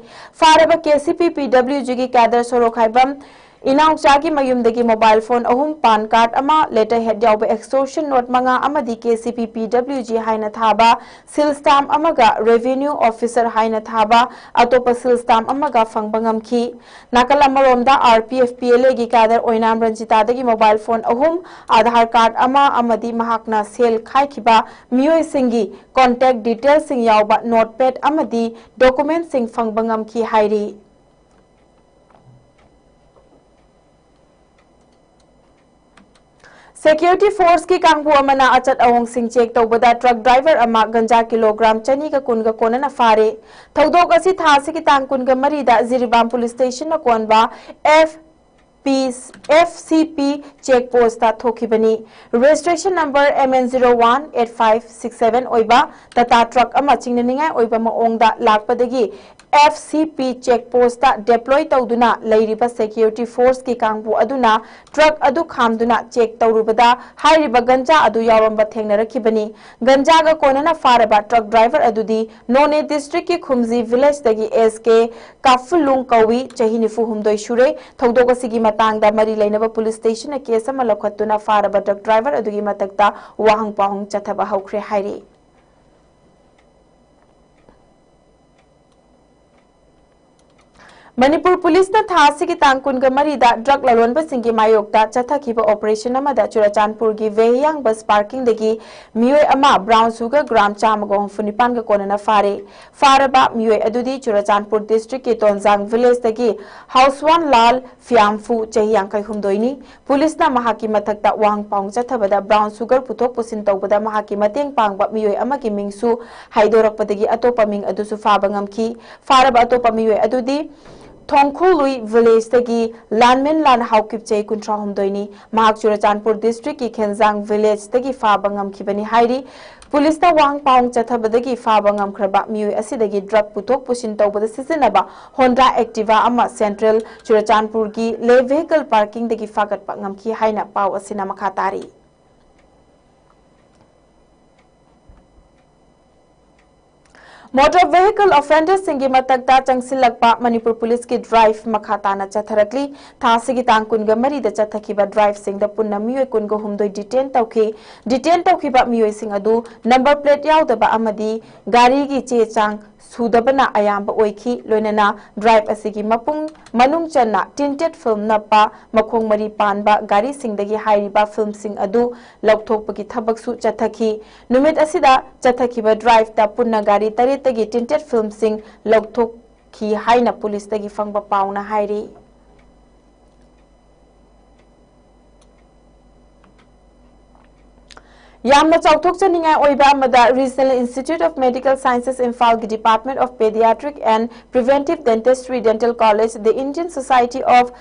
ꯐꯥꯔꯕ ꯀꯦ ꯁꯤ ꯄꯤ ꯄꯤ ꯗꯕ꯭ꯂꯤꯎ ꯖꯤꯒꯤ ꯀꯦꯗꯔ ꯁꯣꯔꯣꯛꯈꯥꯏꯕꯝ ꯏꯅꯥꯎꯆꯥꯒꯤ ꯃꯌꯨꯝꯗꯒꯤ ꯃꯣꯕꯥꯏꯜ ꯐꯣꯟ ꯑꯍꯨꯝ, ꯄꯥꯟ ꯀꯥꯔꯗ ꯑꯃ, ꯂꯦꯇꯔ ꯍꯦꯗ ꯌꯥꯎꯕ ꯑꯦꯛꯁꯇꯣꯔꯁꯟ ꯅꯣꯠ ꯃꯉꯥ ꯑꯃꯗꯤ ꯀꯦ ꯁꯤ ꯄꯤ ꯄꯤ ꯗꯕ꯭ꯂꯤꯎ ꯖꯤ ꯍꯥꯏꯅ ꯊꯥꯕ ꯁꯤꯜ ꯁ꯭ꯇꯥꯝꯞ ꯑꯃꯒ ꯔꯦꯚꯤꯅ꯭ꯌꯨ ꯑꯣꯐꯤꯁꯔ ꯍꯥꯏꯅ ꯊꯥꯕ ꯑꯇꯣꯞꯄ ꯁꯤꯜ ꯁ꯭ꯇꯥꯝꯞ ꯑꯃꯒ ꯐꯪꯕ ꯉꯝꯈꯤ꯫ ꯅꯥꯀꯜ ꯑꯃꯔꯣꯝꯗ, R P F P L ꯑꯦꯒꯤ ꯀꯦꯗꯔ ꯑꯣꯏꯅꯥꯝ ꯔꯟꯖꯤꯇꯥꯗꯒꯤ ꯃꯣꯕꯥꯏꯜ ꯐꯣꯟ ꯑꯍꯨꯝ, ꯑꯥꯙꯥꯔ ꯀꯥꯔꯗ ꯑꯃ ꯑꯃꯗꯤ ꯃꯍꯥꯛꯅ ꯁꯦꯜ ꯈꯥꯏꯈꯤꯕ ꯃꯤꯑꯣꯏꯁꯤꯡꯒꯤ ꯀꯣꯟꯇꯦꯛ ꯗꯤꯇꯦꯜꯁꯤꯡ ꯌꯥꯎꯕ ꯅꯣꯠꯄꯦꯗ ꯑꯃꯗꯤ ꯗꯣꯀꯨꯃꯦꯟꯠꯁꯤꯡ ꯐꯪꯕ ꯉꯝꯈꯤ ꯍꯥꯏꯔꯤ꯫ ꯁꯦꯀ꯭ꯌꯨꯔꯤꯇꯤ ꯐꯣꯔꯁꯀꯤ ꯀꯥꯡꯕꯨ ꯑꯃꯅ ꯑꯆꯠ ꯑꯋꯣꯡꯁꯤꯡ ꯆꯦꯛ ꯇꯧꯕꯗ ꯇ꯭ꯔꯛ ꯗ꯭ꯔꯥꯏꯚꯔ ꯑꯃ ꯒꯟꯖꯥ ꯀꯤꯂꯣꯒ꯭ꯔꯥꯝ ꯆꯅꯤꯒ ꯀꯨꯟꯒ ꯀꯣꯟꯅꯅ ꯐꯥꯔꯦ꯫ ꯊꯧꯗꯣꯛ ꯑꯁꯤ ꯊꯥ ꯑꯁꯤꯒꯤ ꯇꯥꯡ ꯀꯨꯟꯒ ꯃꯔꯤꯗ ꯖꯤꯔꯤꯕꯥꯝ ꯄꯨꯂꯤꯁ ꯁ꯭ꯇꯦꯁꯟꯅ ꯀꯣꯟꯕ F P, F C P check post ꯊꯣꯛꯈꯤꯕꯅꯤ꯫ Registration number M N zero one eight five six seven ꯑꯣꯏꯕ ꯇꯥꯇꯥ ꯇ꯭ꯔꯛ ꯑꯃ ꯆꯤꯡꯅꯅꯤꯡꯉꯥꯏ ꯑꯣꯏꯕ ꯃꯑꯣꯡꯗ ꯂꯥꯛꯄꯗꯒꯤ F C P check post ꯗꯦꯄ꯭ꯂꯣꯏ ꯇꯧꯗꯨꯅ ꯂꯩꯔꯤꯕ ꯁꯦꯀ꯭ꯌꯨꯔꯤꯇꯤ ꯐꯣꯔꯁꯀꯤ ꯀꯥꯡꯕꯨ ꯑꯗꯨꯅ ꯇ꯭ꯔꯛ ꯑꯗꯨ ꯈꯥꯝꯗꯨꯅ ꯆꯦꯛ ꯇꯧꯔꯨꯕꯗ ꯍꯥꯏꯔꯤꯕ ꯒꯟꯖꯥ ꯑꯗꯨ ꯌꯥꯎꯔꯝꯕ ꯊꯦꯡꯅꯔꯛꯈꯤꯕꯅꯤ꯫ ꯒꯟꯖꯥꯒ ꯀꯣꯟꯅꯅ ꯐꯥꯔꯕ ꯇ꯭ꯔꯛ ꯗ꯭ꯔꯥꯏꯚꯔ ꯑꯗꯨꯗꯤ ꯅꯣꯅꯦ ꯗꯤꯁꯇ꯭ꯔꯤꯛꯀꯤ ꯈꯨꯝꯖꯤ ꯚꯤꯂꯦꯖꯇꯒꯤ ꯑꯦꯁ ꯀꯦ ꯀꯥꯐꯨꯂꯨꯡ ꯀꯧꯏ, ꯆꯍꯤ ꯅꯤꯐꯨ ꯍꯨꯝꯗꯣꯏ ꯁꯨꯔꯦ꯫ ꯊꯧꯗꯣꯛ ꯑꯁꯤꯒꯤ ꯃꯇꯥꯡꯗ ꯃꯔꯤ ꯂꯩꯅꯕ ꯄꯨꯂꯤꯁ ꯁ꯭ꯇꯦꯁꯟꯅ ꯀꯦꯁ ꯑꯃ ꯂꯧꯈꯠꯇꯨꯅ ꯐꯥꯔꯕ ꯗ꯭ꯔꯒ ꯗ꯭ꯔꯥꯏꯚꯔ ꯑꯗꯨꯒꯤ ꯃꯊꯛꯇ ꯋꯥꯍꯪ ꯄꯥꯎꯍꯪ ꯆꯠꯊꯕ ꯍꯧꯈ꯭ꯔꯦ ꯍꯥꯏꯔꯤ꯫ ꯃꯅꯤꯄꯨꯔ ꯄꯨꯂꯤꯁꯅ ꯊꯥ ꯑꯁꯤꯒꯤ ꯇꯥꯡ ꯀꯨꯟꯒ ꯃꯔꯤꯗ ꯗ꯭ꯔꯒ ꯂꯂꯣꯟꯕꯁꯤꯡꯒꯤ ꯃꯥꯌꯣꯛꯇ ꯆꯠꯊꯈꯤꯕ ꯑꯣꯄꯔꯦꯁꯟ ꯑꯃꯗ ꯆꯨꯔꯆꯥꯟꯄꯨꯔꯒꯤ ꯚꯦꯍꯤꯌꯥꯡ ꯕꯁ ꯄꯥꯔꯀꯤꯡꯗꯒꯤ ꯃꯤꯑꯣꯏ ꯑꯃ ꯕ꯭ꯔꯥꯎꯟ ꯁꯨꯒꯔ ꯒ꯭ꯔꯥꯝ ꯆꯥꯝꯃꯒ ꯍꯨꯝꯐꯨ ꯅꯤꯄꯥꯟꯒ ꯀꯣꯟꯅꯅ ꯐꯥꯔꯦ꯫ ꯐꯥꯔꯕ ꯃꯤꯑꯣꯏ ꯑꯗꯨꯗꯤ ꯆꯨꯔꯆꯥꯟꯄꯨꯔ ꯗꯤꯁꯇ꯭ꯔꯤꯛꯀꯤ ꯇꯣꯟꯖꯥꯡ ꯚꯤꯂꯦꯖꯇꯒꯤ ꯍꯥꯎꯁꯋꯥꯟ ꯂꯥꯜ ꯐꯤꯌꯥꯝꯐꯨ, ꯆꯍꯤ ꯌꯥꯡꯈꯩ ꯍꯨꯝꯗꯣꯏꯅꯤ꯫ ꯄꯨꯂꯤꯁꯅ ꯃꯍꯥꯛꯀꯤ ꯃꯊꯛꯇ ꯋꯥꯍꯪ ꯄꯥꯎꯍꯪ ꯆꯠꯊꯕꯗ ꯕ꯭ꯔꯥꯎꯟ ꯁꯨꯒꯔ ꯄꯨꯊꯣꯛ ꯄꯨꯁꯤꯟ ꯇꯧꯕꯗ ꯃꯍꯥꯛꯀꯤ ꯃꯇꯦꯡ ꯄꯥꯡꯕ ꯃꯤꯑꯣꯏ ꯑꯃꯒꯤ ꯃꯤꯡꯁꯨ ꯍꯥꯏꯗꯣꯔꯛꯄꯗꯒꯤ ꯑꯇꯣꯞꯄ ꯃꯤꯡ ꯑꯗꯨꯁꯨ ꯐꯥꯕ ꯉꯝꯈꯤ꯫ ꯐꯥꯔꯕ ꯑꯇꯣꯞꯄ ꯃꯤꯑꯣꯏ ꯑꯗꯨꯗꯤ ꯊꯣꯡꯈꯨꯂꯨꯏ ꯚꯤꯂꯦꯖꯇꯒꯤ ꯂꯥꯟꯃꯦꯟ ꯂꯥꯟ ꯍꯥꯎꯀꯤꯞ, ꯆꯍꯤ ꯀꯨꯟꯊ꯭ꯔꯥ ꯍꯨꯝꯗꯣꯏꯅꯤ꯫ ꯃꯍꯥꯛ ꯆꯨꯔꯆꯥꯟꯄꯨꯔ ꯗꯤꯁꯇ꯭ꯔꯤꯛꯀꯤ ꯈꯦꯟꯖꯥꯡ ꯚꯤꯂꯦꯖꯇꯒꯤ ꯐꯥꯕ ꯉꯝꯈꯤꯕꯅꯤ ꯍꯥꯏꯔꯤ꯫ ꯄꯨꯂꯤꯁꯅ ꯋꯥꯍꯪ ꯄꯥꯎꯍꯪ ꯆꯠꯊꯕꯗꯒꯤ ꯐꯥꯕ ꯉꯝꯈ꯭ꯔꯕ ꯃꯤꯑꯣꯏ ꯑꯁꯤꯗꯒꯤ ꯗ꯭ꯔꯒ ꯄꯨꯊꯣꯛ ꯄꯨꯁꯤꯟ ꯇꯧꯕꯗ ꯁꯤꯖꯤꯟꯅꯕ ꯍꯣꯟꯗꯥ ꯑꯦꯛꯇꯤꯚꯥ ꯑꯃ, ꯁꯦꯟꯇ꯭ꯔꯦꯜ ꯆꯨꯔꯆꯥꯟꯄꯨꯔꯒꯤ ꯂꯦ ꯚꯦꯍꯤꯀꯜ ꯄꯥꯔꯀꯤꯡꯗꯒꯤ ꯐꯥꯒꯠꯄ ꯉꯝꯈꯤ ꯍꯥꯏꯅ ꯄꯥꯎ ꯑꯁꯤꯅ ꯃꯈꯥ ꯇꯥꯔꯤ꯫ ꯃꯣꯇꯣꯔ ꯚꯦꯍꯤꯀꯜ ꯑꯣꯐꯦꯟꯗꯔꯁꯤꯡꯒꯤ ꯃꯊꯛꯇ ꯆꯪꯁꯤꯜꯂꯛꯄ ꯃꯅꯤꯄꯨꯔ ꯄꯨꯂꯤꯁꯀꯤ ꯗ꯭ꯔꯥꯏꯚ ꯃꯈꯥ ꯇꯥꯅ ꯆꯠꯊꯔꯛꯂꯤ꯫ ꯊꯥ ꯑꯁꯤꯒꯤ ꯇꯥꯡ ꯀꯨꯟꯒ ꯃꯔꯤꯗ ꯆꯠꯊꯈꯤꯕ ꯗ꯭ꯔꯥꯏꯚꯁꯤꯡꯗ ꯄꯨꯟꯅ ꯃꯤꯑꯣꯏ ꯀꯨꯟꯒ ꯍꯨꯝꯗꯣꯏ ꯗꯤꯇꯦꯟ ꯇꯧꯈꯤ꯫ ꯗꯤꯇꯦꯟ ꯇꯧꯈꯤꯕ ꯃꯤꯑꯣꯏꯁꯤꯡ ꯑꯗꯨ ꯅꯝꯕꯔ ꯄ꯭ꯂꯦꯠ ꯌꯥꯎꯗꯕ ꯑꯃꯗꯤ ꯒꯥꯔꯤꯒꯤ ꯆꯦ ꯆꯥꯡ ꯁꯨꯗꯕꯅ ꯑꯌꯥꯝꯕ ꯑꯣꯏꯈꯤ꯫ ꯂꯣꯏꯅꯅ ꯗ꯭ꯔꯥꯏꯚ ꯑꯁꯤꯒꯤ ꯃꯄꯨꯡ ꯃꯅꯨꯡ ꯆꯟꯅ ꯇꯤꯟꯇꯦꯠ ꯐꯤꯜꯝ ꯅꯞꯄ ꯃꯈꯣꯡ ꯃꯔꯤ ꯄꯥꯟꯕ ꯒꯥꯔꯤꯁꯤꯡꯗꯒꯤ ꯍꯥꯏꯔꯤꯕ ꯐꯤꯜꯝꯁꯤꯡ ꯑꯗꯨ ꯂꯧꯊꯣꯛꯄꯒꯤ ꯊꯕꯛꯁꯨ ꯆꯠꯊꯈꯤ꯫ ꯅꯨꯃꯤꯠ ꯑꯁꯤꯗ ꯆꯠꯊꯈꯤꯕ ꯗ꯭ꯔꯥꯏꯚꯇ ꯄꯨꯟꯅ ꯒꯥꯔꯤ ꯇꯔꯦꯠꯇꯒꯤ ꯇꯤꯟꯇꯦꯠ ꯐꯤꯜꯝꯁꯤꯡ ꯂꯧꯊꯣꯛꯈꯤ ꯍꯥꯏꯅ ꯄꯨꯂꯤꯁꯇꯒꯤ ꯐꯪꯕ ꯄꯥꯎꯅ ꯍꯥꯏꯔꯤ꯫ ꯌꯥꯝꯅ ꯆꯥꯎꯊꯣꯛꯆꯅꯤꯡꯉꯥꯏ ꯑꯣꯏꯕ ꯑꯃꯗ Regional Institute of Medical Sciences ꯏꯝꯐꯥꯜꯒꯤ Department of Pediatric and Preventive Dentistry, Dental College, The Indian Society of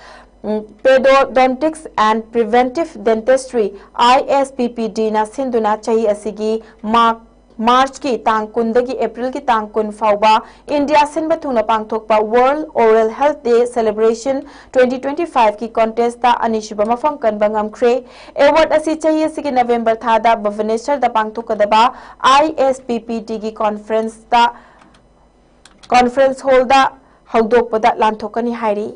Periodontics and Preventive Dentistry, I S P P D ꯅ ꯁꯤꯟꯗꯨꯅ ꯆꯍꯤ ꯑꯁꯤꯒꯤ ꯃꯥꯔꯛ ꯃꯥꯔꯆꯀꯤ ꯇꯥꯡ ꯀꯨꯟꯗꯒꯤ ꯑꯦꯄ꯭ꯔꯤꯜꯒꯤ ꯇꯥꯡ ꯀꯨꯟ ꯐꯥꯎꯕ ꯏꯟꯗꯤꯌꯥ ꯁꯤꯟꯕ ꯊꯨꯡꯅ ꯄꯥꯡꯊꯣꯛꯄ World Oral Health Day Celebration twenty twenty five ꯀꯤ ꯀꯣꯟꯇꯦꯁꯇ ꯑꯅꯤꯁꯨꯕ ꯃꯐꯝ ꯀꯟꯕ ꯉꯝꯈ꯭ꯔꯦ꯫ ꯑꯦꯋꯥꯔꯗ ꯑꯁꯤ ꯆꯍꯤ ꯑꯁꯤꯒꯤ ꯅꯕꯦꯝꯕꯔ ꯊꯥꯗ ꯚꯨꯕꯅꯦꯁ꯭ꯋꯔꯗ ꯄꯥꯡꯊꯣꯛꯀꯗꯕ I S P P D ꯒꯤ ꯀꯣꯟꯐ꯭ꯔꯦꯟꯁꯇ, ꯀꯣꯟꯐ꯭ꯔꯦꯟꯁ ꯍꯣꯜꯗ ꯍꯧꯗꯣꯛꯄꯗ ꯂꯥꯟꯊꯣꯛꯀꯅꯤ ꯍꯥꯏꯔꯤ꯫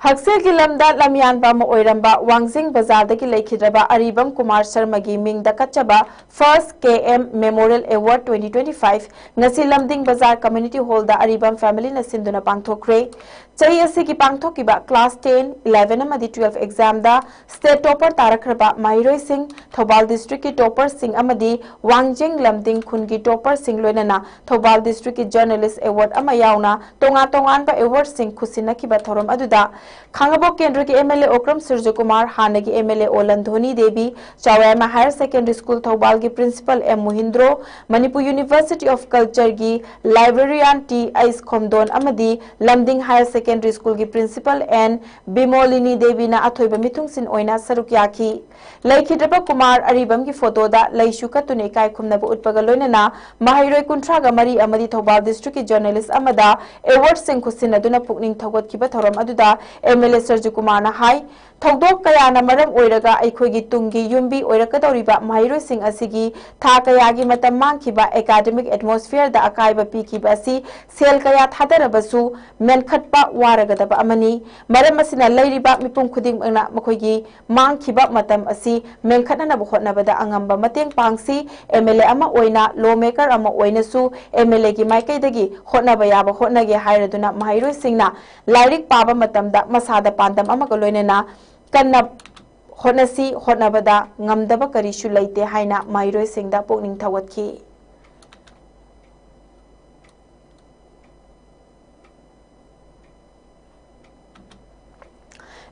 ꯍꯛꯁꯦꯜꯒꯤ ꯂꯝꯗ ꯂꯝꯌꯥꯟꯕ ꯑꯃ ꯑꯣꯏꯔꯝꯕ ꯋꯥꯡꯖꯤꯡ ꯕꯖꯥꯔꯗꯒꯤ ꯂꯩꯈꯤꯗ꯭ꯔꯕ ꯑꯔꯤꯕꯝ ꯀꯨꯃꯥꯔ ꯁꯔꯃꯒꯤ ꯃꯤꯡꯗ ꯀꯠꯆꯕ First K M Memorial Award twenty twenty-five ꯉꯁꯤ ꯂꯝꯗꯤꯡ ꯕꯖꯥꯔ Community Hallꯗ ꯑꯔꯤꯕꯝ familyꯅ ꯁꯤꯟꯗꯨꯅ ꯄꯥꯡꯊꯣꯛꯈ꯭ꯔꯦ꯫ ꯆꯍꯤ ꯑꯁꯤꯒꯤ ꯄꯥꯡꯊꯣꯛꯈꯤꯕ class ten, eleven ꯑꯃꯗꯤ twelve examꯗ state topper ꯇꯥꯔꯛꯈ꯭ꯔꯕ ꯃꯍꯩꯔꯣꯏꯁꯤꯡ, ꯊꯧꯕꯥꯜ districtꯀꯤ topperꯁꯤꯡ ꯑꯃꯗꯤ ꯋꯥꯡꯖꯤꯡ ꯂꯝꯗꯤꯡ ꯈꯨꯟꯒꯤ topperꯁꯤꯡ ꯂꯣꯏꯅꯅ ꯊꯧꯕꯥꯜ districtꯀꯤ Journalist Award ꯑꯃ ꯌꯥꯎꯅ ꯇꯣꯉꯥꯟ ꯇꯣꯉꯥꯟꯕ awardꯁꯤꯡ ꯈꯨꯠꯁꯤꯟꯅꯈꯤꯕ ꯊꯧꯔꯝ ꯑꯗꯨꯗ ꯈꯥꯡꯉꯕꯣꯛ ꯀꯦꯟꯗ꯭ꯔꯒꯤ M L A ꯑꯣꯀ꯭ꯔꯝ ꯁꯨꯔꯖꯀꯨꯃꯥꯔ, ꯍꯥꯟꯅꯒꯤ M L A ꯑꯣꯂꯟ Dhoni Devi, ꯆꯥꯎꯔꯦꯝꯃ Higher Secondary School ꯊꯧꯕꯥꯜꯒꯤ Principal M ꯃꯨꯍꯤꯟꯗ꯭ꯔꯣ, Manipur University of Cultureꯒꯤ librarian T H ꯈꯣꯝꯗꯣꯟ ꯑꯃꯗꯤ ꯂꯝꯗꯤꯡ Higher Secondary Schoolꯒꯤ Principal N ꯕꯤꯃꯣꯂꯤꯅꯤ ꯗꯦꯕꯤꯅ ꯑꯊꯣꯏꯕ ꯃꯤꯊꯨꯡꯁꯤꯟ ꯑꯣꯏꯅ ꯁꯔꯨꯛ ꯌꯥꯈꯤ꯫ ꯂꯩꯈꯤꯗ꯭ꯔꯕ ꯀꯨꯃꯥꯔ ꯑꯔꯤꯕꯝꯒꯤ photoꯗ ꯂꯩꯁꯨ ꯀꯠꯇꯨꯅ ꯏꯀꯥꯏ ꯈꯨꯝꯅꯕ ꯎꯠꯄꯒ ꯂꯣꯏꯅꯅ ꯃꯍꯩꯔꯣꯏ ꯀꯨꯟꯊ꯭ꯔꯥꯒ ꯃꯔꯤ ꯑꯃꯗꯤ ꯊꯧꯕꯥꯜ districtꯀꯤ journalist ꯑꯃꯗ awardꯁꯤꯡ ꯈꯨꯠꯁꯤꯟꯅꯗꯨꯅ ꯄꯨꯛꯅꯤꯡ ꯊꯧꯒꯠꯈꯤꯕ ꯊꯧꯔꯝ ꯑꯗꯨꯗ M L A ꯁꯔꯖꯨꯀꯨꯃꯥꯔꯅ ꯍꯥꯏ, ꯊꯧꯗꯣꯛ ꯀꯌꯥꯅ ꯃꯔꯝ ꯑꯣꯏꯔꯒ ꯑꯩꯈꯣꯏꯒꯤ ꯇꯨꯡꯒꯤ ꯌꯨꯝꯕꯤ ꯑꯣꯏꯔꯛꯀꯗꯧꯔꯤꯕ ꯃꯍꯩꯔꯣꯏꯁꯤꯡ ꯑꯁꯤꯒꯤ ꯊꯥ ꯀꯌꯥꯒꯤ ꯃꯇꯝ ꯃꯥꯡꯈꯤꯕ academic atmosphereꯗ ꯑꯀꯥꯏꯕ ꯄꯤꯈꯤꯕ ꯑꯁꯤ ꯁꯦꯜ ꯀꯌꯥ ꯊꯥꯗꯔꯕꯁꯨ ꯃꯦꯟꯈꯠꯄ ꯋꯥꯔꯒꯗꯕ ꯑꯃꯅꯤ꯫ ꯃꯔꯝ ꯑꯁꯤꯅ ꯂꯩꯔꯤꯕ ꯃꯤꯄꯨꯝ ꯈꯨꯗꯤꯡꯃꯛꯅ ꯃꯈꯣꯏꯒꯤ ꯃꯥꯡꯈꯤꯕ ꯃꯇꯝ ꯑꯁꯤ ꯃꯦꯟꯈꯠꯅꯅꯕ ꯍꯣꯠꯅꯕꯗ ꯑꯉꯝꯕ ꯃꯇꯦꯡ ꯄꯥꯡꯁꯤ꯫ M L A ꯑꯃ ꯑꯣꯏꯅ, lawmaker ꯑꯃ ꯑꯣꯏꯅꯁꯨ M L Aꯒꯤ ꯃꯥꯏꯀꯩꯗꯒꯤ ꯍꯣꯠꯅꯕ ꯌꯥꯕ ꯍꯣꯠꯅꯒꯦ ꯍꯥꯏꯔꯗꯨꯅ ꯃꯍꯩꯔꯣꯏꯁꯤꯡꯅ ꯂꯥꯏꯔꯤꯛ ꯄꯥꯕ ꯃꯇꯝꯗ ꯃꯁꯥꯗ ꯄꯥꯟꯗꯝ ꯑꯃꯒ ꯂꯣꯏꯅꯅ ꯀꯟꯅ ꯍꯣꯠꯅꯁꯤ, ꯍꯣꯠꯅꯕꯗ ꯉꯝꯗꯕ ꯀꯔꯤꯁꯨ ꯂꯩꯇꯦ ꯍꯥꯏꯅ ꯃꯍꯩꯔꯣꯏꯁꯤꯡꯗ ꯄꯨꯛꯅꯤꯡ ꯊꯧꯒꯠꯈꯤ꯫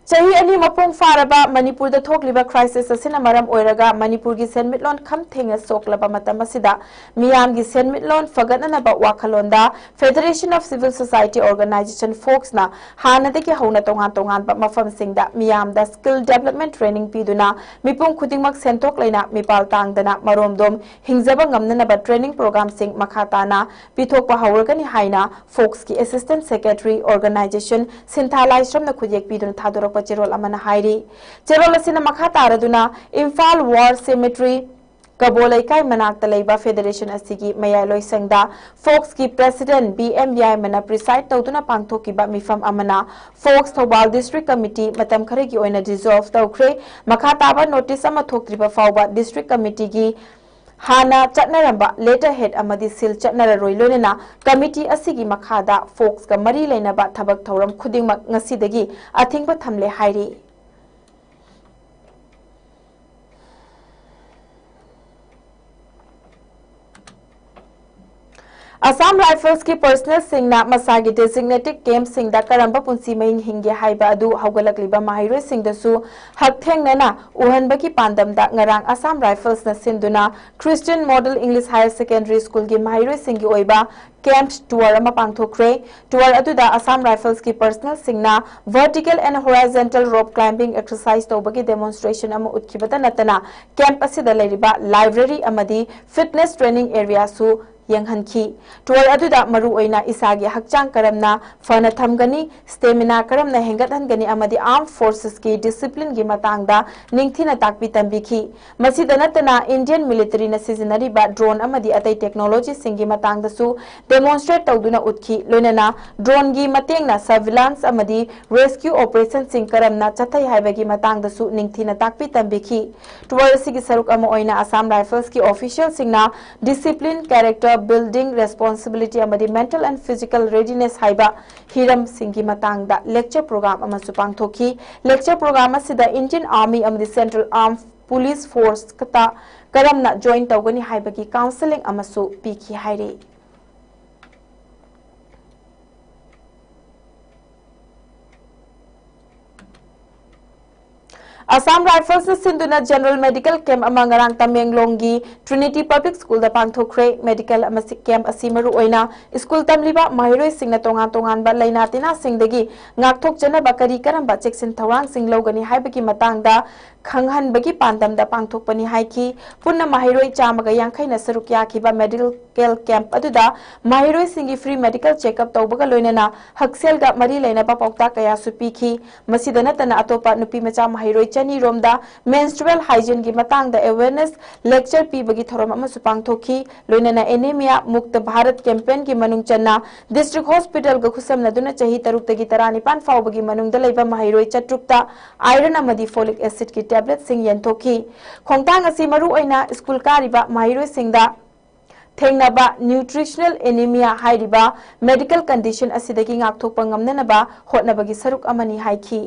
ꯆꯍꯤ ꯑꯅꯤ ꯃꯄꯨꯡ ꯐꯥꯔꯕ ꯃꯅꯤꯄꯨꯔꯗ ꯊꯣꯛꯂꯤꯕ crisis ꯑꯁꯤꯅ ꯃꯔꯝ ꯑꯣꯏꯔꯒ ꯃꯅꯤꯄꯨꯔꯒꯤ ꯁꯦꯟꯃꯤꯠꯂꯣꯟ ꯈꯝ ꯊꯦꯡꯅ ꯁꯣꯛꯂꯕ ꯃꯇꯝ ꯑꯁꯤꯗ ꯃꯤꯌꯥꯝꯒꯤ ꯁꯦꯟꯃꯤꯠꯂꯣꯟ ꯐꯒꯠꯅꯅꯕ ꯋꯥꯈꯜꯂꯣꯟꯗ Federation of Civil Society Organization, ꯐꯣꯛꯁꯅ ꯍꯥꯟꯅꯗꯒꯤ ꯍꯧꯅ ꯇꯣꯉꯥꯟ ꯇꯣꯉꯥꯟꯕ ꯃꯐꯝꯁꯤꯡꯗ ꯃꯤꯌꯥꯝꯗ skill development training ꯄꯤꯗꯨꯅ ꯃꯤꯄꯨꯝ ꯈꯨꯗꯤꯡꯃꯛ ꯁꯦꯟꯊꯣꯛ ꯂꯩꯅ ꯃꯤꯄꯥꯜ ꯇꯥꯡꯗꯅ ꯃꯔꯣꯝꯗꯣꯝ ꯍꯤꯡꯖꯕ ꯉꯝꯅꯅꯕ training programꯁꯤꯡ ꯃꯈꯥ ꯇꯥꯅ ꯄꯤꯊꯣꯛꯄ ꯍꯧꯔꯒꯅꯤ ꯍꯥꯏꯅ ꯐꯣꯛꯁꯀꯤ Assistant Secretary Organization ꯁꯤꯟꯊꯥ ꯂꯥꯏꯁ꯭ꯔꯝꯅ ꯈꯨꯠꯌꯦꯛ ꯄꯤꯗꯨꯅ ꯊꯥꯗꯣꯔꯛꯄ ꯆꯦꯔꯣꯜ ꯑꯃꯅ ꯍꯥꯏꯔꯤ꯫ ꯆꯦꯔꯣꯜ ꯑꯁꯤꯅ ꯃꯈꯥ ꯇꯥꯔꯗꯨꯅ ꯏꯝꯐꯥꯜ War Cemetery ꯀꯕꯣ ꯂꯩꯀꯥꯏ ꯃꯅꯥꯛꯇ ꯂꯩꯕ ꯐꯦꯗꯔꯦꯁꯟ ꯑꯁꯤꯒꯤ ꯃꯌꯥꯏꯂꯣꯏꯁꯪꯗ ꯐꯣꯛꯁꯀꯤ ꯄ꯭ꯔꯦꯁꯤꯗꯦꯟꯠ ꯕꯤ ꯑꯦꯝ ꯌꯥꯏꯃꯅ ꯄ꯭ꯔꯤꯁꯥꯏꯗ ꯇꯧꯗꯨꯅ ꯄꯥꯡꯊꯣꯛꯈꯤꯕ ꯃꯤꯐꯝ ꯑꯃꯅ ꯐꯣꯛꯁ ꯊꯧꯕꯥꯜ ꯗꯤꯁꯇ꯭ꯔꯤꯛ ꯀꯃꯤꯇꯤ ꯃꯇꯝ ꯈꯔꯒꯤ ꯑꯣꯏꯅ ꯗꯤꯖꯣꯜꯚ ꯇꯧꯈ꯭ꯔꯦ꯫ ꯃꯈꯥ ꯇꯥꯕ ꯅꯣꯇꯤꯁ ꯑꯃ ꯊꯣꯛꯇ꯭ꯔꯤꯕ ꯐꯥꯎꯕ ꯗꯤꯁꯇ꯭ꯔꯤꯛ ꯀꯃꯤꯇꯤꯒꯤ ꯍꯥꯟꯅ ꯆꯠꯅꯔꯝꯕ ꯂꯦꯇꯔ ꯍꯦꯗ ꯑꯃꯗꯤ ꯁꯤꯜ ꯆꯠꯅꯔꯔꯣꯏ, ꯂꯣꯏꯅꯅ ꯀꯃꯤꯇꯤ ꯑꯁꯤꯒꯤ ꯃꯈꯥꯗ ꯐꯣꯛꯁꯀ ꯃꯔꯤ ꯂꯩꯅꯕ ꯊꯕꯛ ꯊꯧꯔꯝ ꯈꯨꯗꯤꯡꯃꯛ ꯉꯁꯤꯗꯒꯤ ꯑꯊꯤꯡꯕ ꯊꯝꯂꯦ ꯍꯥꯏꯔꯤ꯫ ꯑꯁꯥꯝ ꯔꯥꯏꯐꯜꯁꯀꯤ ꯄꯔꯁꯅꯦꯜꯁꯤꯡꯅ ꯃꯁꯥꯒꯤ ꯗꯦꯖꯤꯒꯅꯦꯇꯦꯗ ꯀꯦꯝꯞꯁꯤꯡꯗ ꯀꯔꯝꯕ ꯄꯨꯟꯁꯤ ꯃꯍꯤꯡ ꯍꯤꯡꯒꯦ ꯍꯥꯏꯕ ꯑꯗꯨ ꯍꯧꯒꯠꯂꯛꯂꯤꯕ ꯃꯍꯩꯔꯣꯏꯁꯤꯡꯗꯁꯨ ꯍꯛꯊꯦꯡꯅꯅ ꯎꯍꯟꯕꯒꯤ ꯄꯥꯟꯗꯝꯗ ꯉꯔꯥꯡ ꯑꯁꯥꯝ ꯔꯥꯏꯐꯜꯁꯅ ꯁꯤꯟꯗꯨꯅ Christian model English higher secondary ꯁ꯭ꯀꯨꯜꯒꯤ ꯃꯍꯩꯔꯣꯏꯁꯤꯡꯒꯤ ꯑꯣꯏꯕ ꯀꯦꯝꯞ ꯇꯨꯔ ꯑꯃ ꯄꯥꯡꯊꯣꯛꯈ꯭ꯔꯦ꯫ ꯇꯨꯔ ꯑꯗꯨꯗ ꯑꯁꯥꯝ ꯔꯥꯏꯐꯜꯁꯀꯤ ꯄꯔꯁꯅꯦꯜꯁꯤꯡꯅ vertical and horizontal rope climbing exercise ꯇꯧꯕꯒꯤ ꯗꯦꯃꯣꯟꯁꯇ꯭ꯔꯦꯁꯟ ꯑꯃ ꯎꯠꯈꯤꯕꯇ ꯅꯠꯇꯅ ꯀꯦꯝꯞ ꯑꯁꯤꯗ ꯂꯩꯔꯤꯕ ꯂꯥꯏꯕ꯭ꯔꯦꯔꯤ ꯑꯃꯗꯤ ꯐꯤꯠꯅꯦꯁ ꯇ꯭ꯔꯦꯅꯤꯡ ꯑꯦꯔꯤꯌꯥꯁꯨ ꯌꯦꯡꯍꯟꯈꯤ꯫ ꯇꯨꯔ ꯑꯗꯨꯗ ꯃꯔꯨꯑꯣꯏꯅ ꯏꯁꯥꯒꯤ ꯍꯛꯆꯥꯡ ꯀꯔꯝꯅ ꯐꯅ ꯊꯝꯒꯅꯤ, ꯁ꯭ꯇꯦꯃꯤꯅꯥ ꯀꯔꯝꯅ ꯍꯦꯟꯒꯠꯍꯟꯒꯅꯤ ꯑꯃꯗꯤ ꯑꯥꯔꯝ ꯐꯣꯔꯁꯦꯁꯀꯤ ꯗꯤꯁꯤꯄ꯭ꯂꯤꯟꯒꯤ ꯃꯇꯥꯡꯗ ꯅꯤꯡꯊꯤꯅ ꯇꯥꯛꯄꯤ ꯇꯝꯕꯤꯈꯤ꯫ ꯃꯁꯤꯗ ꯅꯠꯇꯅ ꯏꯟꯗꯤꯌꯟ ꯃꯤꯂꯤꯇꯔꯤꯅ ꯁꯤꯖꯤꯟꯅꯔꯤꯕ ꯗ꯭ꯔꯣꯟ ꯑꯃꯗꯤ ꯑꯇꯩ ꯇꯦꯛꯅꯣꯂꯣꯖꯤꯁꯤꯡꯒꯤ ꯃꯇꯥꯡꯗꯁꯨ ꯗꯦꯃꯣꯟꯁꯇ꯭ꯔꯦꯠ ꯇꯧꯗꯨꯅ ꯎꯠꯈꯤ, ꯂꯣꯏꯅꯅ ꯗ꯭ꯔꯣꯟꯒꯤ ꯃꯇꯦꯡꯅ ꯁꯔꯚꯤꯂꯥꯟꯁ ꯑꯃꯗꯤ ꯔꯦꯁꯀ꯭ꯌꯨ ꯑꯣꯄꯔꯦꯁꯟꯁꯤꯡ ꯀꯔꯝꯅ ꯆꯠꯊꯩ ꯍꯥꯏꯕꯒꯤ ꯃꯇꯥꯡꯗꯁꯨ ꯅꯤꯡꯊꯤꯅ ꯇꯥꯛꯄꯤ ꯇꯝꯕꯤꯈꯤ꯫ ꯇꯨꯔ ꯑꯁꯤꯒꯤ ꯁꯔꯨꯛ ꯑꯃ ꯑꯣꯏꯅ ꯑꯁꯥꯝ ꯔꯥꯏꯐꯜꯁꯀꯤ ꯑꯣꯐꯤꯁꯤꯌꯦꯜꯁꯤꯡꯅ ꯗꯤꯁꯤꯄ꯭ꯂꯤꯟ, ꯀꯦꯔꯦꯛꯇꯔ ꯕꯤꯜꯗꯤꯡ, ꯔꯦꯁꯄꯣꯟꯁꯤꯕꯤꯂꯤꯇꯤ ꯑꯃꯗꯤ ꯃꯦꯟꯇꯦꯜ ꯑꯦꯟ ꯐꯤꯖꯤꯀꯦꯜ ꯔꯦꯗꯤꯅꯦꯁ ꯍꯥꯏꯕ ꯍꯤꯔꯝꯁꯤꯡꯒꯤ ꯃꯇꯥꯡꯗ ꯂꯦꯛꯆꯔ ꯄ꯭ꯔꯣꯒ꯭ꯔꯥꯝ ꯑꯃꯁꯨ ꯄꯥꯡꯊꯣꯛꯈꯤ꯫ ꯂꯦꯛꯆꯔ ꯄ꯭ꯔꯣꯒ꯭ꯔꯥꯝ ꯑꯁꯤꯗ ꯏꯟꯗꯤꯌꯟ ꯑꯥꯔꯃꯤ ꯑꯃꯗꯤ ꯁꯦꯟꯇ꯭ꯔꯦꯜ ꯑꯥꯔꯝ ꯄꯨꯂꯤꯁ ꯐꯣꯔꯁꯇ ꯀꯔꯝꯅ ꯖꯣꯏꯟ ꯇꯧꯒꯅꯤ ꯍꯥꯏꯕꯒꯤ ꯀꯥꯎꯟꯁꯦꯂꯤꯡ ꯑꯃꯁꯨ ꯄꯤꯈꯤ ꯍꯥꯏꯔꯤ꯫ ꯑꯁꯥꯝ ꯔꯥꯏꯐꯜꯁꯅ ꯁꯤꯟꯗꯨꯅ ꯖꯦꯅꯔꯦꯜ ꯃꯦꯗꯤꯀꯦꯜ ꯀꯦꯝꯞ ꯑꯃ ꯉꯔꯥꯡ ꯇꯃꯦꯡꯂꯣꯡꯒꯤ ꯇ꯭ꯔꯤꯅꯤꯇꯤ ꯄꯕ꯭ꯂꯤꯛ ꯁ꯭ꯀꯨꯜꯗ ꯄꯥꯡꯊꯣꯛꯈ꯭ꯔꯦ꯫ ꯃꯦꯗꯤꯀꯦꯜ ꯑꯃꯁꯤ ꯀꯦꯝꯞ ꯑꯁꯤ ꯃꯔꯨꯑꯣꯏꯅ ꯁ꯭ꯀꯨꯜ ꯇꯝꯂꯤꯕ ꯃꯍꯩꯔꯣꯏꯁꯤꯡꯅ ꯇꯣꯉꯥꯟ ꯇꯣꯉꯥꯟꯕ ꯂꯥꯏꯅꯥ ꯇꯤꯟꯅꯥꯁꯤꯡꯗꯒꯤ ꯉꯥꯛꯊꯣꯛꯆꯅꯕ ꯀꯔꯤ ꯀꯔꯝꯕ ꯆꯦꯛꯁꯤꯟ ꯊꯧꯔꯥꯡꯁꯤꯡ ꯂꯧꯒꯅꯤ ꯍꯥꯏꯕꯒꯤ ꯃꯇꯥꯡꯗ ꯈꯪꯍꯟꯕꯒꯤ ꯄꯥꯟꯗꯝꯗ ꯄꯥꯡꯊꯣꯛꯄꯅꯤ ꯍꯥꯏꯈꯤ꯫ ꯄꯨꯟꯅ ꯃꯍꯩꯔꯣꯏ ꯆꯥꯝꯃꯒ ꯌꯥꯡꯈꯩꯅ ꯁꯔꯨꯛ ꯌꯥꯈꯤꯕ medical camp ꯑꯗꯨꯗ ꯃꯍꯩꯔꯣꯏꯁꯤꯡꯒꯤ free medical checkup ꯇꯧꯕꯒ ꯂꯣꯏꯅꯅ ꯍꯛꯁꯦꯜꯒ ꯃꯔꯤ ꯂꯩꯅꯕ ꯄꯥꯎꯇꯥꯛ ꯀꯌꯥꯁꯨ ꯄꯤꯈꯤ꯫ ꯃꯁꯤꯗ ꯅꯠꯇꯅ ꯑꯇꯣꯞꯄ ꯅꯨꯄꯤ ꯃꯆꯥ ꯃꯍꯩꯔꯣꯏ ꯆꯅꯤ ꯔꯣꯝꯗ menstrual hygiene ꯒꯤ ꯃꯇꯥꯡꯗ awareness lecture ꯄꯤꯕꯒꯤ ꯊꯧꯔꯝ ꯑꯃꯁꯨ ꯄꯥꯡꯊꯣꯛꯈꯤ꯫ ꯂꯣꯏꯅꯅ anemia ꯃꯨꯛꯇ ꯚꯥꯔꯠ campaign ꯒꯤ ꯃꯅꯨꯡ ꯆꯟꯅ district hospital ꯒ ꯈꯨꯠꯁꯝꯅꯗꯨꯅ ꯆꯍꯤ ꯇꯔꯨꯛꯇꯒꯤ ꯇꯔꯥꯅꯤꯄꯥꯟ ꯐꯥꯎꯕꯒꯤ ꯃꯅꯨꯡꯗ ꯂꯩꯕ ꯃꯍꯩꯔꯣꯏ ꯆꯥꯇ꯭ꯔꯨꯛꯇ iron ꯑꯃꯗꯤ folic acid ꯀꯤ tablet ꯁꯤꯡ ꯌꯦꯟꯊꯣꯛꯈꯤ꯫ ꯈꯣꯡꯊꯥꯡ ꯑꯁꯤ ꯃꯔꯨꯑꯣꯏꯅ ꯁ꯭ꯀꯨꯜ ꯀꯥꯔꯤꯕ ꯃꯍꯩꯔꯣꯏꯁꯤꯡꯗ ꯊꯦꯡꯅꯕ nutritional anemia ꯍꯥꯏꯔꯤꯕ medical condition ꯑꯁꯤꯗꯒꯤ ꯉꯥꯛꯊꯣꯛꯄ ꯉꯝꯅꯅꯕ ꯍꯣꯠꯅꯕꯒꯤ ꯁꯔꯨꯛ ꯑꯃꯅꯤ ꯍꯥꯏꯈꯤ꯫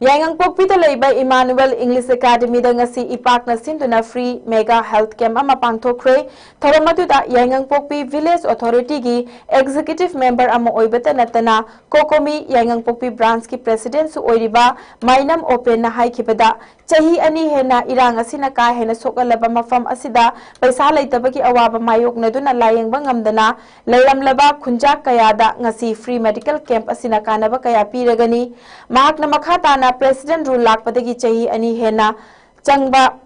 ꯌꯥꯏꯉꯪꯄꯣꯛꯄꯤꯗ ꯂꯩꯕ Emmanuel English Academy ꯗ ꯉꯁꯤ ꯏꯄꯥꯛꯅ ꯁꯤꯟꯗꯨꯅ free mega health camp ꯑꯃ ꯄꯥꯡꯊꯣꯛꯈ꯭ꯔꯦ꯫ ꯊꯧꯔꯝ ꯑꯗꯨꯗ ꯌꯥꯏꯉꯪꯄꯣꯛꯄꯤ village authority ꯒꯤ executive member ꯑꯃ ꯑꯣꯏꯕꯇ ꯅꯠꯇꯅ COCOMI ꯌꯥꯏꯉꯪꯄꯣꯛꯄꯤ branch ꯀꯤ president ꯁꯨ ꯑꯣꯏꯔꯤꯕ ꯃꯥꯏꯅꯝ ꯑꯣꯄꯦꯟꯅ ꯍꯥꯏꯈꯤꯕꯗ, ꯆꯍꯤ ꯑꯅꯤ ꯍꯦꯟꯅ ꯏꯔꯥꯡ ꯑꯁꯤꯅ ꯀꯥ ꯍꯦꯟꯅ ꯁꯣꯛꯍꯜꯂꯕ ꯃꯐꯝ ꯑꯁꯤꯗ ꯄꯩꯁꯥ ꯂꯩꯇꯕꯒꯤ ꯑꯋꯥꯕ ꯃꯥꯌꯣꯛꯅꯗꯨꯅ ꯂꯥꯌꯦꯡꯕ ꯉꯝꯗꯅ ꯂꯩꯔꯝꯂꯕ ꯈꯨꯟꯖꯥꯛ ꯀꯌꯥꯗ ꯉꯁꯤ free medical camp ꯑꯁꯤꯅ ꯀꯥꯟꯅꯕ ꯀꯌꯥ ꯄꯤꯔꯒꯅꯤ꯫ ꯃꯍꯥꯛꯅ ꯃꯈꯥ ꯇꯥꯅ president rule ꯂꯥꯛꯄꯗꯒꯤ ꯆꯍꯤ ꯑꯅꯤ ꯍꯦꯟꯅ ꯆꯪꯕ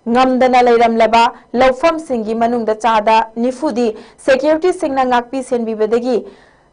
ꯉꯝꯗꯅ ꯂꯩꯔꯝꯂꯕ ꯂꯧꯐꯝꯁꯤꯡꯒꯤ ꯃꯅꯨꯡꯗ ꯆꯥꯗ ꯅꯤꯐꯨꯗꯤ security ꯁꯤꯡꯅ ꯉꯥꯛꯄꯤ ꯁꯦꯟꯕꯤꯕꯗꯒꯤ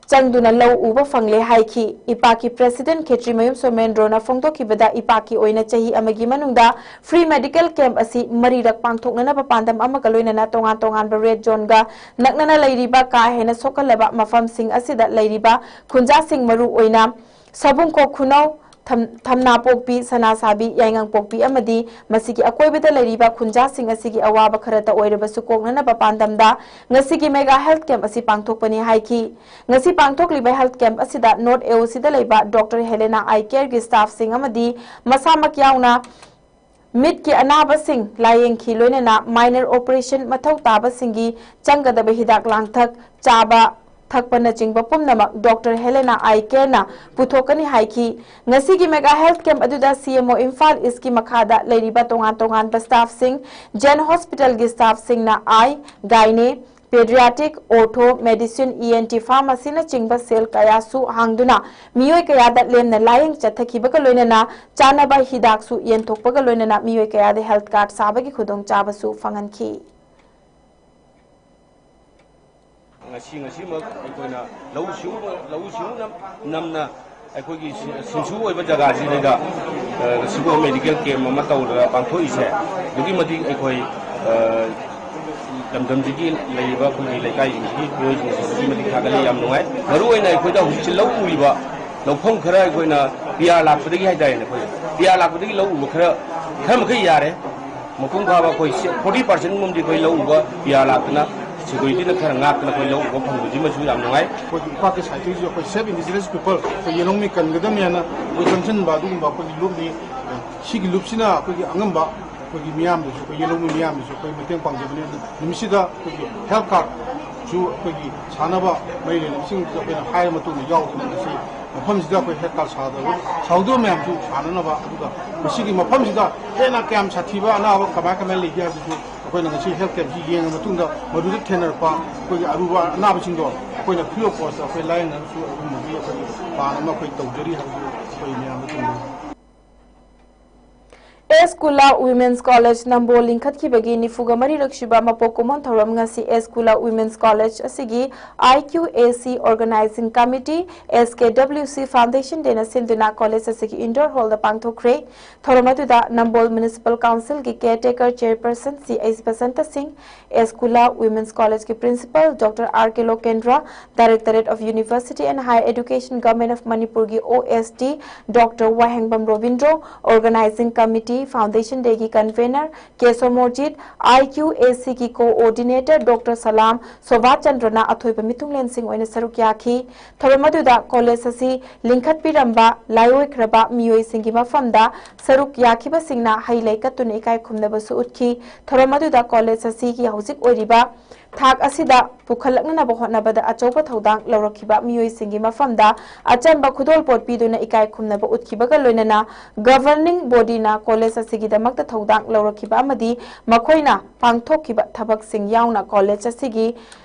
ꯆꯪꯗꯨꯅ ꯂꯧ ꯎꯕ ꯐꯪꯂꯦ ꯍꯥꯏꯈꯤ꯫ ꯏꯄꯥꯛꯀꯤ president ꯈꯦꯇ꯭ꯔꯤꯃꯌꯨꯝ ꯁꯣꯃꯦꯟꯗ꯭ꯔꯣꯅ ꯐꯣꯡꯗꯣꯛꯈꯤꯕꯗ, ꯏꯄꯥꯛꯀꯤ ꯑꯣꯏꯅ ꯆꯍꯤ ꯑꯃꯒꯤ ꯃꯅꯨꯡꯗ free medical camp ꯑꯁꯤ ꯃꯔꯤꯔꯛ ꯄꯥꯡꯊꯣꯛꯅꯅꯕ ꯄꯥꯟꯗꯝ ꯑꯃꯒ ꯂꯣꯏꯅꯅ ꯇꯣꯉꯥꯟ ꯇꯣꯉꯥꯟꯕ red zone ꯒ ꯅꯛꯅꯅ ꯂꯩꯔꯤꯕ ꯀꯥ ꯍꯦꯟꯅ ꯁꯣꯛꯍꯜꯂꯕ ꯃꯐꯝꯁꯤꯡ ꯑꯁꯤꯗ ꯂꯩꯔꯤꯕ ꯈꯨꯟꯖꯥꯁꯤꯡ, ꯃꯔꯨ ꯑꯣꯏꯅ ꯁꯕꯨꯡꯈꯣꯛ ꯈꯨꯅꯧ, ꯊꯝ-, ꯊꯝꯅꯥꯄꯣꯛꯄꯤ, ꯁꯅꯥꯁꯥꯕꯤ, ꯌꯥꯏꯉꯪꯄꯣꯛꯄꯤ ꯑꯃꯗꯤ ꯃꯁꯤꯒꯤ ꯑꯀꯣꯏꯕꯗ ꯂꯩꯔꯤꯕ ꯈꯨꯟꯖꯥꯁꯤꯡ ꯑꯁꯤꯒꯤ ꯑꯋꯥꯕ ꯈꯔꯇ ꯑꯣꯏꯔꯕꯁꯨ ꯀꯣꯛꯅꯅꯕ ꯄꯥꯟꯗꯝꯗ ꯉꯁꯤꯒꯤ mega health camp ꯑꯁꯤ ꯄꯥꯡꯊꯣꯛꯄꯅꯤ ꯍꯥꯏꯈꯤ꯫ ꯉꯁꯤ ꯄꯥꯡꯊꯣꯛꯂꯤꯕ health camp ꯑꯁꯤꯗ North A O C ꯗ ꯂꯩꯕ Doctor Helena Eye Care ꯒꯤ staff ꯁꯤꯡ ꯑꯃꯗꯤ ꯃꯁꯥꯃꯛ ꯌꯥꯎꯅ ꯃꯤꯠꯀꯤ ꯑꯅꯥꯕꯁꯤꯡ ꯂꯥꯌꯦꯡꯈꯤ, ꯂꯣꯏꯅꯅ minor operation ꯃꯊꯧ ꯇꯥꯕꯁꯤꯡꯒꯤ ꯆꯪꯒꯗꯕ ꯍꯤꯗꯥꯛ ꯂꯥꯡꯊꯛ, ꯆꯥꯕ ꯊꯛꯄꯅꯆꯤꯡꯕ ꯄꯨꯝꯅꯃꯛ Doctor Helena Eye Care ꯅ ꯄꯨꯊꯣꯛꯀꯅꯤ ꯍꯥꯏꯈꯤ꯫ ꯉꯁꯤꯒꯤ mega health camp ꯑꯗꯨꯗ C M O Imphal East ꯀꯤ ꯃꯈꯥꯗ ꯂꯩꯔꯤꯕ ꯇꯣꯉꯥꯟ ꯇꯣꯉꯥꯟꯕ staff ꯁꯤꯡ, Jain Hospital ꯒꯤ staff ꯁꯤꯡꯅ eye, gynae, Pediatric, Ortho, Medicine, E N T, Pharmacy ꯅꯆꯤꯡꯕ cell ꯀꯌꯥꯁꯨ ꯍꯥꯡꯗꯨꯅ ꯃꯤꯑꯣꯏ ꯀꯌꯥꯗ ꯂꯦꯝꯅ ꯂꯥꯌꯦꯡ ꯆꯠꯊꯈꯤꯕꯒ ꯂꯣꯏꯅꯅ ꯆꯥꯅꯕ ꯍꯤꯗꯥꯛꯁꯨ ꯌꯦꯟꯊꯣꯛꯄꯒ ꯂꯣꯏꯅꯅ ꯃꯤꯑꯣꯏ ꯀꯌꯥꯗ health card ꯁꯥꯕꯒꯤ ꯈꯨꯗꯣꯡꯆꯥꯕꯁꯨ ꯐꯪꯍꯟꯈꯤ꯫ ꯉꯁꯤ, ꯉꯁꯤꯃꯛ ꯑꯩꯈꯣꯏꯅ ꯂꯧꯎ ꯁꯤꯡꯎ, ꯂꯧꯎ ꯁꯤꯡꯎꯅ ꯅꯝꯅ ꯑꯩꯈꯣꯏꯒꯤ ꯁꯤ-, ꯁꯤꯡꯁꯨ ꯑꯣꯏꯕ ꯖꯒꯥꯁꯤꯗꯩꯗ, ꯑ, ꯁꯤꯒꯨꯝꯕ medical camp ꯑꯃ ꯇꯧꯗꯅ ꯄꯥꯡꯊꯣꯛꯏꯁꯦ ꯑꯗꯨꯛꯀꯤ ꯃꯇꯤꯛ ꯑꯩꯈꯣꯏ, ꯑ, ꯂꯝꯗꯝꯁꯤꯒꯤ ꯂꯩꯔꯤꯕ ꯑꯩꯈꯣꯏꯒꯤ ꯂꯩꯀꯥꯏꯁꯤꯡꯁꯤꯒꯤ ꯃꯤꯑꯣꯏꯁꯤꯡꯁꯦ ꯑꯗꯨꯛꯀꯤ ꯃꯇꯤꯛ ꯊꯥꯒꯠꯂꯤ꯫ ꯌꯥꯝ ꯅꯨꯡꯉꯥꯏ꯫ ꯃꯔꯨ ꯑꯣꯏꯅ ꯑꯩꯈꯣꯏꯗ ꯍꯧꯖꯤꯛꯁꯦ ꯂꯧ ꯎꯔꯤꯕ ꯂꯧꯐꯝ ꯈꯔ ꯑꯩꯈꯣꯏꯅ P R ꯂꯥꯛꯄꯗꯒꯤ ꯍꯥꯏꯇꯥꯔꯦꯅꯦ, ꯑꯩꯈꯣꯏ P R ꯂꯥꯛꯄꯗꯒꯤ ꯂꯧ ꯎꯕ ꯈꯔ, ꯈꯔ ꯃꯈꯩ ꯌꯥꯔꯦ꯫ ꯃꯄꯨꯡ ꯐꯥꯕ ꯑꯩꯈꯣꯏ forty percent ꯒꯨꯝꯕꯗꯤ ꯑꯩꯈꯣꯏ ꯂꯧ ꯎꯕ P R ꯂꯥꯛꯇꯅ, security ꯅ ꯈꯔ ꯉꯥꯛꯇꯅ ꯑꯩꯈꯣꯏ ꯂꯧ ꯎꯕ ꯐꯪꯕꯁꯤꯃꯁꯨ ꯌꯥꯝ ꯅꯨꯡꯉꯥꯏ꯫ ꯑꯩꯈꯣꯏꯒꯤ ꯏꯄꯥꯛꯀꯤ ꯁꯥꯏꯠꯇꯒꯤꯁꯨ ꯑꯩꯈꯣꯏ Save Indigenous People, ꯑꯩꯈꯣꯏ ꯌꯦꯜꯍꯧꯃꯤ ꯀꯟꯒꯗꯕꯅꯦꯅ ꯑꯩꯈꯣꯏ ꯆꯪꯁꯤꯟꯕ ꯑꯗꯨꯒꯨꯝꯕ ꯑꯩꯈꯣꯏꯒꯤ ꯂꯨꯞꯅꯤ꯫ ꯁꯤꯒꯤ ꯂꯨꯞꯁꯤꯅ ꯑꯩꯈꯣꯏꯒꯤ ꯑꯉꯝꯕ ꯑꯩꯈꯣꯏꯒꯤ ꯃꯤꯌꯥꯝꯗꯁꯨ, ꯑꯩꯈꯣꯏ ꯌꯦꯜꯍꯧꯃꯤ ꯃꯤꯌꯥꯝꯗꯁꯨ ꯑꯩꯈꯣꯏ ꯃꯇꯦꯡ ꯄꯥꯡꯖꯕꯅꯤ꯫ ꯑꯗꯨ ꯅꯨꯃꯤꯠꯁꯤꯗ ꯑꯩꯈꯣꯏꯒꯤ health card ꯁꯨ ꯑꯩꯈꯣꯏꯒꯤ ꯁꯥꯟꯅꯕ ꯃꯔꯤ ꯂꯩꯅꯕꯁꯤꯡꯗꯨꯗ ꯑꯩꯈꯣꯏꯅ ꯍꯥꯏꯔ ꯃꯇꯨꯡꯗ ꯌꯥꯎꯗꯨꯅ ꯉꯁꯤ ꯃꯐꯝꯁꯤꯗ ꯑꯩꯈꯣꯏ health card ꯁꯥꯗꯕ, ꯁꯥꯍꯧꯗꯕ ꯃꯌꯥꯝꯁꯨ ꯁꯥꯟꯅꯅꯕ, ꯑꯗꯨꯒ ꯃꯁꯤꯒꯤ ꯃꯐꯝꯁꯤꯗ ꯍꯦꯟꯅ ꯀꯌꯥꯝ ꯁꯥꯊꯤꯕ ꯑꯅꯥꯕ ꯀꯃꯥꯏ ꯀꯃꯥꯏꯅ ꯂꯩꯒꯦ ꯍꯥꯏꯕꯗꯨꯁꯨ ꯑꯩꯈꯣꯏꯅ ꯉꯁꯤ health camp ꯁꯤ ꯌꯦꯡꯉ ꯃꯇꯨꯡꯗ ꯃꯗꯨꯗ ꯊꯦꯡꯅꯔꯛꯄ ꯑꯩꯈꯣꯏꯒꯤ ꯑꯔꯨꯕ ꯑꯅꯥꯕꯁꯤꯡꯗꯣ ꯑꯩꯈꯣꯏꯅ free of cost ꯇ ꯑꯩꯈꯣꯏ ꯂꯥꯌꯦꯡꯅꯕꯁꯨ ꯑꯗꯨꯒꯨꯝꯕꯒꯤ ꯑꯩꯈꯣꯏꯒꯤ plan ꯑꯃ ꯑꯩꯈꯣꯏ ꯇꯧꯖꯔꯤ ꯍꯥꯏꯕꯗꯨ ꯑꯩꯈꯣꯏ ꯃꯌꯥꯝꯗ ꯊꯝꯖꯔꯤ꯫ ꯑꯦꯁ ꯀꯨꯂꯥ Women's College ꯅꯝꯕꯣꯜ ꯂꯤꯡꯈꯠꯈꯤꯕꯒꯤ ꯅꯤꯐꯨꯒ ꯃꯔꯤꯔꯛ ꯁꯨꯕ ꯃꯄꯣꯛ ꯀꯨꯝꯑꯣꯟ ꯊꯧꯔꯝ ꯉꯁꯤ ꯑꯦꯁ ꯀꯨꯂꯥ Women's College ꯑꯁꯤꯒꯤ I Q A C Organizing Committee, S K W C Foundation Day ꯅ ꯁꯤꯟꯗꯨꯅ college ꯑꯁꯤꯒꯤ indoor hall ꯗ ꯄꯥꯡꯊꯣꯛꯈ꯭ꯔꯦ꯫ ꯊꯧꯔꯝ ꯑꯗꯨꯗ ꯅꯝꯕꯣꯜ Municipal Council ꯒꯤ caretaker chairperson ꯁꯤ ꯑꯩꯆ ꯕꯁꯟꯇ ꯁꯤꯡ, ꯑꯦꯁ ꯀꯨꯂꯥ Women's College ꯀꯤ principal Doctor R K ꯂꯣꯀꯦꯟꯗ꯭ꯔ, Directorate of University and Higher Education, Government of Manipur ꯒꯤ O S D Doctor ꯋꯥꯍꯦꯡꯕꯝ Robindro, Organizing Committee, Foundation Day ꯒꯤ convener ꯀꯦꯁꯣ ꯃꯣꯔꯖꯤꯠ, I Q A C ꯒꯤ coordinator Doctor ꯁꯂꯥꯝ ꯁꯣꯚꯥ ꯆꯟꯗ꯭ꯔꯅ ꯑꯊꯣꯏꯕ ꯃꯤꯊꯨꯡꯂꯦꯟꯁꯤꯡ ꯑꯣꯏꯅ ꯁꯔꯨꯛ ꯌꯥꯈꯤ꯫ ꯊꯧꯔꯝ ꯑꯗꯨꯗ college ꯑꯁꯤ ꯂꯤꯡꯈꯠꯄꯤꯔꯝꯕ ꯂꯥꯏꯑꯣꯏꯈ꯭ꯔꯕ ꯃꯤꯑꯣꯏꯁꯤꯡꯒꯤ ꯃꯐꯝꯗ ꯁꯔꯨꯛ ꯌꯥꯈꯤꯕꯁꯤꯡꯅ ꯍꯩ ꯂꯩ ꯀꯠꯇꯨꯅ ꯏꯀꯥꯏ ꯈꯨꯝꯅꯕꯁꯨ ꯎꯠꯈꯤ꯫ ꯊꯧꯔꯝ ꯑꯗꯨꯗ college ꯑꯁꯤꯒꯤ ꯍꯧꯖꯤꯛ ꯑꯣꯏꯔꯤꯕ ꯊꯥꯛ ꯑꯁꯤꯗ ꯄꯨꯈꯠꯂꯛꯅꯅꯕ ꯍꯣꯠꯅꯕꯗ ꯑꯆꯧꯕ ꯊꯧꯗꯥꯡ ꯂꯧꯔꯛꯈꯤꯕ ꯃꯤꯑꯣꯏꯁꯤꯡꯒꯤ ꯃꯐꯝꯗ ꯑꯆꯝꯕ ꯈꯨꯗꯣꯜꯄꯣꯠ ꯄꯤꯗꯨꯅ ꯏꯀꯥꯏ ꯈꯨꯝꯅꯕ ꯎꯠꯈꯤꯕꯒ ꯂꯣꯏꯅꯅ governing bodyꯅ college ꯑꯁꯤꯒꯤꯗꯃꯛꯇ ꯊꯧꯗꯥꯡ ꯂꯧꯔꯛꯈꯤꯕ ꯑꯃꯗꯤ ꯃꯈꯣꯏꯅ ꯄꯥꯡꯊꯣꯛꯈꯤꯕ ꯊꯕꯛꯁꯤꯡ ꯌꯥꯎꯅ college ꯑꯁꯤꯒꯤ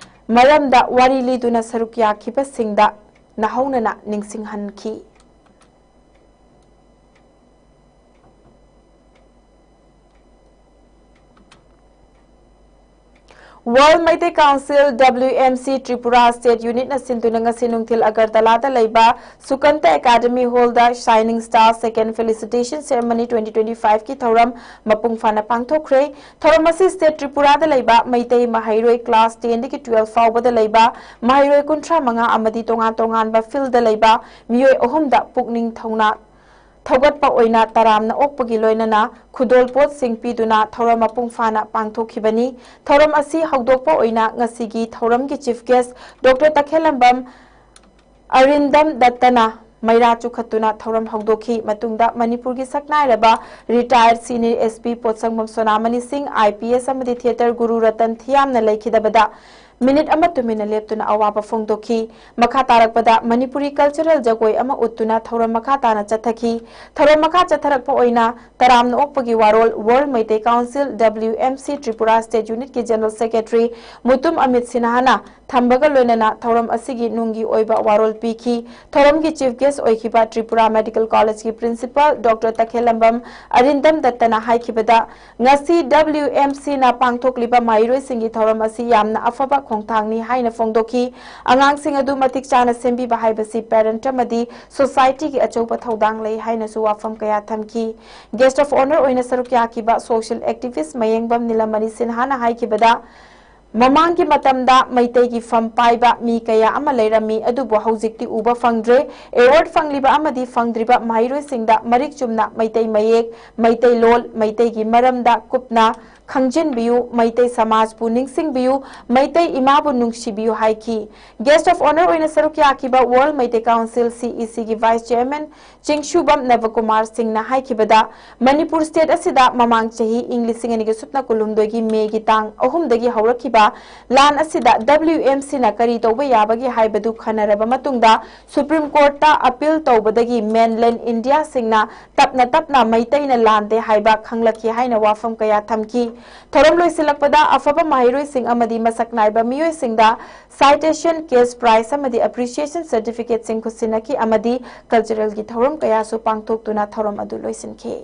ꯃꯔꯝꯗ ꯋꯥꯔꯤ ꯂꯤꯗꯨꯅ ꯁꯔꯨꯛ ꯌꯥꯈꯤꯕꯁꯤꯡꯗ ꯅꯍꯧꯅꯅ ꯅꯤꯡꯁꯤꯡꯍꯟꯈꯤ꯫ World Meitei Council, W M C, Tripura State Unitꯅ ꯁꯤꯟꯗꯨꯅ ꯉꯁꯤ ꯅꯨꯡꯊꯤꯜ ꯑꯒꯔꯇꯂꯥꯗ ꯂꯩꯕ ꯁꯨꯀꯟꯇ Academy Hallꯗ Shining Star Second Felicitation Ceremony twenty twenty-fiveꯀꯤ ꯊꯧꯔꯝ ꯃꯄꯨꯡ ꯐꯥꯅ ꯄꯥꯡꯊꯣꯛꯈ꯭ꯔꯦ꯫ ꯊꯧꯔꯝ ꯑꯁꯤ state ꯇ꯭ꯔꯤꯄꯨꯔꯥꯗ ꯂꯩꯕ ꯃꯩꯇꯩ ꯃꯍꯩꯔꯣꯏ class tenꯗꯒꯤ twelve ꯐꯥꯎꯕꯗ ꯂꯩꯕ ꯃꯍꯩꯔꯣꯏ ꯀꯨꯟꯊ꯭ꯔꯥ ꯃꯉꯥ ꯑꯃꯗꯤ ꯇꯣꯉꯥꯟ ꯇꯣꯉꯥꯟꯕ fieldꯗ ꯂꯩꯕ ꯃꯤꯑꯣꯏ ꯑꯍꯨꯝꯗ ꯄꯨꯛꯅꯤꯡ ꯊꯧꯅꯥ ꯊꯧꯒꯠꯄ ꯑꯣꯏꯅ ꯇꯔꯥꯝꯅ ꯑꯣꯛꯄꯒꯤ ꯂꯣꯏꯅꯅ ꯈꯨꯗꯣꯜꯄꯣꯠꯁꯤꯡ ꯄꯤꯗꯨꯅ ꯊꯧꯔꯝ ꯃꯄꯨꯡ ꯐꯥꯅ ꯄꯥꯡꯊꯣꯛꯈꯤꯕꯅꯤ꯫ ꯊꯧꯔꯝ ꯑꯁꯤ ꯍꯧꯗꯣꯛꯄ ꯑꯣꯏꯅ ꯉꯁꯤꯒꯤ ꯊꯧꯔꯝꯒꯤ chief guest Doctor ꯇꯈꯦꯜꯂꯝꯕꯝ ꯑꯔꯤꯟꯗꯝ ꯗꯠꯇꯅ ꯃꯩꯔꯥ ꯆꯨꯈꯠꯇꯨꯅ ꯊꯧꯔꯝ ꯍꯧꯗꯣꯛꯈꯤ꯫ ꯃꯇꯨꯡꯗ ꯃꯅꯤꯄꯨꯔꯒꯤ ꯁꯛꯅꯥꯏꯔꯕ retired senior S P ꯄꯣꯠꯁꯪꯕꯝ ꯁꯣꯅꯥꯃꯅꯤ ꯁꯤꯡ, I P S ꯑꯃꯗꯤ theatre ꯒꯨꯔꯨ ꯔꯇꯟ ꯊꯤꯌꯥꯝꯅ ꯂꯩꯈꯤꯗꯕꯗ minute ꯑꯃ ꯇꯨꯃꯤꯟꯅ ꯂꯦꯞꯇꯨꯅ ꯑꯋꯥꯕ ꯐꯣꯡꯗꯣꯛꯈꯤ꯫ ꯃꯈꯥ ꯇꯥꯔꯛꯄꯗ ꯃꯅꯤꯄꯨꯔꯤ cultural ꯖꯒꯣꯏ ꯑꯃ ꯎꯠꯇꯨꯅ ꯊꯧꯔꯝ ꯃꯈꯥ ꯇꯥꯅ ꯆꯠꯊꯈꯤ꯫ ꯊꯧꯔꯝ ꯃꯈꯥ ꯆꯠꯊꯔꯛꯄ ꯑꯣꯏꯅ ꯇꯔꯥꯝꯅ ꯑꯣꯛꯄꯒꯤ ꯋꯥꯔꯣꯜ World Meitei Council, W M C, Tripura State Unitꯀꯤ General Secretary Mutum Amit ꯁꯤꯟꯍꯥꯅ ꯊꯝꯕꯒ ꯂꯣꯏꯅꯅ ꯊꯧꯔꯝ ꯑꯁꯤꯒꯤ ꯅꯨꯡꯒꯤ ꯑꯣꯏꯕ ꯋꯥꯔꯣꯜ ꯄꯤꯈꯤ꯫ ꯊꯧꯔꯝꯒꯤ chief guest ꯑꯣꯏꯈꯤꯕ ꯇ꯭ꯔꯤꯄꯨꯔꯥ ꯃꯦꯗꯤꯀꯦꯜ ꯀꯣꯂꯦꯖꯀꯤ principal Doctor ꯇꯈꯦꯜꯂꯝꯕꯝ ꯑꯔꯤꯟꯗꯝ ꯗꯠꯇꯅ ꯍꯥꯏꯈꯤꯕꯗ, ꯉꯁꯤ W M Cꯅ ꯄꯥꯡꯊꯣꯛꯂꯤꯕ ꯃꯍꯩꯔꯣꯏꯁꯤꯡꯒꯤ ꯊꯧꯔꯝ ꯑꯁꯤ ꯌꯥꯝꯅ ꯑꯐꯕ ꯈꯣꯡꯊꯥꯡꯅꯤ ꯍꯥꯏꯅ ꯐꯣꯡꯗꯣꯛꯈꯤ꯫ ꯑꯉꯥꯡꯁꯤꯡ ꯑꯗꯨ ꯃꯇꯤꯛ ꯆꯥꯅ ꯁꯦꯝꯕꯤꯕ ꯍꯥꯏꯕꯁꯤ parent ꯑꯃꯗꯤ societyꯒꯤ ꯑꯆꯧꯕ ꯊꯧꯗꯥꯡ ꯂꯩ ꯍꯥꯏꯅꯁꯨ ꯋꯥꯐꯝ ꯀꯌꯥ ꯊꯝꯈꯤ꯫ Guest of honour ꯑꯣꯏꯅ ꯁꯔꯨꯛ ꯌꯥꯈꯤꯕ social activist ꯃꯌꯦꯡꯕꯝ ꯅꯤꯂꯃꯅꯤ ꯁꯤꯟꯍꯥꯅ ꯍꯥꯏꯈꯤꯕꯗ, ꯃꯃꯥꯡꯒꯤ ꯃꯇꯝꯗ ꯃꯩꯇꯩꯒꯤ ꯐꯝ ꯄꯥꯏꯕ ꯃꯤ ꯀꯌꯥ ꯑꯃ ꯂꯩꯔꯝꯃꯤ, ꯑꯗꯨꯕꯨ ꯍꯧꯖꯤꯛꯇꯤ ꯎꯕ ꯐꯪꯗ꯭ꯔꯦ꯫ Award ꯐꯪꯂꯤꯕ ꯑꯃꯗꯤ ꯐꯪꯗ꯭ꯔꯤꯕ ꯃꯍꯩꯔꯣꯏꯁꯤꯡꯗ ꯃꯔꯤꯛ ꯆꯨꯝꯅ ꯃꯩꯇꯩ ꯃꯌꯦꯛ, ꯃꯩꯇꯩꯂꯣꯟ, ꯃꯩꯇꯩꯒꯤ ꯃꯔꯝꯗ ꯀꯨꯞꯅ ꯈꯪꯖꯤꯟꯕꯤꯌꯨ, ꯃꯩꯇꯩ ꯁꯃꯥꯖꯄꯨ ꯅꯤꯡꯁꯤꯡꯕꯤꯌꯨ, ꯃꯩꯇꯩ ꯏꯃꯥꯕꯨ ꯅꯨꯡꯁꯤꯕꯤꯌꯨ ꯍꯥꯏꯈꯤ꯫ Guest of Honour ꯑꯣꯏꯅ ꯁꯔꯨꯛ ꯌꯥꯈꯤꯕ World Meitei Council, C E C ꯒꯤ Vice Chairman ꯆꯤꯡꯁꯨꯕꯝ ꯅꯕꯀꯨꯃꯥꯔ ꯁꯤꯡꯅ ꯍꯥꯏꯈꯤꯕꯗ, ꯃꯅꯤꯄꯨꯔ state ꯑꯁꯤꯗ ꯃꯃꯥꯡ ꯆꯍꯤ ꯏꯪ ꯂꯤꯁꯤꯡ ꯑꯅꯤꯒ ꯁꯨꯞꯅ ꯀꯨꯟꯍꯨꯝꯗꯣꯏꯒꯤ May ꯒꯤ ꯇꯥꯡ ꯑꯍꯨꯝꯗꯒꯤ ꯍꯧꯔꯛꯈꯤꯕ ꯂꯥꯟ ꯑꯁꯤꯗ W M C ꯅ ꯀꯔꯤ ꯇꯧꯕ ꯌꯥꯕꯒꯦ ꯍꯥꯏꯕꯗꯨ ꯈꯟꯅꯔꯕ ꯃꯇꯨꯡꯗ, Supreme Court ꯇ appeal ꯇꯧꯕꯗꯒꯤ mainland India ꯁꯤꯡꯅ ꯇꯞꯅ ꯇꯞꯅ ꯃꯩꯇꯩꯅ ꯂꯥꯟꯗꯦ ꯍꯥꯏꯕ ꯈꯪꯂꯛꯈꯤ ꯍꯥꯏꯅ ꯋꯥꯐꯝ ꯀꯌꯥ ꯊꯝꯈꯤ꯫ ꯊꯧꯔꯝ ꯂꯣꯏꯁꯤꯜꯂꯛꯄꯗ ꯑꯐꯕ ꯃꯍꯩꯔꯣꯏꯁꯤꯡ ꯑꯃꯗꯤ ꯃꯁꯛ ꯅꯥꯏꯕ ꯃꯤꯑꯣꯏꯁꯤꯡꯗ citation, cash prize ꯑꯃꯗꯤ appreciation certificate ꯁꯤꯡ ꯈꯨꯠꯁꯤꯟꯅꯈꯤ ꯑꯃꯗꯤ cultural ꯒꯤ ꯊꯧꯔꯝ ꯀꯌꯥꯁꯨ ꯄꯥꯡꯊꯣꯛꯇꯨꯅ ꯊꯧꯔꯝ ꯑꯗꯨ ꯂꯣꯏꯁꯤꯟꯈꯤ꯫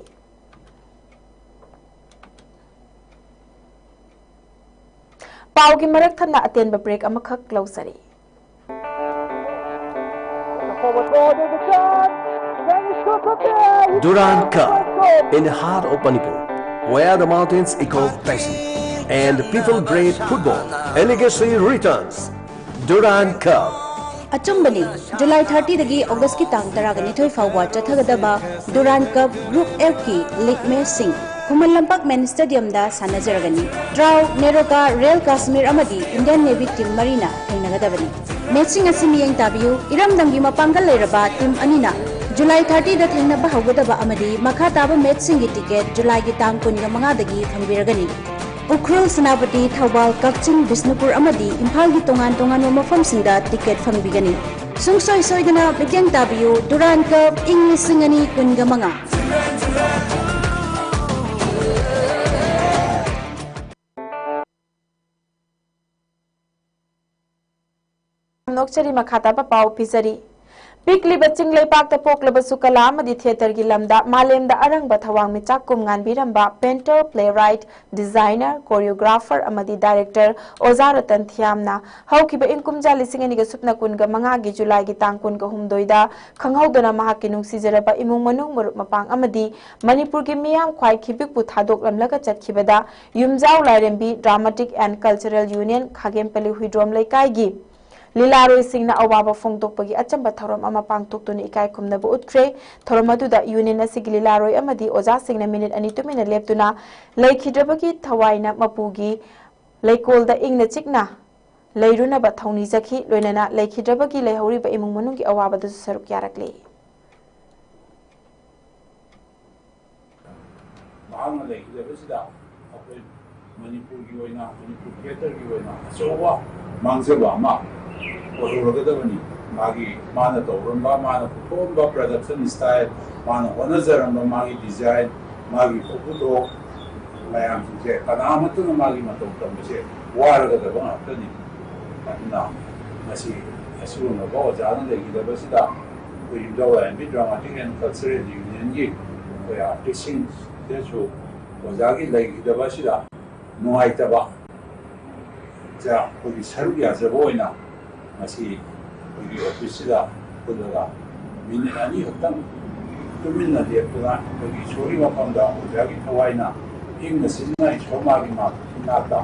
ꯄꯥꯎꯒꯤ ꯃꯔꯛ ꯊꯠꯅ ꯑꯇꯦꯟꯕ break ꯑꯃꯈꯛ ꯂꯧꯖꯔꯤ꯫ Durand Cup in the heart of Manipur, where the mountains echo passion and the people breathe football. A legacy returns. Durand Cup. ꯑꯆꯨꯝꯕꯅꯤ, July thirty ꯗꯒꯤ August ꯀꯤ ꯇꯥꯡ ꯇꯔꯥꯒ ꯅꯤꯊꯣꯏ ꯐꯥꯎꯕ ꯆꯠꯊꯒꯗꯕ Durand Cup Group F ꯀꯤ league match ꯁꯤꯡ Khuman Lampak main stadium ꯗ ꯁꯥꯟꯅꯖꯔꯒꯅꯤ꯫ Draw, NEROCA, Royal Kashmir ꯑꯃꯗꯤ Indian Navy team ꯃꯔꯤꯅ ꯊꯦꯡꯅꯒꯗꯕꯅꯤ꯫ Match ꯁꯤꯡ ꯑꯁꯤ ꯃꯤꯠꯌꯦꯡ ꯇꯥꯕꯤꯌꯨ꯫ ꯏꯔꯝꯗꯝꯒꯤ ꯃꯄꯥꯡꯒꯜ ꯂꯩꯔꯕ team ꯑꯅꯤꯅ July thirty ꯗ ꯊꯦꯡꯅꯕ ꯍꯧꯒꯗꯕ ꯑꯃꯗꯤ ꯃꯈꯥ ꯇꯥꯕ match ꯁꯤꯡꯒꯤ ticket July ꯒꯤ ꯇꯥꯡ ꯀꯨꯟꯒ ꯃꯉꯥꯗꯒꯤ ꯐꯪꯕꯤꯔꯒꯅꯤ꯫ ꯎꯈ꯭ꯔꯨꯜ, ꯁꯦꯅꯥꯄꯇꯤ, ꯊꯧꯕꯥꯜ, ꯀꯛꯆꯤꯡ, ꯕꯤꯁꯅꯨꯄꯨꯔ ꯑꯃꯗꯤ ꯏꯝꯐꯥꯜꯒꯤ ꯇꯣꯉꯥꯟ ꯇꯣꯉꯥꯟꯕ ꯃꯐꯝꯁꯤꯡꯗ ticket ꯐꯪꯕꯤꯒꯅꯤ꯫ ꯁꯨꯡꯁꯣꯏ ꯁꯣꯏꯗꯅ ꯃꯤꯠꯌꯦꯡ ꯇꯥꯕꯤꯌꯨ꯫ Durand Cup ꯏꯪ ꯂꯤꯁꯤꯡ ꯑꯅꯤ ꯀꯨꯟꯒ ꯃꯉꯥ꯫ ꯅꯣꯛꯆꯔꯤ, ꯃꯈꯥ ꯇꯥꯕ ꯄꯥꯎ ꯄꯤꯖꯔꯤ꯫ ꯄꯤꯛꯂꯤꯕ ꯆꯤꯡ ꯂꯩꯄꯥꯛꯇ ꯄꯣꯛꯂꯕꯁꯨ ꯀꯂꯥ ꯑꯃꯗꯤ theatre ꯒꯤ ꯂꯝꯗ ꯃꯥꯂꯦꯝꯗ ꯑꯔꯪꯕ ꯊꯧꯋꯥꯡ ꯃꯤꯆꯥꯛ ꯀꯨꯝ ꯉꯥꯟꯕꯤꯔꯝꯕ painter, playwright, designer, choreographer ꯑꯃꯗꯤ director ꯑꯣꯖꯥ ꯔꯇꯟ ꯊꯤꯌꯥꯝꯅ ꯍꯧꯈꯤꯕ ꯏꯪ ꯀꯨꯝꯖꯥ ꯂꯤꯁꯤꯡ ꯑꯅꯤꯒ ꯁꯨꯞꯅ ꯀꯨꯟꯒ ꯃꯉꯥꯒꯤ July ꯒꯤ ꯇꯥꯡ ꯀꯨꯟꯒ ꯍꯨꯝꯗꯣꯏꯗ ꯈꯪꯍꯧꯗꯅ ꯃꯍꯥꯛꯀꯤ ꯅꯨꯡꯁꯤꯖꯔꯕ ꯏꯃꯨꯡ ꯃꯅꯨꯡ, ꯃꯔꯨꯞ ꯃꯄꯥꯡ ꯑꯃꯗꯤ ꯃꯅꯤꯄꯨꯔꯒꯤ ꯃꯤꯌꯥꯝ ꯈ꯭ꯋꯥꯏ ꯈꯤꯕꯤꯛꯄꯨ ꯊꯥꯗꯣꯛꯂꯝꯂꯒ ꯆꯠꯈꯤꯕꯗ, ꯌꯨꯝꯖꯥꯎ ꯂꯥꯏꯔꯦꯝꯕꯤ Dramatic and Cultural Union, ꯈꯥꯒꯦꯝꯄꯜꯂꯤ Huidrom ꯂꯩꯀꯥꯏꯒꯤ ꯂꯤꯂꯥꯔꯣꯏꯁꯤꯡꯅ ꯑꯋꯥꯕ ꯐꯣꯡꯗꯣꯛꯄꯒꯤ ꯑꯆꯝꯕ ꯊꯧꯔꯝ ꯑꯃ ꯄꯥꯡꯊꯣꯛꯇꯨꯅ ꯏꯀꯥꯏ ꯈꯨꯝꯅꯕ ꯎꯠꯈ꯭ꯔꯦ꯫ ꯊꯧꯔꯝ ꯑꯗꯨꯗ ꯌꯨꯅꯤꯌꯟ ꯑꯁꯤꯒꯤ ꯂꯤꯂꯥꯔꯣꯏ ꯑꯃꯗꯤ ꯑꯣꯖꯥꯁꯤꯡꯅ ꯃꯤꯅꯤꯠ ꯑꯅꯤ ꯇꯨꯃꯤꯟꯅ ꯂꯦꯞꯇꯨꯅ ꯂꯩꯈꯤꯗ꯭ꯔꯕꯒꯤ ꯊꯋꯥꯏꯅ ꯃꯄꯨꯒꯤ ꯂꯩꯀꯣꯜꯗ ꯏꯪꯅ ꯆꯤꯛꯅ ꯂꯩꯔꯨꯅꯕ ꯊꯧꯅꯤꯖꯈꯤ꯫ ꯂꯣꯏꯅꯅ ꯂꯩꯈꯤꯗ꯭ꯔꯕꯒꯤ ꯂꯩꯍꯧꯔꯤꯕ ꯏꯃꯨꯡ ꯃꯅꯨꯡꯒꯤ ꯑꯋꯥꯕꯗꯁꯨ ꯁꯔꯨꯛ ꯌꯥꯔꯛꯂꯤ꯫ ꯃꯍꯥꯛꯅ ꯂꯩꯈꯤꯗꯕꯁꯤꯗ ꯑꯩꯈꯣꯏ ꯃꯅꯤꯄꯨꯔꯒꯤ ꯑꯣꯏꯅ, ꯃꯅꯤꯄꯨꯔ ꯊꯤꯌꯦꯇꯔꯒꯤ ꯑꯣꯏꯅ ꯑꯆꯧꯕ ꯃꯥꯡꯖꯕ ꯑꯃ ꯑꯣꯏꯍꯧꯔꯒꯗꯕꯅꯤ꯫ ꯃꯥꯒꯤ, ꯃꯥꯅ ꯇꯧꯔꯝꯕ, ꯃꯥꯅ ꯄꯨꯊꯣꯛꯑꯝꯕ production style, ꯃꯥꯅ ꯍꯣꯠꯅꯖꯔꯝꯕ ꯃꯥꯒꯤ design, ꯃꯥꯒꯤ ꯈꯨꯄꯨꯊꯣꯛ ꯃꯌꯥꯝꯁꯤꯡꯁꯦ ꯀꯅꯥꯃꯠꯇꯅ ꯃꯥꯒꯤ ꯃꯇꯧ ꯇꯝꯕꯁꯦ ꯋꯥꯔꯒꯗꯕ ꯉꯥꯛꯇꯅꯤ꯫ ꯑꯗꯨꯅ ꯉꯁꯤ ꯑꯁꯤꯒꯨꯝꯂꯕ ꯑꯣꯖꯥꯅ ꯂꯩꯈꯤꯗꯕꯁꯤꯗ ꯑꯩꯈꯣꯏ ꯌꯨꯝꯖꯥꯎ ꯂꯥꯏꯔꯦꯝꯕꯤ Dramatic and Cultural Unionꯒꯤ ꯑꯩꯈꯣꯏ artistꯁꯤꯡꯁꯤꯗꯁꯨ ꯑꯣꯖꯥꯒꯤ ꯂꯩꯈꯤꯗꯕ ꯑꯁꯤꯗ ꯅꯨꯡꯉꯥꯏꯇꯕ ꯁꯦ ꯑꯩꯈꯣꯏꯒꯤ ꯁꯔꯨꯛ ꯌꯥꯖꯕ ꯑꯣꯏꯅ ꯉꯁꯤ ꯑꯩꯈꯣꯏꯒꯤ officeꯁꯤꯗ ꯄꯨꯜꯂꯒ ꯃꯤꯅꯤꯠ ꯑꯅꯤ ꯈꯛꯇꯪ ꯇꯨꯃꯤꯟꯅ ꯂꯦꯞꯇꯨꯅ ꯑꯩꯈꯣꯏꯒꯤ ꯏꯁꯣꯔꯒꯤ ꯃꯐꯝꯗ ꯑꯣꯖꯥꯒꯤ ꯊꯋꯥꯏꯅ ꯏꯪꯅ ꯆꯤꯛꯅ ꯏꯁꯣꯔ ꯃꯥꯒꯤ ꯃꯥ-, ꯏꯅꯥꯛꯇ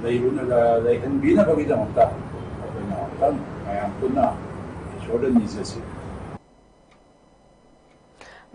ꯂꯩꯔꯨꯅ-, ꯂꯩꯍꯟꯕꯤꯅꯕꯒꯤꯗꯃꯛꯇ ꯑꯩꯈꯣꯏꯅ ꯑꯃꯨꯛꯇꯪ ꯃꯌꯥꯝ ꯄꯨꯟꯅ ꯏꯁꯣꯔꯗ ꯅꯤꯖꯁꯤ꯫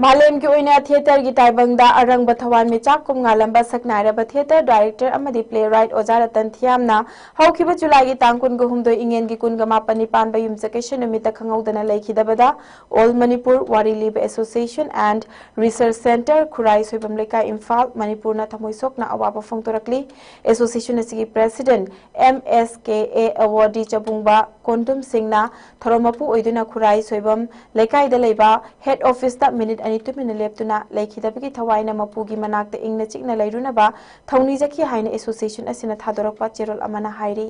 ꯃꯥꯂꯦꯝꯒꯤ ꯑꯣꯏꯅ ꯊꯤꯌꯦꯇꯔꯒꯤ ꯇꯥꯏꯕꯪꯗ ꯑꯔꯪꯕ ꯊꯋꯥꯟꯃꯤꯆꯥꯛ ꯀꯨꯝ ꯉꯥꯜꯂꯝꯕ ꯁꯛꯅꯥꯏꯔꯕ ꯊꯤꯌꯦꯇꯔ director ꯑꯃꯗꯤ playwright ꯑꯣꯖꯥ ꯔꯇꯟ ꯊꯤꯌꯥꯝꯅ ꯍꯧꯈꯤꯕ ꯖꯨꯂꯥꯏꯒꯤ ꯇꯥꯡ ꯀꯨꯟꯒ ꯍꯨꯝꯗꯣꯏ, ꯏꯉꯦꯟꯒꯤ ꯀꯨꯟꯒ ꯃꯥꯄꯟꯅꯤ ꯄꯥꯟꯕ ꯌꯨꯝꯖꯀꯩꯁ ꯅꯨꯃꯤꯠꯇ ꯈꯪꯍꯧꯗꯅ ꯂꯩꯈꯤꯗꯕꯗ All Manipur Wari Liba Association and Research Centre, ꯈꯨꯔꯥꯏ ꯁꯣꯏꯕꯝ ꯂꯩꯀꯥꯏ, ꯏꯝꯐꯥꯜ, ꯃꯅꯤꯄꯨꯔꯅ ꯊꯃꯣꯏ ꯁꯣꯛꯅ ꯑꯋꯥꯕ ꯐꯣꯡꯗꯣꯔꯛꯂꯤ꯫ Association ꯑꯁꯤꯒꯤ president M S K A Award ꯆꯕꯨꯡꯕ ꯀꯣꯟꯗꯨꯝ ꯁꯤꯡꯅ ꯊꯧꯔꯝ ꯃꯄꯨ ꯑꯣꯏꯗꯨꯅ ꯈꯨꯔꯥꯏ ꯁꯣꯏꯕꯝ ꯂꯩꯀꯥꯏꯗ ꯂꯩꯕ head officeꯇ ꯃꯤꯅꯤꯠ ꯑꯅꯤ ꯇꯨꯃꯤꯟꯅ ꯂꯦꯞꯇꯨꯅ ꯂꯩꯈꯤꯗꯕꯒꯤ ꯊꯋꯥꯏꯅ ꯃꯄꯨꯒꯤ ꯃꯅꯥꯛꯇ ꯏꯪꯅ ꯆꯤꯛꯅ ꯂꯩꯔꯨꯅꯕ ꯊꯧꯅꯤꯖꯈꯤ ꯍꯥꯏꯅ association ꯑꯁꯤꯅ ꯊꯥꯗꯣꯔꯛꯄ ꯆꯦꯔꯣꯜ ꯑꯃꯅ ꯍꯥꯏꯔꯤ꯫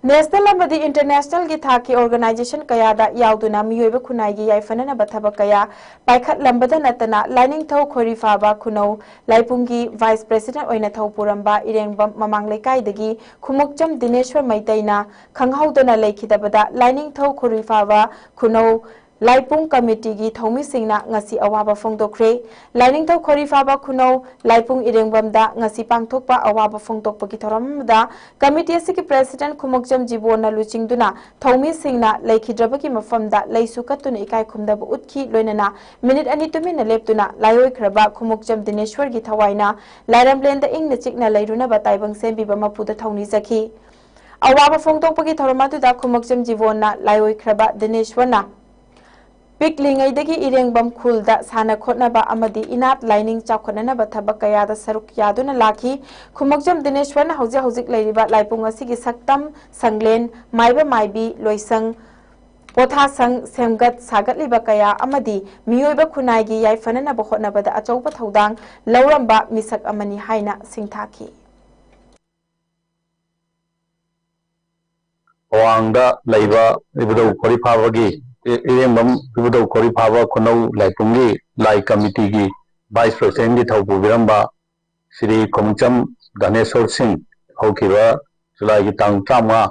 National ꯑꯃꯗꯤ internationalꯒꯤ ꯊꯥꯛꯀꯤ organization ꯀꯌꯥꯗ ꯌꯥꯎꯗꯨꯅ ꯃꯤꯑꯣꯏꯕ ꯈꯨꯟꯅꯥꯏꯒꯤ ꯌꯥꯏꯐꯅꯅꯕ ꯊꯕꯛ ꯀꯌꯥ ꯄꯥꯏꯈꯠꯂꯝꯕꯗ ꯅꯠꯇꯅ, ꯂꯥꯏꯅꯤꯡꯊꯧ ꯈꯣꯏꯔꯤꯐꯥꯕ ꯈꯨꯅꯧ ꯂꯥꯏꯄꯨꯡꯒꯤ vice president ꯑꯣꯏꯅ ꯊꯧ ꯄꯨꯔꯝꯕ ꯏꯔꯦꯡꯕꯝ ꯃꯃꯥꯡ ꯂꯩꯀꯥꯏꯗꯒꯤ ꯈꯨꯃꯨꯛꯆꯝ ꯗꯤꯅꯦꯁ꯭ꯋꯔ ꯃꯩꯇꯩꯅ ꯈꯪꯍꯧꯗꯅ ꯂꯩꯈꯤꯗꯕꯗ, ꯂꯥꯏꯅꯤꯡꯊꯧ ꯈꯣꯏꯔꯤꯐꯥꯕ ꯈꯨꯅꯧ ꯂꯥꯏꯄꯨꯡ ꯀꯃꯤꯇꯤꯒꯤ ꯊꯧꯃꯤꯁꯤꯡꯅ ꯉꯁꯤ ꯑꯋꯥꯕ ꯐꯣꯡꯗꯣꯛꯈ꯭ꯔꯦ꯫ ꯂꯥꯏꯅꯤꯡꯊꯧ ꯈꯣꯔꯤꯐꯥꯕ ꯈꯨꯅꯧ ꯂꯥꯏꯄꯨꯡ ꯏꯔꯦꯡꯕꯝꯗ ꯉꯁꯤ ꯄꯥꯡꯊꯣꯛꯄ ꯑꯋꯥꯕ ꯐꯣꯡꯗꯣꯛꯄꯒꯤ ꯊꯧꯔꯝ ꯑꯃꯗ ꯀꯃꯤꯇꯤ ꯑꯁꯤꯒꯤ ꯄ꯭ꯔꯦꯁꯤꯗꯦꯟꯠ ꯈꯨꯃꯨꯛꯆꯝ ꯖꯤꯕꯣꯟꯅ ꯂꯨꯆꯤꯡꯗꯨꯅ ꯊꯧꯃꯤꯁꯤꯡꯅ ꯂꯩꯈꯤꯗ꯭ꯔꯕꯒꯤ ꯃꯐꯝꯗ ꯂꯩꯁꯨ ꯀꯠꯇꯨꯅ ꯏꯀꯥꯏ ꯈꯨꯝꯅꯕ ꯎꯠꯈꯤ꯫ ꯂꯣꯏꯅꯅ ꯃꯤꯅꯤꯠ ꯑꯅꯤ ꯇꯨꯃꯤꯟꯅ ꯂꯦꯞꯇꯨꯅ ꯂꯥꯏꯑꯣꯏꯈ꯭ꯔꯕ ꯈꯨꯃꯨꯛꯆꯝ ꯗꯤꯅꯦꯁ꯭ꯋꯔꯒꯤ ꯊꯋꯥꯏꯅ ꯂꯥꯏꯔꯝꯂꯦꯟꯗ ꯏꯪꯅ ꯆꯤꯛꯅ ꯂꯩꯔꯨꯅꯕ ꯇꯥꯏꯕꯪ ꯁꯦꯝꯕꯤꯕ ꯃꯄꯨꯗ ꯊꯧꯅꯤꯖꯈꯤ꯫ ꯑꯋꯥꯕ ꯐꯣꯡꯗꯣꯛꯄꯒꯤ ꯊꯧꯔꯝ ꯑꯗꯨꯗ ꯈꯨꯃꯨꯛꯆꯝ ꯖꯤꯕꯣꯟꯅ ꯂꯥꯏꯑꯣꯏꯈ꯭ꯔꯕ ꯗꯤꯅꯦꯁ꯭ꯋꯔꯅ ꯄꯤꯛꯂꯤꯉꯩꯗꯒꯤ ꯏꯔꯦꯡꯕꯝ ꯈꯨꯜꯗ ꯁꯥꯟꯅ ꯈꯣꯠꯅꯕ ꯑꯃꯗꯤ ꯏꯅꯥꯠ ꯂꯥꯏꯅꯤꯡ ꯆꯥꯎꯈꯠꯅꯅꯕ ꯊꯕꯛ ꯀꯌꯥꯗ ꯁꯔꯨꯛ ꯌꯥꯗꯨꯅ ꯂꯥꯛꯈꯤ꯫ ꯈꯨꯃꯨꯛꯆꯝ ꯗꯤꯅꯦꯁ꯭ꯋꯔꯅ ꯍꯧꯖꯤꯛ ꯍꯧꯖꯤꯛ ꯂꯩꯔꯤꯕ ꯂꯥꯏꯄꯨꯡ ꯑꯁꯤꯒꯤ ꯁꯛꯇꯝ, ꯁꯪꯂꯦꯟ, ꯃꯥꯏꯕ ꯃꯥꯏꯕꯤ, ꯂꯣꯏꯁꯪ, ꯄꯣꯊꯥꯁꯪ ꯁꯦꯝꯒꯠ ꯁꯥꯒꯠꯂꯤꯕ ꯀꯌꯥ ꯑꯃꯗꯤ ꯃꯤꯑꯣꯏꯕ ꯈꯨꯟꯅꯥꯏꯒꯤ ꯌꯥꯏꯐꯅꯅꯕ ꯍꯣꯠꯅꯕꯗ ꯑꯆꯧꯕ ꯊꯧꯗꯥꯡ ꯂꯧꯔꯝꯕ ꯃꯤꯁꯛ ꯑꯃꯅꯤ ꯍꯥꯏꯅ ꯁꯤꯡꯊꯥꯈꯤ꯫ ꯑꯋꯥꯡꯗ ꯂꯩꯕ ꯏꯕꯨꯙꯧ ꯈꯣꯔꯤꯐꯥꯕꯒꯤ, ꯏ-, ꯏꯔꯦꯡꯕꯝ ꯏꯕꯨꯙꯧ ꯈꯣꯔꯤꯐꯥꯕ ꯈꯨꯅꯧ ꯂꯥꯏꯄꯨꯡꯒꯤ ꯂꯥꯏ ꯀꯃꯤꯇꯤꯒꯤ ꯚꯥꯏꯁ ꯄ꯭ꯔꯦꯁꯤꯗꯦꯟꯒꯤ ꯊꯧ ꯄꯨꯕꯤꯔꯝꯕ ꯁ꯭ꯔꯤ ꯈꯣꯡꯆꯝ ꯙꯅꯦꯁꯣꯔ ꯁꯤꯡ ꯍꯧꯈꯤꯕ ꯖꯨꯂꯥꯏꯒꯤ ꯇꯥꯡ ꯇꯔꯥꯃꯉꯥ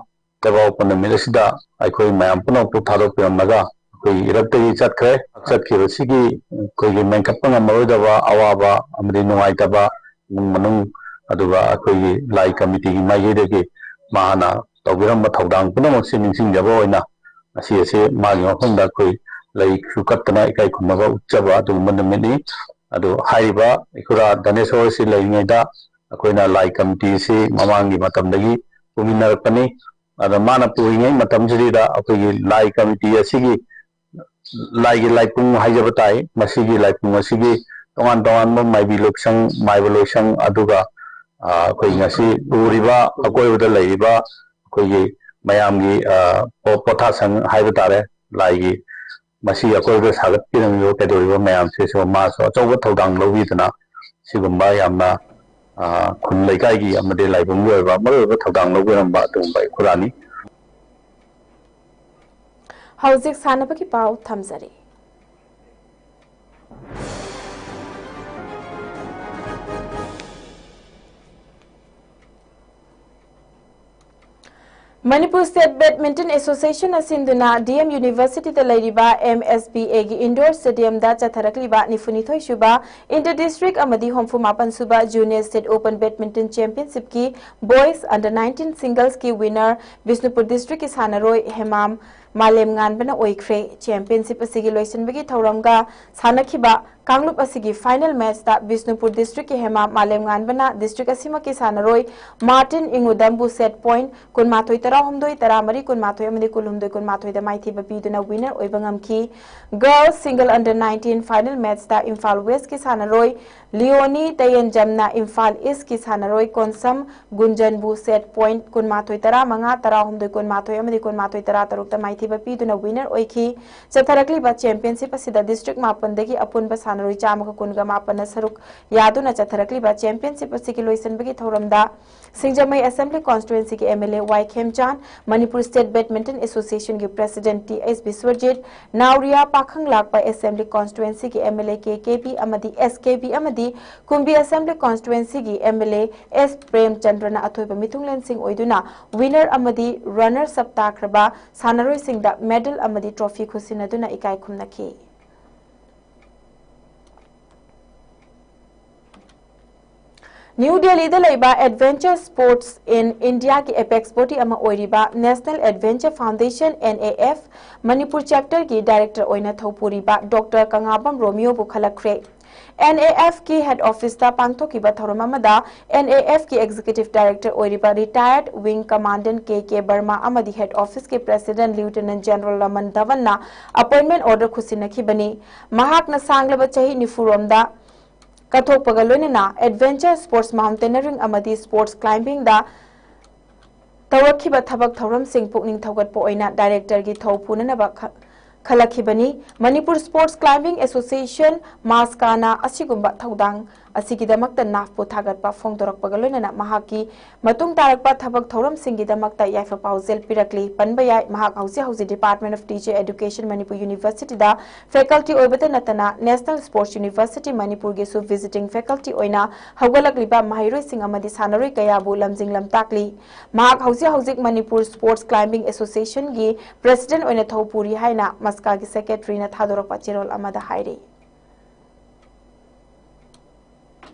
ꯂꯩꯕꯥꯛꯄꯣꯛꯄ ꯅꯨꯃꯤꯠ ꯑꯁꯤꯗ ꯑꯩꯈꯣꯏ ꯃꯌꯥꯝ ꯄꯨꯝꯅꯃꯛꯄꯨ ꯊꯥꯗꯣꯛꯄꯤꯔꯝꯂꯒ ꯑꯩꯈꯣꯏꯒꯤ ꯏꯔꯛꯇꯒꯤ ꯆꯠꯈ꯭ꯔꯦ꯫ ꯆꯠꯈꯤꯕꯁꯤꯒꯤ ꯑꯩꯈꯣꯏꯒꯤ ꯃꯦꯟꯈꯠꯄ ꯉꯝꯃꯔꯣꯏꯗꯕ ꯑꯋꯥꯕ ꯑꯃꯗꯤ ꯅꯨꯡꯉꯥꯏꯇꯕ ꯏꯃꯨꯡ ꯃꯅꯨꯡ, ꯑꯗꯨꯒ ꯑꯩꯈꯣꯏꯒꯤ ꯂꯥꯏ ꯀꯃꯤꯇꯤꯒꯤ ꯃꯥꯏꯀꯩꯗꯒꯤ ꯃꯍꯥꯛꯅ ꯇꯧꯕꯤꯔꯝꯕ ꯊꯧꯗꯥꯡ ꯄꯨꯝꯅꯃꯛꯁꯤ ꯅꯤꯡꯁꯤꯡꯖꯕ ꯑꯣꯏꯅ ꯉꯁꯤ ꯑꯁꯤ ꯃꯥꯒꯤ ꯃꯐꯝꯗ ꯑꯩꯈꯣꯏ ꯂꯩꯁꯨ ꯀꯠꯇꯅ ꯏꯀꯥꯏ ꯈꯨꯝꯅꯕ ꯎꯠꯆꯕ ꯑꯗꯨꯒꯨꯝꯕ ꯅꯨꯃꯤꯠꯅꯤ꯫ ꯑꯗꯨ ꯍꯥꯏꯔꯤꯕ ꯏꯈꯨꯔꯥ ꯙꯅꯦꯁꯣꯔ ꯑꯁꯤ ꯂꯩꯔꯤꯉꯩꯗ ꯑꯩꯈꯣꯏꯅ ꯂꯥꯏ ꯀꯃꯤꯇꯤ ꯑꯁꯤ ꯃꯃꯥꯡꯒꯤ ꯃꯇꯝꯗꯒꯤ ꯄꯨꯃꯤꯟꯅꯔꯛꯄꯅꯤ꯫ ꯑꯗ ꯃꯥꯅ ꯄꯨꯔꯤꯉꯩ ꯃꯇꯝꯁꯤꯗ ꯑꯩꯈꯣꯏꯒꯤ ꯂꯥꯏ ꯀꯃꯤꯇꯤ ꯑꯁꯤꯒꯤ ꯂꯥꯏꯒꯤ ꯂꯥꯏꯄꯨꯡ ꯍꯥꯏꯖꯕ ꯇꯥꯏ꯫ ꯃꯁꯤꯒꯤ ꯂꯥꯏꯄꯨꯡ ꯑꯁꯤꯒꯤ ꯇꯣꯉꯥꯟ ꯇꯣꯉꯥꯟꯕ ꯃꯥꯏꯕꯤ ꯂꯣꯏꯁꯪ, ꯃꯥꯏꯕ ꯂꯣꯏꯁꯪ, ꯑꯗꯨꯒ, ꯑ, ꯑꯩꯈꯣꯏ ꯉꯁꯤ ꯎꯔꯤꯕ ꯑꯀꯣꯏꯕꯗ ꯂꯩꯔꯤꯕ ꯑꯩꯈꯣꯏꯒꯤ ꯃꯌꯥꯝꯒꯤ, ꯑ, ꯄꯣ-, ꯄꯣꯊꯥꯁꯪ ꯍꯥꯏꯕ ꯇꯥꯔꯦ, ꯂꯥꯏꯒꯤ ꯃꯁꯤꯒꯤ ꯑꯀꯣꯏꯕꯗ ꯁꯥꯒꯠꯄꯤꯔꯝꯂꯤꯕ ꯀꯩꯗꯧꯔꯤꯕ ꯃꯌꯥꯝꯁꯤꯁꯨ ꯃꯥꯁꯨ ꯑꯆꯧꯕ ꯊꯧꯗꯥꯡ ꯂꯧꯕꯤꯗꯨꯅ ꯁꯤꯒꯨꯝꯕ ꯌꯥꯝꯅ, ꯑ, ꯈꯨꯟ ꯂꯩꯀꯥꯏꯒꯤ ꯑꯃꯗꯤ ꯂꯥꯏꯕꯨꯡꯒꯤ ꯑꯣꯏꯕ ꯃꯔꯨꯑꯣꯏꯕ ꯊꯧꯗꯥꯡ ꯂꯧꯕꯤꯔꯝꯕ ꯑꯗꯨꯒꯨꯝꯕ ꯏꯈꯨꯔꯥꯅꯤ꯫ ꯍꯧꯖꯤꯛ ꯁꯥꯟꯅꯕꯒꯤ ꯄꯥꯎ ꯊꯝꯖꯔꯤ꯫ Manipur State Badminton Association ꯑꯁꯤꯟꯗꯨꯅ D M University ꯗ ꯂꯩꯔꯤꯕ M S B A ꯒꯤ indoor stadium ꯗ ꯆꯠꯊꯔꯛꯂꯤꯕ ꯅꯤꯐꯨꯅꯤꯊꯣꯏ ꯁꯨꯕ Inter District ꯑꯃꯗꯤ ꯍꯨꯝꯐꯨ ꯃꯥꯄꯟ ꯁꯨꯕ Junior State Open Badminton Championship ꯀꯤ Boys Under nineteen Singles ꯀꯤ winner ꯕꯤꯁꯅꯨꯄꯨꯔ District ꯀꯤ ꯁꯥꯟꯅꯔꯣꯏ ꯍꯦꯃꯥꯝ ꯃꯥꯂꯦꯝ ꯉꯥꯟꯕꯅ ꯑꯣꯏꯈ꯭ꯔꯦ꯫ Championship ꯑꯁꯤꯒꯤ ꯂꯣꯏꯁꯤꯟꯕꯒꯤ ꯊꯧꯔꯝꯒ ꯁꯥꯟꯅꯈꯤꯕ ꯀꯥꯡꯂꯨꯞ ꯑꯁꯤꯒꯤ final match ꯇ ꯕꯤꯁꯅꯨꯄꯨꯔ District ꯀꯤ ꯍꯦꯃꯥꯝ ꯃꯥꯂꯦꯝ ꯉꯥꯟꯕꯅ District ꯑꯁꯤꯃꯛꯀꯤ ꯁꯥꯟꯅꯔꯣꯏ ꯃꯥꯔꯇꯤꯟ ꯏꯉꯨꯗꯝꯕꯨ set point ꯀꯨꯟꯃꯥꯊꯣꯏ ꯇꯔꯥꯍꯨꯝꯗꯣꯏ, ꯇꯔꯥꯃꯔꯤ ꯀꯨꯟꯃꯥꯊꯣꯏ ꯑꯃꯗꯤ ꯀꯨꯟꯍꯨꯝꯗꯣꯏ ꯀꯨꯟꯃꯥꯊꯣꯏꯗ ꯃꯥꯏꯊꯤꯕ ꯄꯤꯗꯨꯅ winner ꯑꯣꯏꯕ ꯉꯝꯈꯤ꯫ Girls Single Under nineteen final match ꯇ ꯏꯝꯐꯥꯜ West ꯀꯤ ꯁꯥꯟꯅꯔꯣꯏ ꯂꯤꯑꯣꯅꯤ ꯇꯌꯦꯟꯖꯝꯅ ꯏꯝꯐꯥꯜ East ꯀꯤ ꯁꯥꯟꯅꯔꯣꯏ ꯀꯣꯟꯁꯝ ꯒꯨꯟꯖꯟꯕꯨ set point ꯀꯨꯟꯃꯥꯊꯣꯏ ꯇꯔꯥꯃꯉꯥ, ꯇꯔꯥꯍꯨꯝꯗꯣꯏ ꯀꯨꯟꯃꯥꯊꯣꯏ ꯑꯃꯗꯤ ꯀꯨꯟꯃꯥꯊꯣꯏ ꯇꯔꯥꯇꯔꯨꯛꯇ ꯃꯥꯏꯊꯤꯕ ꯄꯤꯗꯨꯅ winner ꯑꯣꯏꯈꯤ꯫ ꯆꯠꯊꯔꯛꯂꯤꯕ championship ꯑꯁꯤꯗ district ꯃꯥꯄꯟꯗꯒꯤ ꯑꯄꯨꯟꯕ ꯁꯥꯟꯅꯔꯣꯏ ꯆꯥꯝꯃꯒ ꯀꯨꯟꯒ ꯃꯥꯄꯟꯅ ꯁꯔꯨꯛ ꯌꯥꯗꯨꯅ ꯆꯠꯊꯔꯛꯂꯤꯕ championship ꯑꯁꯤꯒꯤ ꯂꯣꯏꯁꯤꯟꯕꯒꯤ ꯊꯧꯔꯝꯗ ꯁꯤꯡꯖꯃꯩ Assembly Constituency ꯒꯤ M L A Y ꯈꯦꯝꯆꯥꯟ, Manipur State Badminton Association ꯒꯤ President T H ꯕꯤꯁ꯭ꯋꯔꯖꯤꯠ, ꯅꯥꯎꯔꯤꯌꯥ ꯄꯥꯈꯪ ꯂꯥꯛꯄ Assembly Constituency ꯒꯤ M L A K K B ꯑꯃꯗꯤ S K B ꯑꯃꯗꯤ ꯀꯨꯝꯕꯤ Assembly Constituency ꯒꯤ M L A S ꯄ꯭ꯔꯦꯝꯆꯟꯗ꯭ꯔꯅ ꯑꯊꯣꯏꯕ ꯃꯤꯊꯨꯡꯂꯦꯟꯁꯤꯡ ꯑꯣꯏꯗꯨꯅ winner ꯑꯃꯗꯤ runners up ꯇꯥꯈ꯭ꯔꯕ ꯁꯥꯟꯅꯔꯣꯏꯁꯤꯡꯗ medal ꯑꯃꯗꯤ trophy ꯈꯨꯠꯁꯤꯟꯅꯗꯨꯅ ꯏꯀꯥꯏ ꯈꯨꯝꯅꯈꯤ꯫ ꯅ꯭ꯌꯨ ꯗꯦꯜꯂꯤꯗ ꯂꯩꯕ Adventure Sports in India ꯒꯤ apex body ꯑꯃ ꯑꯣꯏꯔꯤꯕ National Adventure Foundation, N A F, Manipur chapter ꯒꯤ director ꯑꯣꯏꯅ ꯊꯧꯄꯨꯔꯤꯕ Doctor ꯀꯪꯉꯥꯕꯝ ꯔꯣꯃꯤꯌꯣꯕꯨ ꯈꯜꯂꯛꯈ꯭ꯔꯦ꯫ N A F ꯀꯤ head office ꯇ ꯄꯥꯡꯊꯣꯛꯈꯤꯕ ꯊꯧꯔꯝ ꯑꯃꯗ N A F ꯀꯤ executive director ꯑꯣꯏꯔꯤꯕ retired wing commandant K K ꯕꯔꯃꯥ ꯑꯃꯗꯤ head office ꯀꯤ president Lieutenant General Raman ꯙꯋꯟꯅ appointment order ꯈꯨꯠꯁꯤꯟꯅꯈꯤꯕꯅꯤ꯫ ꯃꯍꯥꯛꯅ ꯁꯥꯡꯂꯕ ꯆꯍꯤ ꯅꯤꯐꯨꯔꯣꯝꯗ ꯀꯠꯊꯣꯛꯄꯒ ꯂꯣꯏꯅꯅ adventure sports, mountaineering ꯑꯃꯗꯤ sports climbing ꯗ ꯇꯧꯔꯛꯈꯤꯕ ꯊꯕꯛ ꯊꯧꯔꯝꯁꯤꯡ ꯄꯨꯛꯅꯤꯡ ꯊꯧꯒꯠꯄ ꯑꯣꯏꯅ director ꯒꯤ ꯊꯧ ꯄꯨꯅꯅꯕ ꯈ-, ꯈꯜꯂꯛꯈꯤꯕꯅꯤ꯫ ꯃꯅꯤꯄꯨꯔ Sports Climbing Association, ꯃꯥꯁꯀꯥꯅ ꯑꯁꯤꯒꯨꯝꯕ ꯊꯧꯗꯥꯡ ꯑꯁꯤꯒꯤꯗꯃꯛꯇ ꯅꯥꯐꯄꯨ ꯊꯥꯒꯠꯄ ꯐꯣꯡꯗꯣꯔꯛꯄꯒ ꯂꯣꯏꯅꯅ ꯃꯍꯥꯛꯀꯤ ꯃꯇꯨꯡ ꯇꯥꯔꯛꯄ ꯊꯕꯛ ꯊꯧꯔꯝꯁꯤꯡꯒꯤꯗꯃꯛꯇ ꯌꯥꯏꯐ ꯄꯥꯎꯖꯦꯜ ꯄꯤꯔꯛꯂꯤ꯫ ꯄꯟꯕ ꯌꯥꯏ, ꯃꯍꯥꯛ ꯍꯧꯖꯤꯛ ꯍꯧꯖꯤꯛ Department of Teacher Education, Manipur University the faculty ꯑꯣꯏꯕꯇ ꯅꯠꯇꯅ National Sports University Manipur ꯒꯤꯁꯨ visiting faculty ꯑꯣꯏꯅ ꯍꯧꯒꯠꯂꯛꯂꯤꯕ ꯃꯍꯩꯔꯣꯏꯁꯤꯡ ꯑꯃꯗꯤ ꯁꯥꯟꯅꯔꯣꯏ ꯀꯌꯥꯕꯨ ꯂꯝꯖꯤꯡ ꯂꯝꯇꯥꯛꯂꯤ꯫ ꯃꯍꯥꯛ ꯍꯧꯖꯤꯛ ꯍꯧꯖꯤꯛ Manipur Sports Climbing Association ꯒꯤ president ꯑꯣꯏꯅ ꯊꯧ ꯄꯨꯔꯤ ꯍꯥꯏꯅ ꯃꯁꯀꯥꯒꯤ secretary ꯅ ꯊꯥꯗꯣꯔꯛꯄ ꯆꯦꯔꯣꯜ ꯑꯃꯗ ꯍꯥꯏꯔꯤ꯫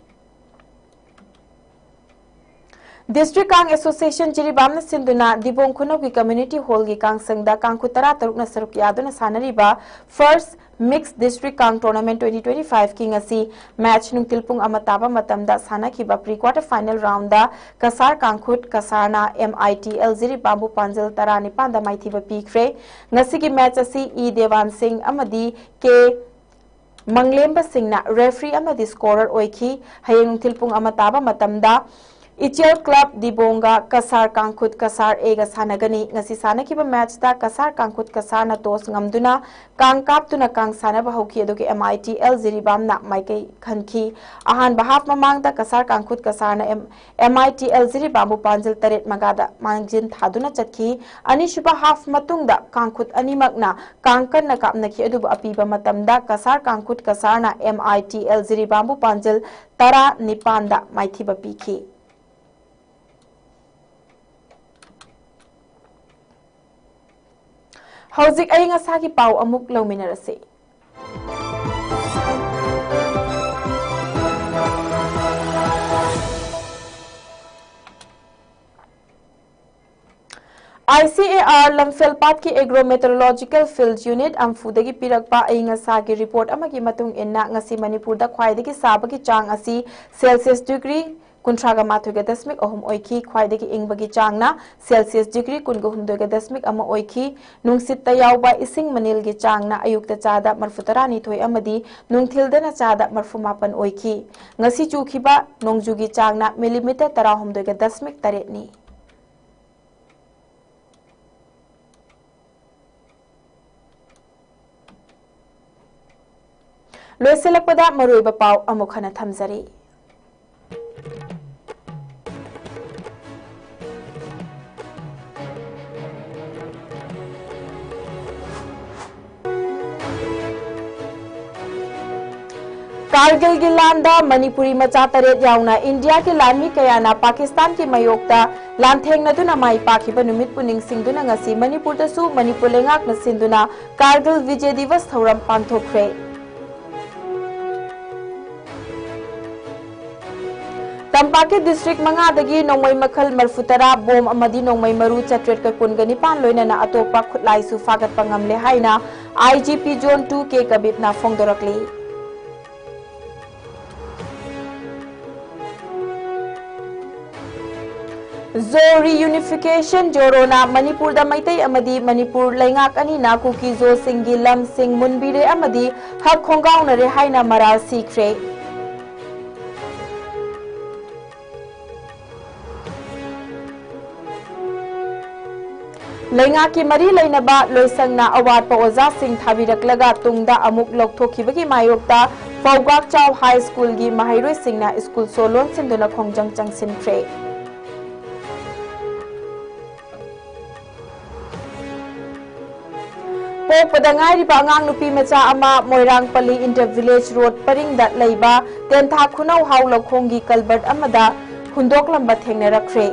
District Kang Association ꯖꯤꯔꯤꯕꯥꯝꯅ ꯁꯤꯟꯗꯨꯅ ꯗꯤꯕꯣꯡ ꯈꯨꯅꯧꯒꯤ Community Hall ꯒꯤ ꯀꯥꯡꯁꯪꯗ ꯀꯥꯡꯈꯨꯠ ꯇꯔꯥꯇꯔꯨꯛꯅ ꯁꯔꯨꯛ ꯌꯥꯗꯨꯅ ꯁꯥꯟꯅꯔꯤꯕ First Mixed District Kang Tournament twenty twenty-five ꯀꯤ ꯉꯁꯤ match ꯅꯨꯡꯊꯤꯜ ꯄꯨꯡ ꯑꯃ ꯇꯥꯕ ꯃꯇꯝꯗ ꯁꯥꯟꯅꯈꯤꯕ pre quarter final round the Cachar ꯀꯥꯡꯈꯨꯠ ꯀꯁꯥꯔꯅ M I T L ꯖꯤꯔꯤꯕꯥꯝꯕꯨ ꯄꯥꯟꯖꯜ ꯇꯔꯥꯅꯤꯄꯥꯟꯗ ꯃꯥꯏꯊꯤꯕ ꯄꯤꯈ꯭ꯔꯦ꯫ ꯉꯁꯤꯒꯤ match ꯑꯁꯤ ꯏ ꯗꯦꯋꯥꯟ ꯁꯤꯡ ꯑꯃꯗꯤ ꯀꯦ ꯃꯪꯂꯦꯝꯕ ꯁꯤꯡꯅ referee ꯑꯃꯗꯤ scorer ꯑꯣꯏꯈꯤ꯫ ꯍꯌꯦꯡ ꯅꯨꯡꯊꯤꯜ ꯄꯨꯡ ꯑꯃ ꯇꯥꯕ ꯃꯇꯝꯗ ꯏꯆꯦꯜ club ꯗꯤꯕꯣꯡꯒ ꯀꯁꯥꯔ ꯀꯥꯡꯈꯨꯠ ꯀꯁꯥꯔ A ꯒ ꯁꯥꯟꯅꯒꯅꯤ꯫ ꯉꯁꯤ ꯁꯥꯟꯅꯈꯤꯕ match ꯇ ꯀꯁꯥꯔ ꯀꯥꯡꯈꯨꯠ ꯀꯁꯥꯔꯅ toss ꯉꯝꯗꯨꯅ ꯀꯥꯡ ꯀꯥꯞꯇꯨꯅ ꯀꯥꯡ ꯁꯥꯟꯅꯕ ꯍꯧꯈꯤ, ꯑꯗꯨꯒ M I T L ꯖꯤꯔꯤꯕꯥꯝꯅ ꯃꯥꯏꯀꯩ ꯈꯟꯈꯤ꯫ ꯑꯍꯥꯟꯕ half ꯃꯃꯥꯡꯗ Cachar ꯀꯥꯡꯈꯨꯠ ꯀꯁꯥꯔꯅ M-, M I T L ꯖꯤꯔꯤꯕꯥꯝꯕꯨ ꯄꯥꯟꯖꯜ ꯇꯔꯦꯠ ꯃꯉꯥꯗ ꯃꯥꯡꯖꯤꯟ ꯊꯥꯗꯨꯅ ꯆꯠꯈꯤ꯫ ꯑꯅꯤꯁꯨꯕ half ꯃꯇꯨꯡꯗ ꯀꯥꯡꯈꯨꯠ ꯑꯅꯤꯃꯛꯅ ꯀꯥꯡ ꯀꯟꯅ ꯀꯥꯞꯅꯈꯤ, ꯑꯗꯨꯕꯨ ꯑꯄꯤꯕ ꯃꯇꯝꯗ Cachar ꯀꯥꯡꯈꯨꯠ ꯀꯁꯥꯔꯅ M I T L ꯖꯤꯔꯤꯕꯥꯝꯕꯨ ꯄꯥꯟꯖꯜ ꯇꯔꯥꯅꯤꯄꯥꯟꯗ ꯃꯥꯏꯊꯤꯕ ꯄꯤꯈꯤ꯫ ꯍꯧꯖꯤꯛ ꯑꯏꯪ ꯑꯁꯥꯒꯤ ꯄꯥꯎ ꯑꯃꯨꯛ ꯂꯧꯃꯤꯟꯅꯔꯁꯤ꯫ I C A R ꯂꯝꯐꯦꯜꯄꯥꯠꯀꯤ Agro Meteorological Field Unit ꯑꯝꯐꯨꯗꯒꯤ ꯄꯤꯔꯛꯄ ꯑꯏꯪ ꯑꯁꯥꯒꯤ report ꯑꯃꯒꯤ ꯃꯇꯨꯡ ꯏꯟꯅ, ꯉꯁꯤ ꯃꯅꯤꯄꯨꯔꯗ ꯈ꯭ꯋꯥꯏꯗꯒꯤ ꯁꯥꯕꯒꯤ ꯆꯥꯡ ꯑꯁꯤ Celsius degree ꯀꯨꯟꯊ꯭ꯔꯥꯒ ꯃꯥꯊꯣꯏꯒ ꯗꯁꯃꯤꯛ ꯑꯍꯨꯝ ꯑꯣꯏꯈꯤ꯫ ꯈ꯭ꯋꯥꯏꯗꯒꯤ ꯏꯪꯕꯒꯤ ꯆꯥꯡꯅ Celsius degree ꯀꯨꯟꯒ ꯍꯨꯝꯗꯣꯏꯒ ꯗꯁꯃꯤꯛ ꯑꯃ ꯑꯣꯏꯈꯤ꯫ ꯅꯨꯡꯁꯤꯠꯇ ꯌꯥꯎꯕ ꯏꯁꯤꯡ ꯃꯅꯤꯜꯒꯤ ꯆꯥꯡꯅ ꯑꯌꯨꯛꯇ ꯆꯥꯗ ꯃꯔꯐꯨ ꯇꯔꯥꯅꯤꯊꯣꯏ ꯑꯃꯗꯤ ꯅꯨꯡꯊꯤꯜꯗꯅ ꯆꯥꯗ ꯃꯔꯐꯨ ꯃꯥꯄꯟ ꯑꯣꯏꯈꯤ꯫ ꯉꯁꯤ ꯆꯨꯈꯤꯕ ꯅꯣꯡꯖꯨꯒꯤ ꯆꯥꯡꯅ millimeter ꯇꯔꯥꯍꯨꯝꯗꯣꯏꯒ ꯗꯁꯃꯤꯛ ꯇꯔꯦꯠꯅꯤ꯫ ꯂꯣꯏꯁꯤꯜꯂꯛꯄꯗ ꯃꯔꯨꯑꯣꯏꯕ ꯄꯥꯎ ꯑꯃꯨꯛ ꯍꯟꯅ ꯊꯝꯖꯔꯤ꯫ ꯀꯥꯔꯒꯤꯜꯒꯤ ꯂꯥꯟꯗ ꯃꯅꯤꯄꯨꯔꯤ ꯃꯆꯥ ꯇꯔꯦꯠ ꯌꯥꯎꯅ ꯏꯟꯗꯤꯌꯥꯒꯤ ꯂꯥꯟꯃꯤ ꯀꯌꯥꯅ ꯄꯥꯀꯤꯁꯇꯥꯟꯒꯤ ꯃꯥꯌꯣꯛꯇ ꯂꯥꯟꯊꯦꯡꯅꯗꯨꯅ ꯃꯥꯏ ꯄꯥꯛꯈꯤꯕ ꯅꯨꯃꯤꯠꯄꯨ ꯅꯤꯡꯁꯤꯡꯗꯨꯅ ꯉꯁꯤ ꯃꯅꯤꯄꯨꯔꯗꯁꯨ ꯃꯅꯤꯄꯨꯔ ꯂꯩꯉꯥꯛꯅ ꯁꯤꯟꯗꯨꯅ ꯀꯥꯔꯒꯤꯜ ꯕꯤꯖꯦ ꯗꯤꯋꯁ ꯊꯧꯔꯝ ꯄꯥꯡꯊꯣꯛꯈ꯭ꯔꯦ꯫ ꯇꯝꯄꯥꯛꯀꯤ ꯗꯤꯁꯇ꯭ꯔꯤꯛ ꯃꯉꯥꯗꯒꯤ ꯅꯣꯡꯃꯩ ꯃꯈꯜ ꯃꯔꯐꯨ ꯇꯔꯥ, ꯕꯣꯝ ꯑꯃꯗꯤ ꯅꯣꯡꯃꯩ ꯃꯔꯨ ꯆꯥꯇ꯭ꯔꯦꯠꯀ ꯀꯨꯟꯒ ꯅꯤꯄꯥꯟ ꯂꯣꯏꯅꯅ ꯑꯇꯣꯞꯄ ꯈꯨꯠꯂꯥꯏꯁꯨ ꯐꯥꯒꯠꯄ ꯉꯝꯂꯦ ꯍꯥꯏꯅ ꯑꯥꯏ ꯖꯤ ꯄꯤ ꯖꯣꯟ ꯇꯨ ꯀꯦ ꯀꯕꯤꯞꯅ ꯐꯣꯡꯗꯣꯔꯛꯂꯤ꯫ ꯖꯣ ꯔꯤꯌꯨꯅꯤꯐꯤꯀꯦꯁꯟ ꯖꯣꯔꯣꯅ ꯃꯅꯤꯄꯨꯔꯗ ꯃꯩꯇꯩ ꯑꯃꯗꯤ ꯃꯅꯤꯄꯨꯔ ꯂꯩꯉꯥꯛ ꯑꯅꯤꯅ ꯀꯨꯀꯤ ꯖꯣꯁꯤꯡꯒꯤ ꯂꯝꯁꯤꯡ ꯃꯨꯟꯕꯤꯔꯦ ꯑꯃꯗꯤ ꯍꯛ ꯈꯣꯡꯒꯥꯎꯅꯔꯦ ꯍꯥꯏꯅ ꯃꯔꯥꯜ ꯁꯤꯈ꯭ꯔꯦ꯫ ꯂꯩꯉꯥꯛꯀꯤ ꯃꯔꯤ ꯂꯩꯅꯕ ꯂꯣꯏꯁꯪꯅ ꯑꯋꯥꯠꯄ ꯑꯣꯖꯥꯁꯤꯡ ꯊꯥꯕꯤꯔꯛꯂꯒ ꯇꯨꯡꯗ ꯑꯃꯨꯛ ꯂꯧꯊꯣꯛꯈꯤꯕꯒꯤ ꯃꯥꯌꯣꯛꯇ ꯄꯥꯎꯒꯥꯛꯆꯥꯎ ꯍꯥꯏ ꯁ꯭ꯀꯨꯜꯒꯤ ꯃꯍꯩꯔꯣꯏꯁꯤꯡꯅ ꯁ꯭ꯀꯨꯜ ꯁꯣ ꯂꯣꯟꯁꯤꯟꯗꯨꯅ ꯈꯣꯡꯖꯪ ꯆꯪꯁꯤꯟꯈ꯭ꯔꯦ꯫ ꯄꯣꯛꯄꯗ ꯉꯥꯏꯔꯤꯕ ꯑꯉꯥꯡ ꯅꯨꯄꯤ ꯃꯆꯥ ꯑꯃ ꯃꯣꯏꯔꯥꯡꯄꯜꯂꯤ ꯏꯟꯇꯔ ꯚꯤꯂꯦꯖ ꯔꯣꯗ ꯄꯔꯤꯡꯗ ꯂꯩꯕ ꯇꯦꯟꯊꯥ ꯈꯨꯅꯧ ꯍꯥꯎ ꯂꯧꯈꯣꯡꯒꯤ ꯀꯜꯕꯔꯠ ꯑꯃꯗ ꯍꯨꯟꯗꯣꯛꯂꯝꯕ ꯊꯦꯡꯅꯔꯛꯈ꯭ꯔꯦ꯫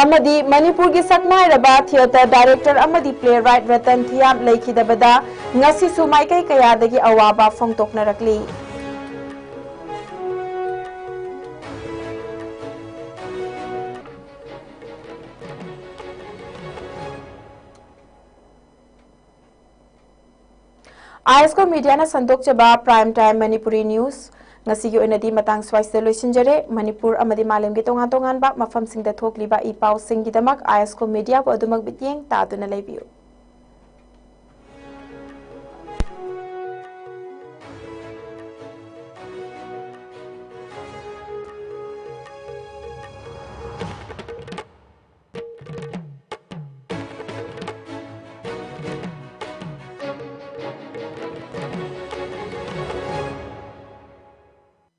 ꯑꯃꯗꯤ ꯃꯅꯤꯄꯨꯔꯒꯤ ꯁꯛꯅꯥꯏꯔꯕ ꯊꯤꯌꯦꯇꯔ ꯗꯥꯏꯔꯦꯛꯇꯔ ꯑꯃꯗꯤ ꯄ꯭ꯂꯦ ꯔꯥꯏꯠ ꯔꯇꯟ ꯊꯤꯌꯥꯝ ꯂꯩꯈꯤꯗꯕꯗ ꯉꯁꯤꯁꯨ ꯃꯥꯏꯀꯩ ꯀꯌꯥꯗꯒꯤ ꯑꯋꯥꯕ ꯐꯣꯡꯗꯣꯛꯅꯔꯛꯂꯤ꯫ ꯑꯥꯏ ꯑꯦꯁ ꯀꯣ ꯃꯤꯗꯤꯌꯥꯅ ꯁꯟꯗꯣꯛꯆꯕ Prime Time Manipuri News ꯉꯁꯤꯒꯤ ꯑꯣꯏꯅꯗꯤ ꯃꯇꯥꯡ ꯁ꯭ꯋꯥꯏꯁꯤꯗ ꯂꯣꯏꯁꯤꯟꯖꯔꯦ꯫ ꯃꯅꯤꯄꯨꯔ ꯑꯃꯗꯤ ꯃꯥꯂꯦꯝꯒꯤ ꯇꯣꯉꯥꯟ ꯇꯣꯉꯥꯟꯕ ꯃꯐꯝꯁꯤꯡꯗ ꯊꯣꯛꯂꯤꯕ ꯏ ꯄꯥꯎꯁꯤꯡꯒꯤꯗꯃꯛ ꯑꯥꯏ ꯑꯦꯁ ꯀꯣ ꯃꯤꯗꯤꯌꯥꯕꯨ ꯑꯗꯨꯃꯛ ꯃꯤꯠꯌꯦꯡ ꯇꯥꯗꯨꯅ ꯂꯩꯕꯤꯌꯨ꯫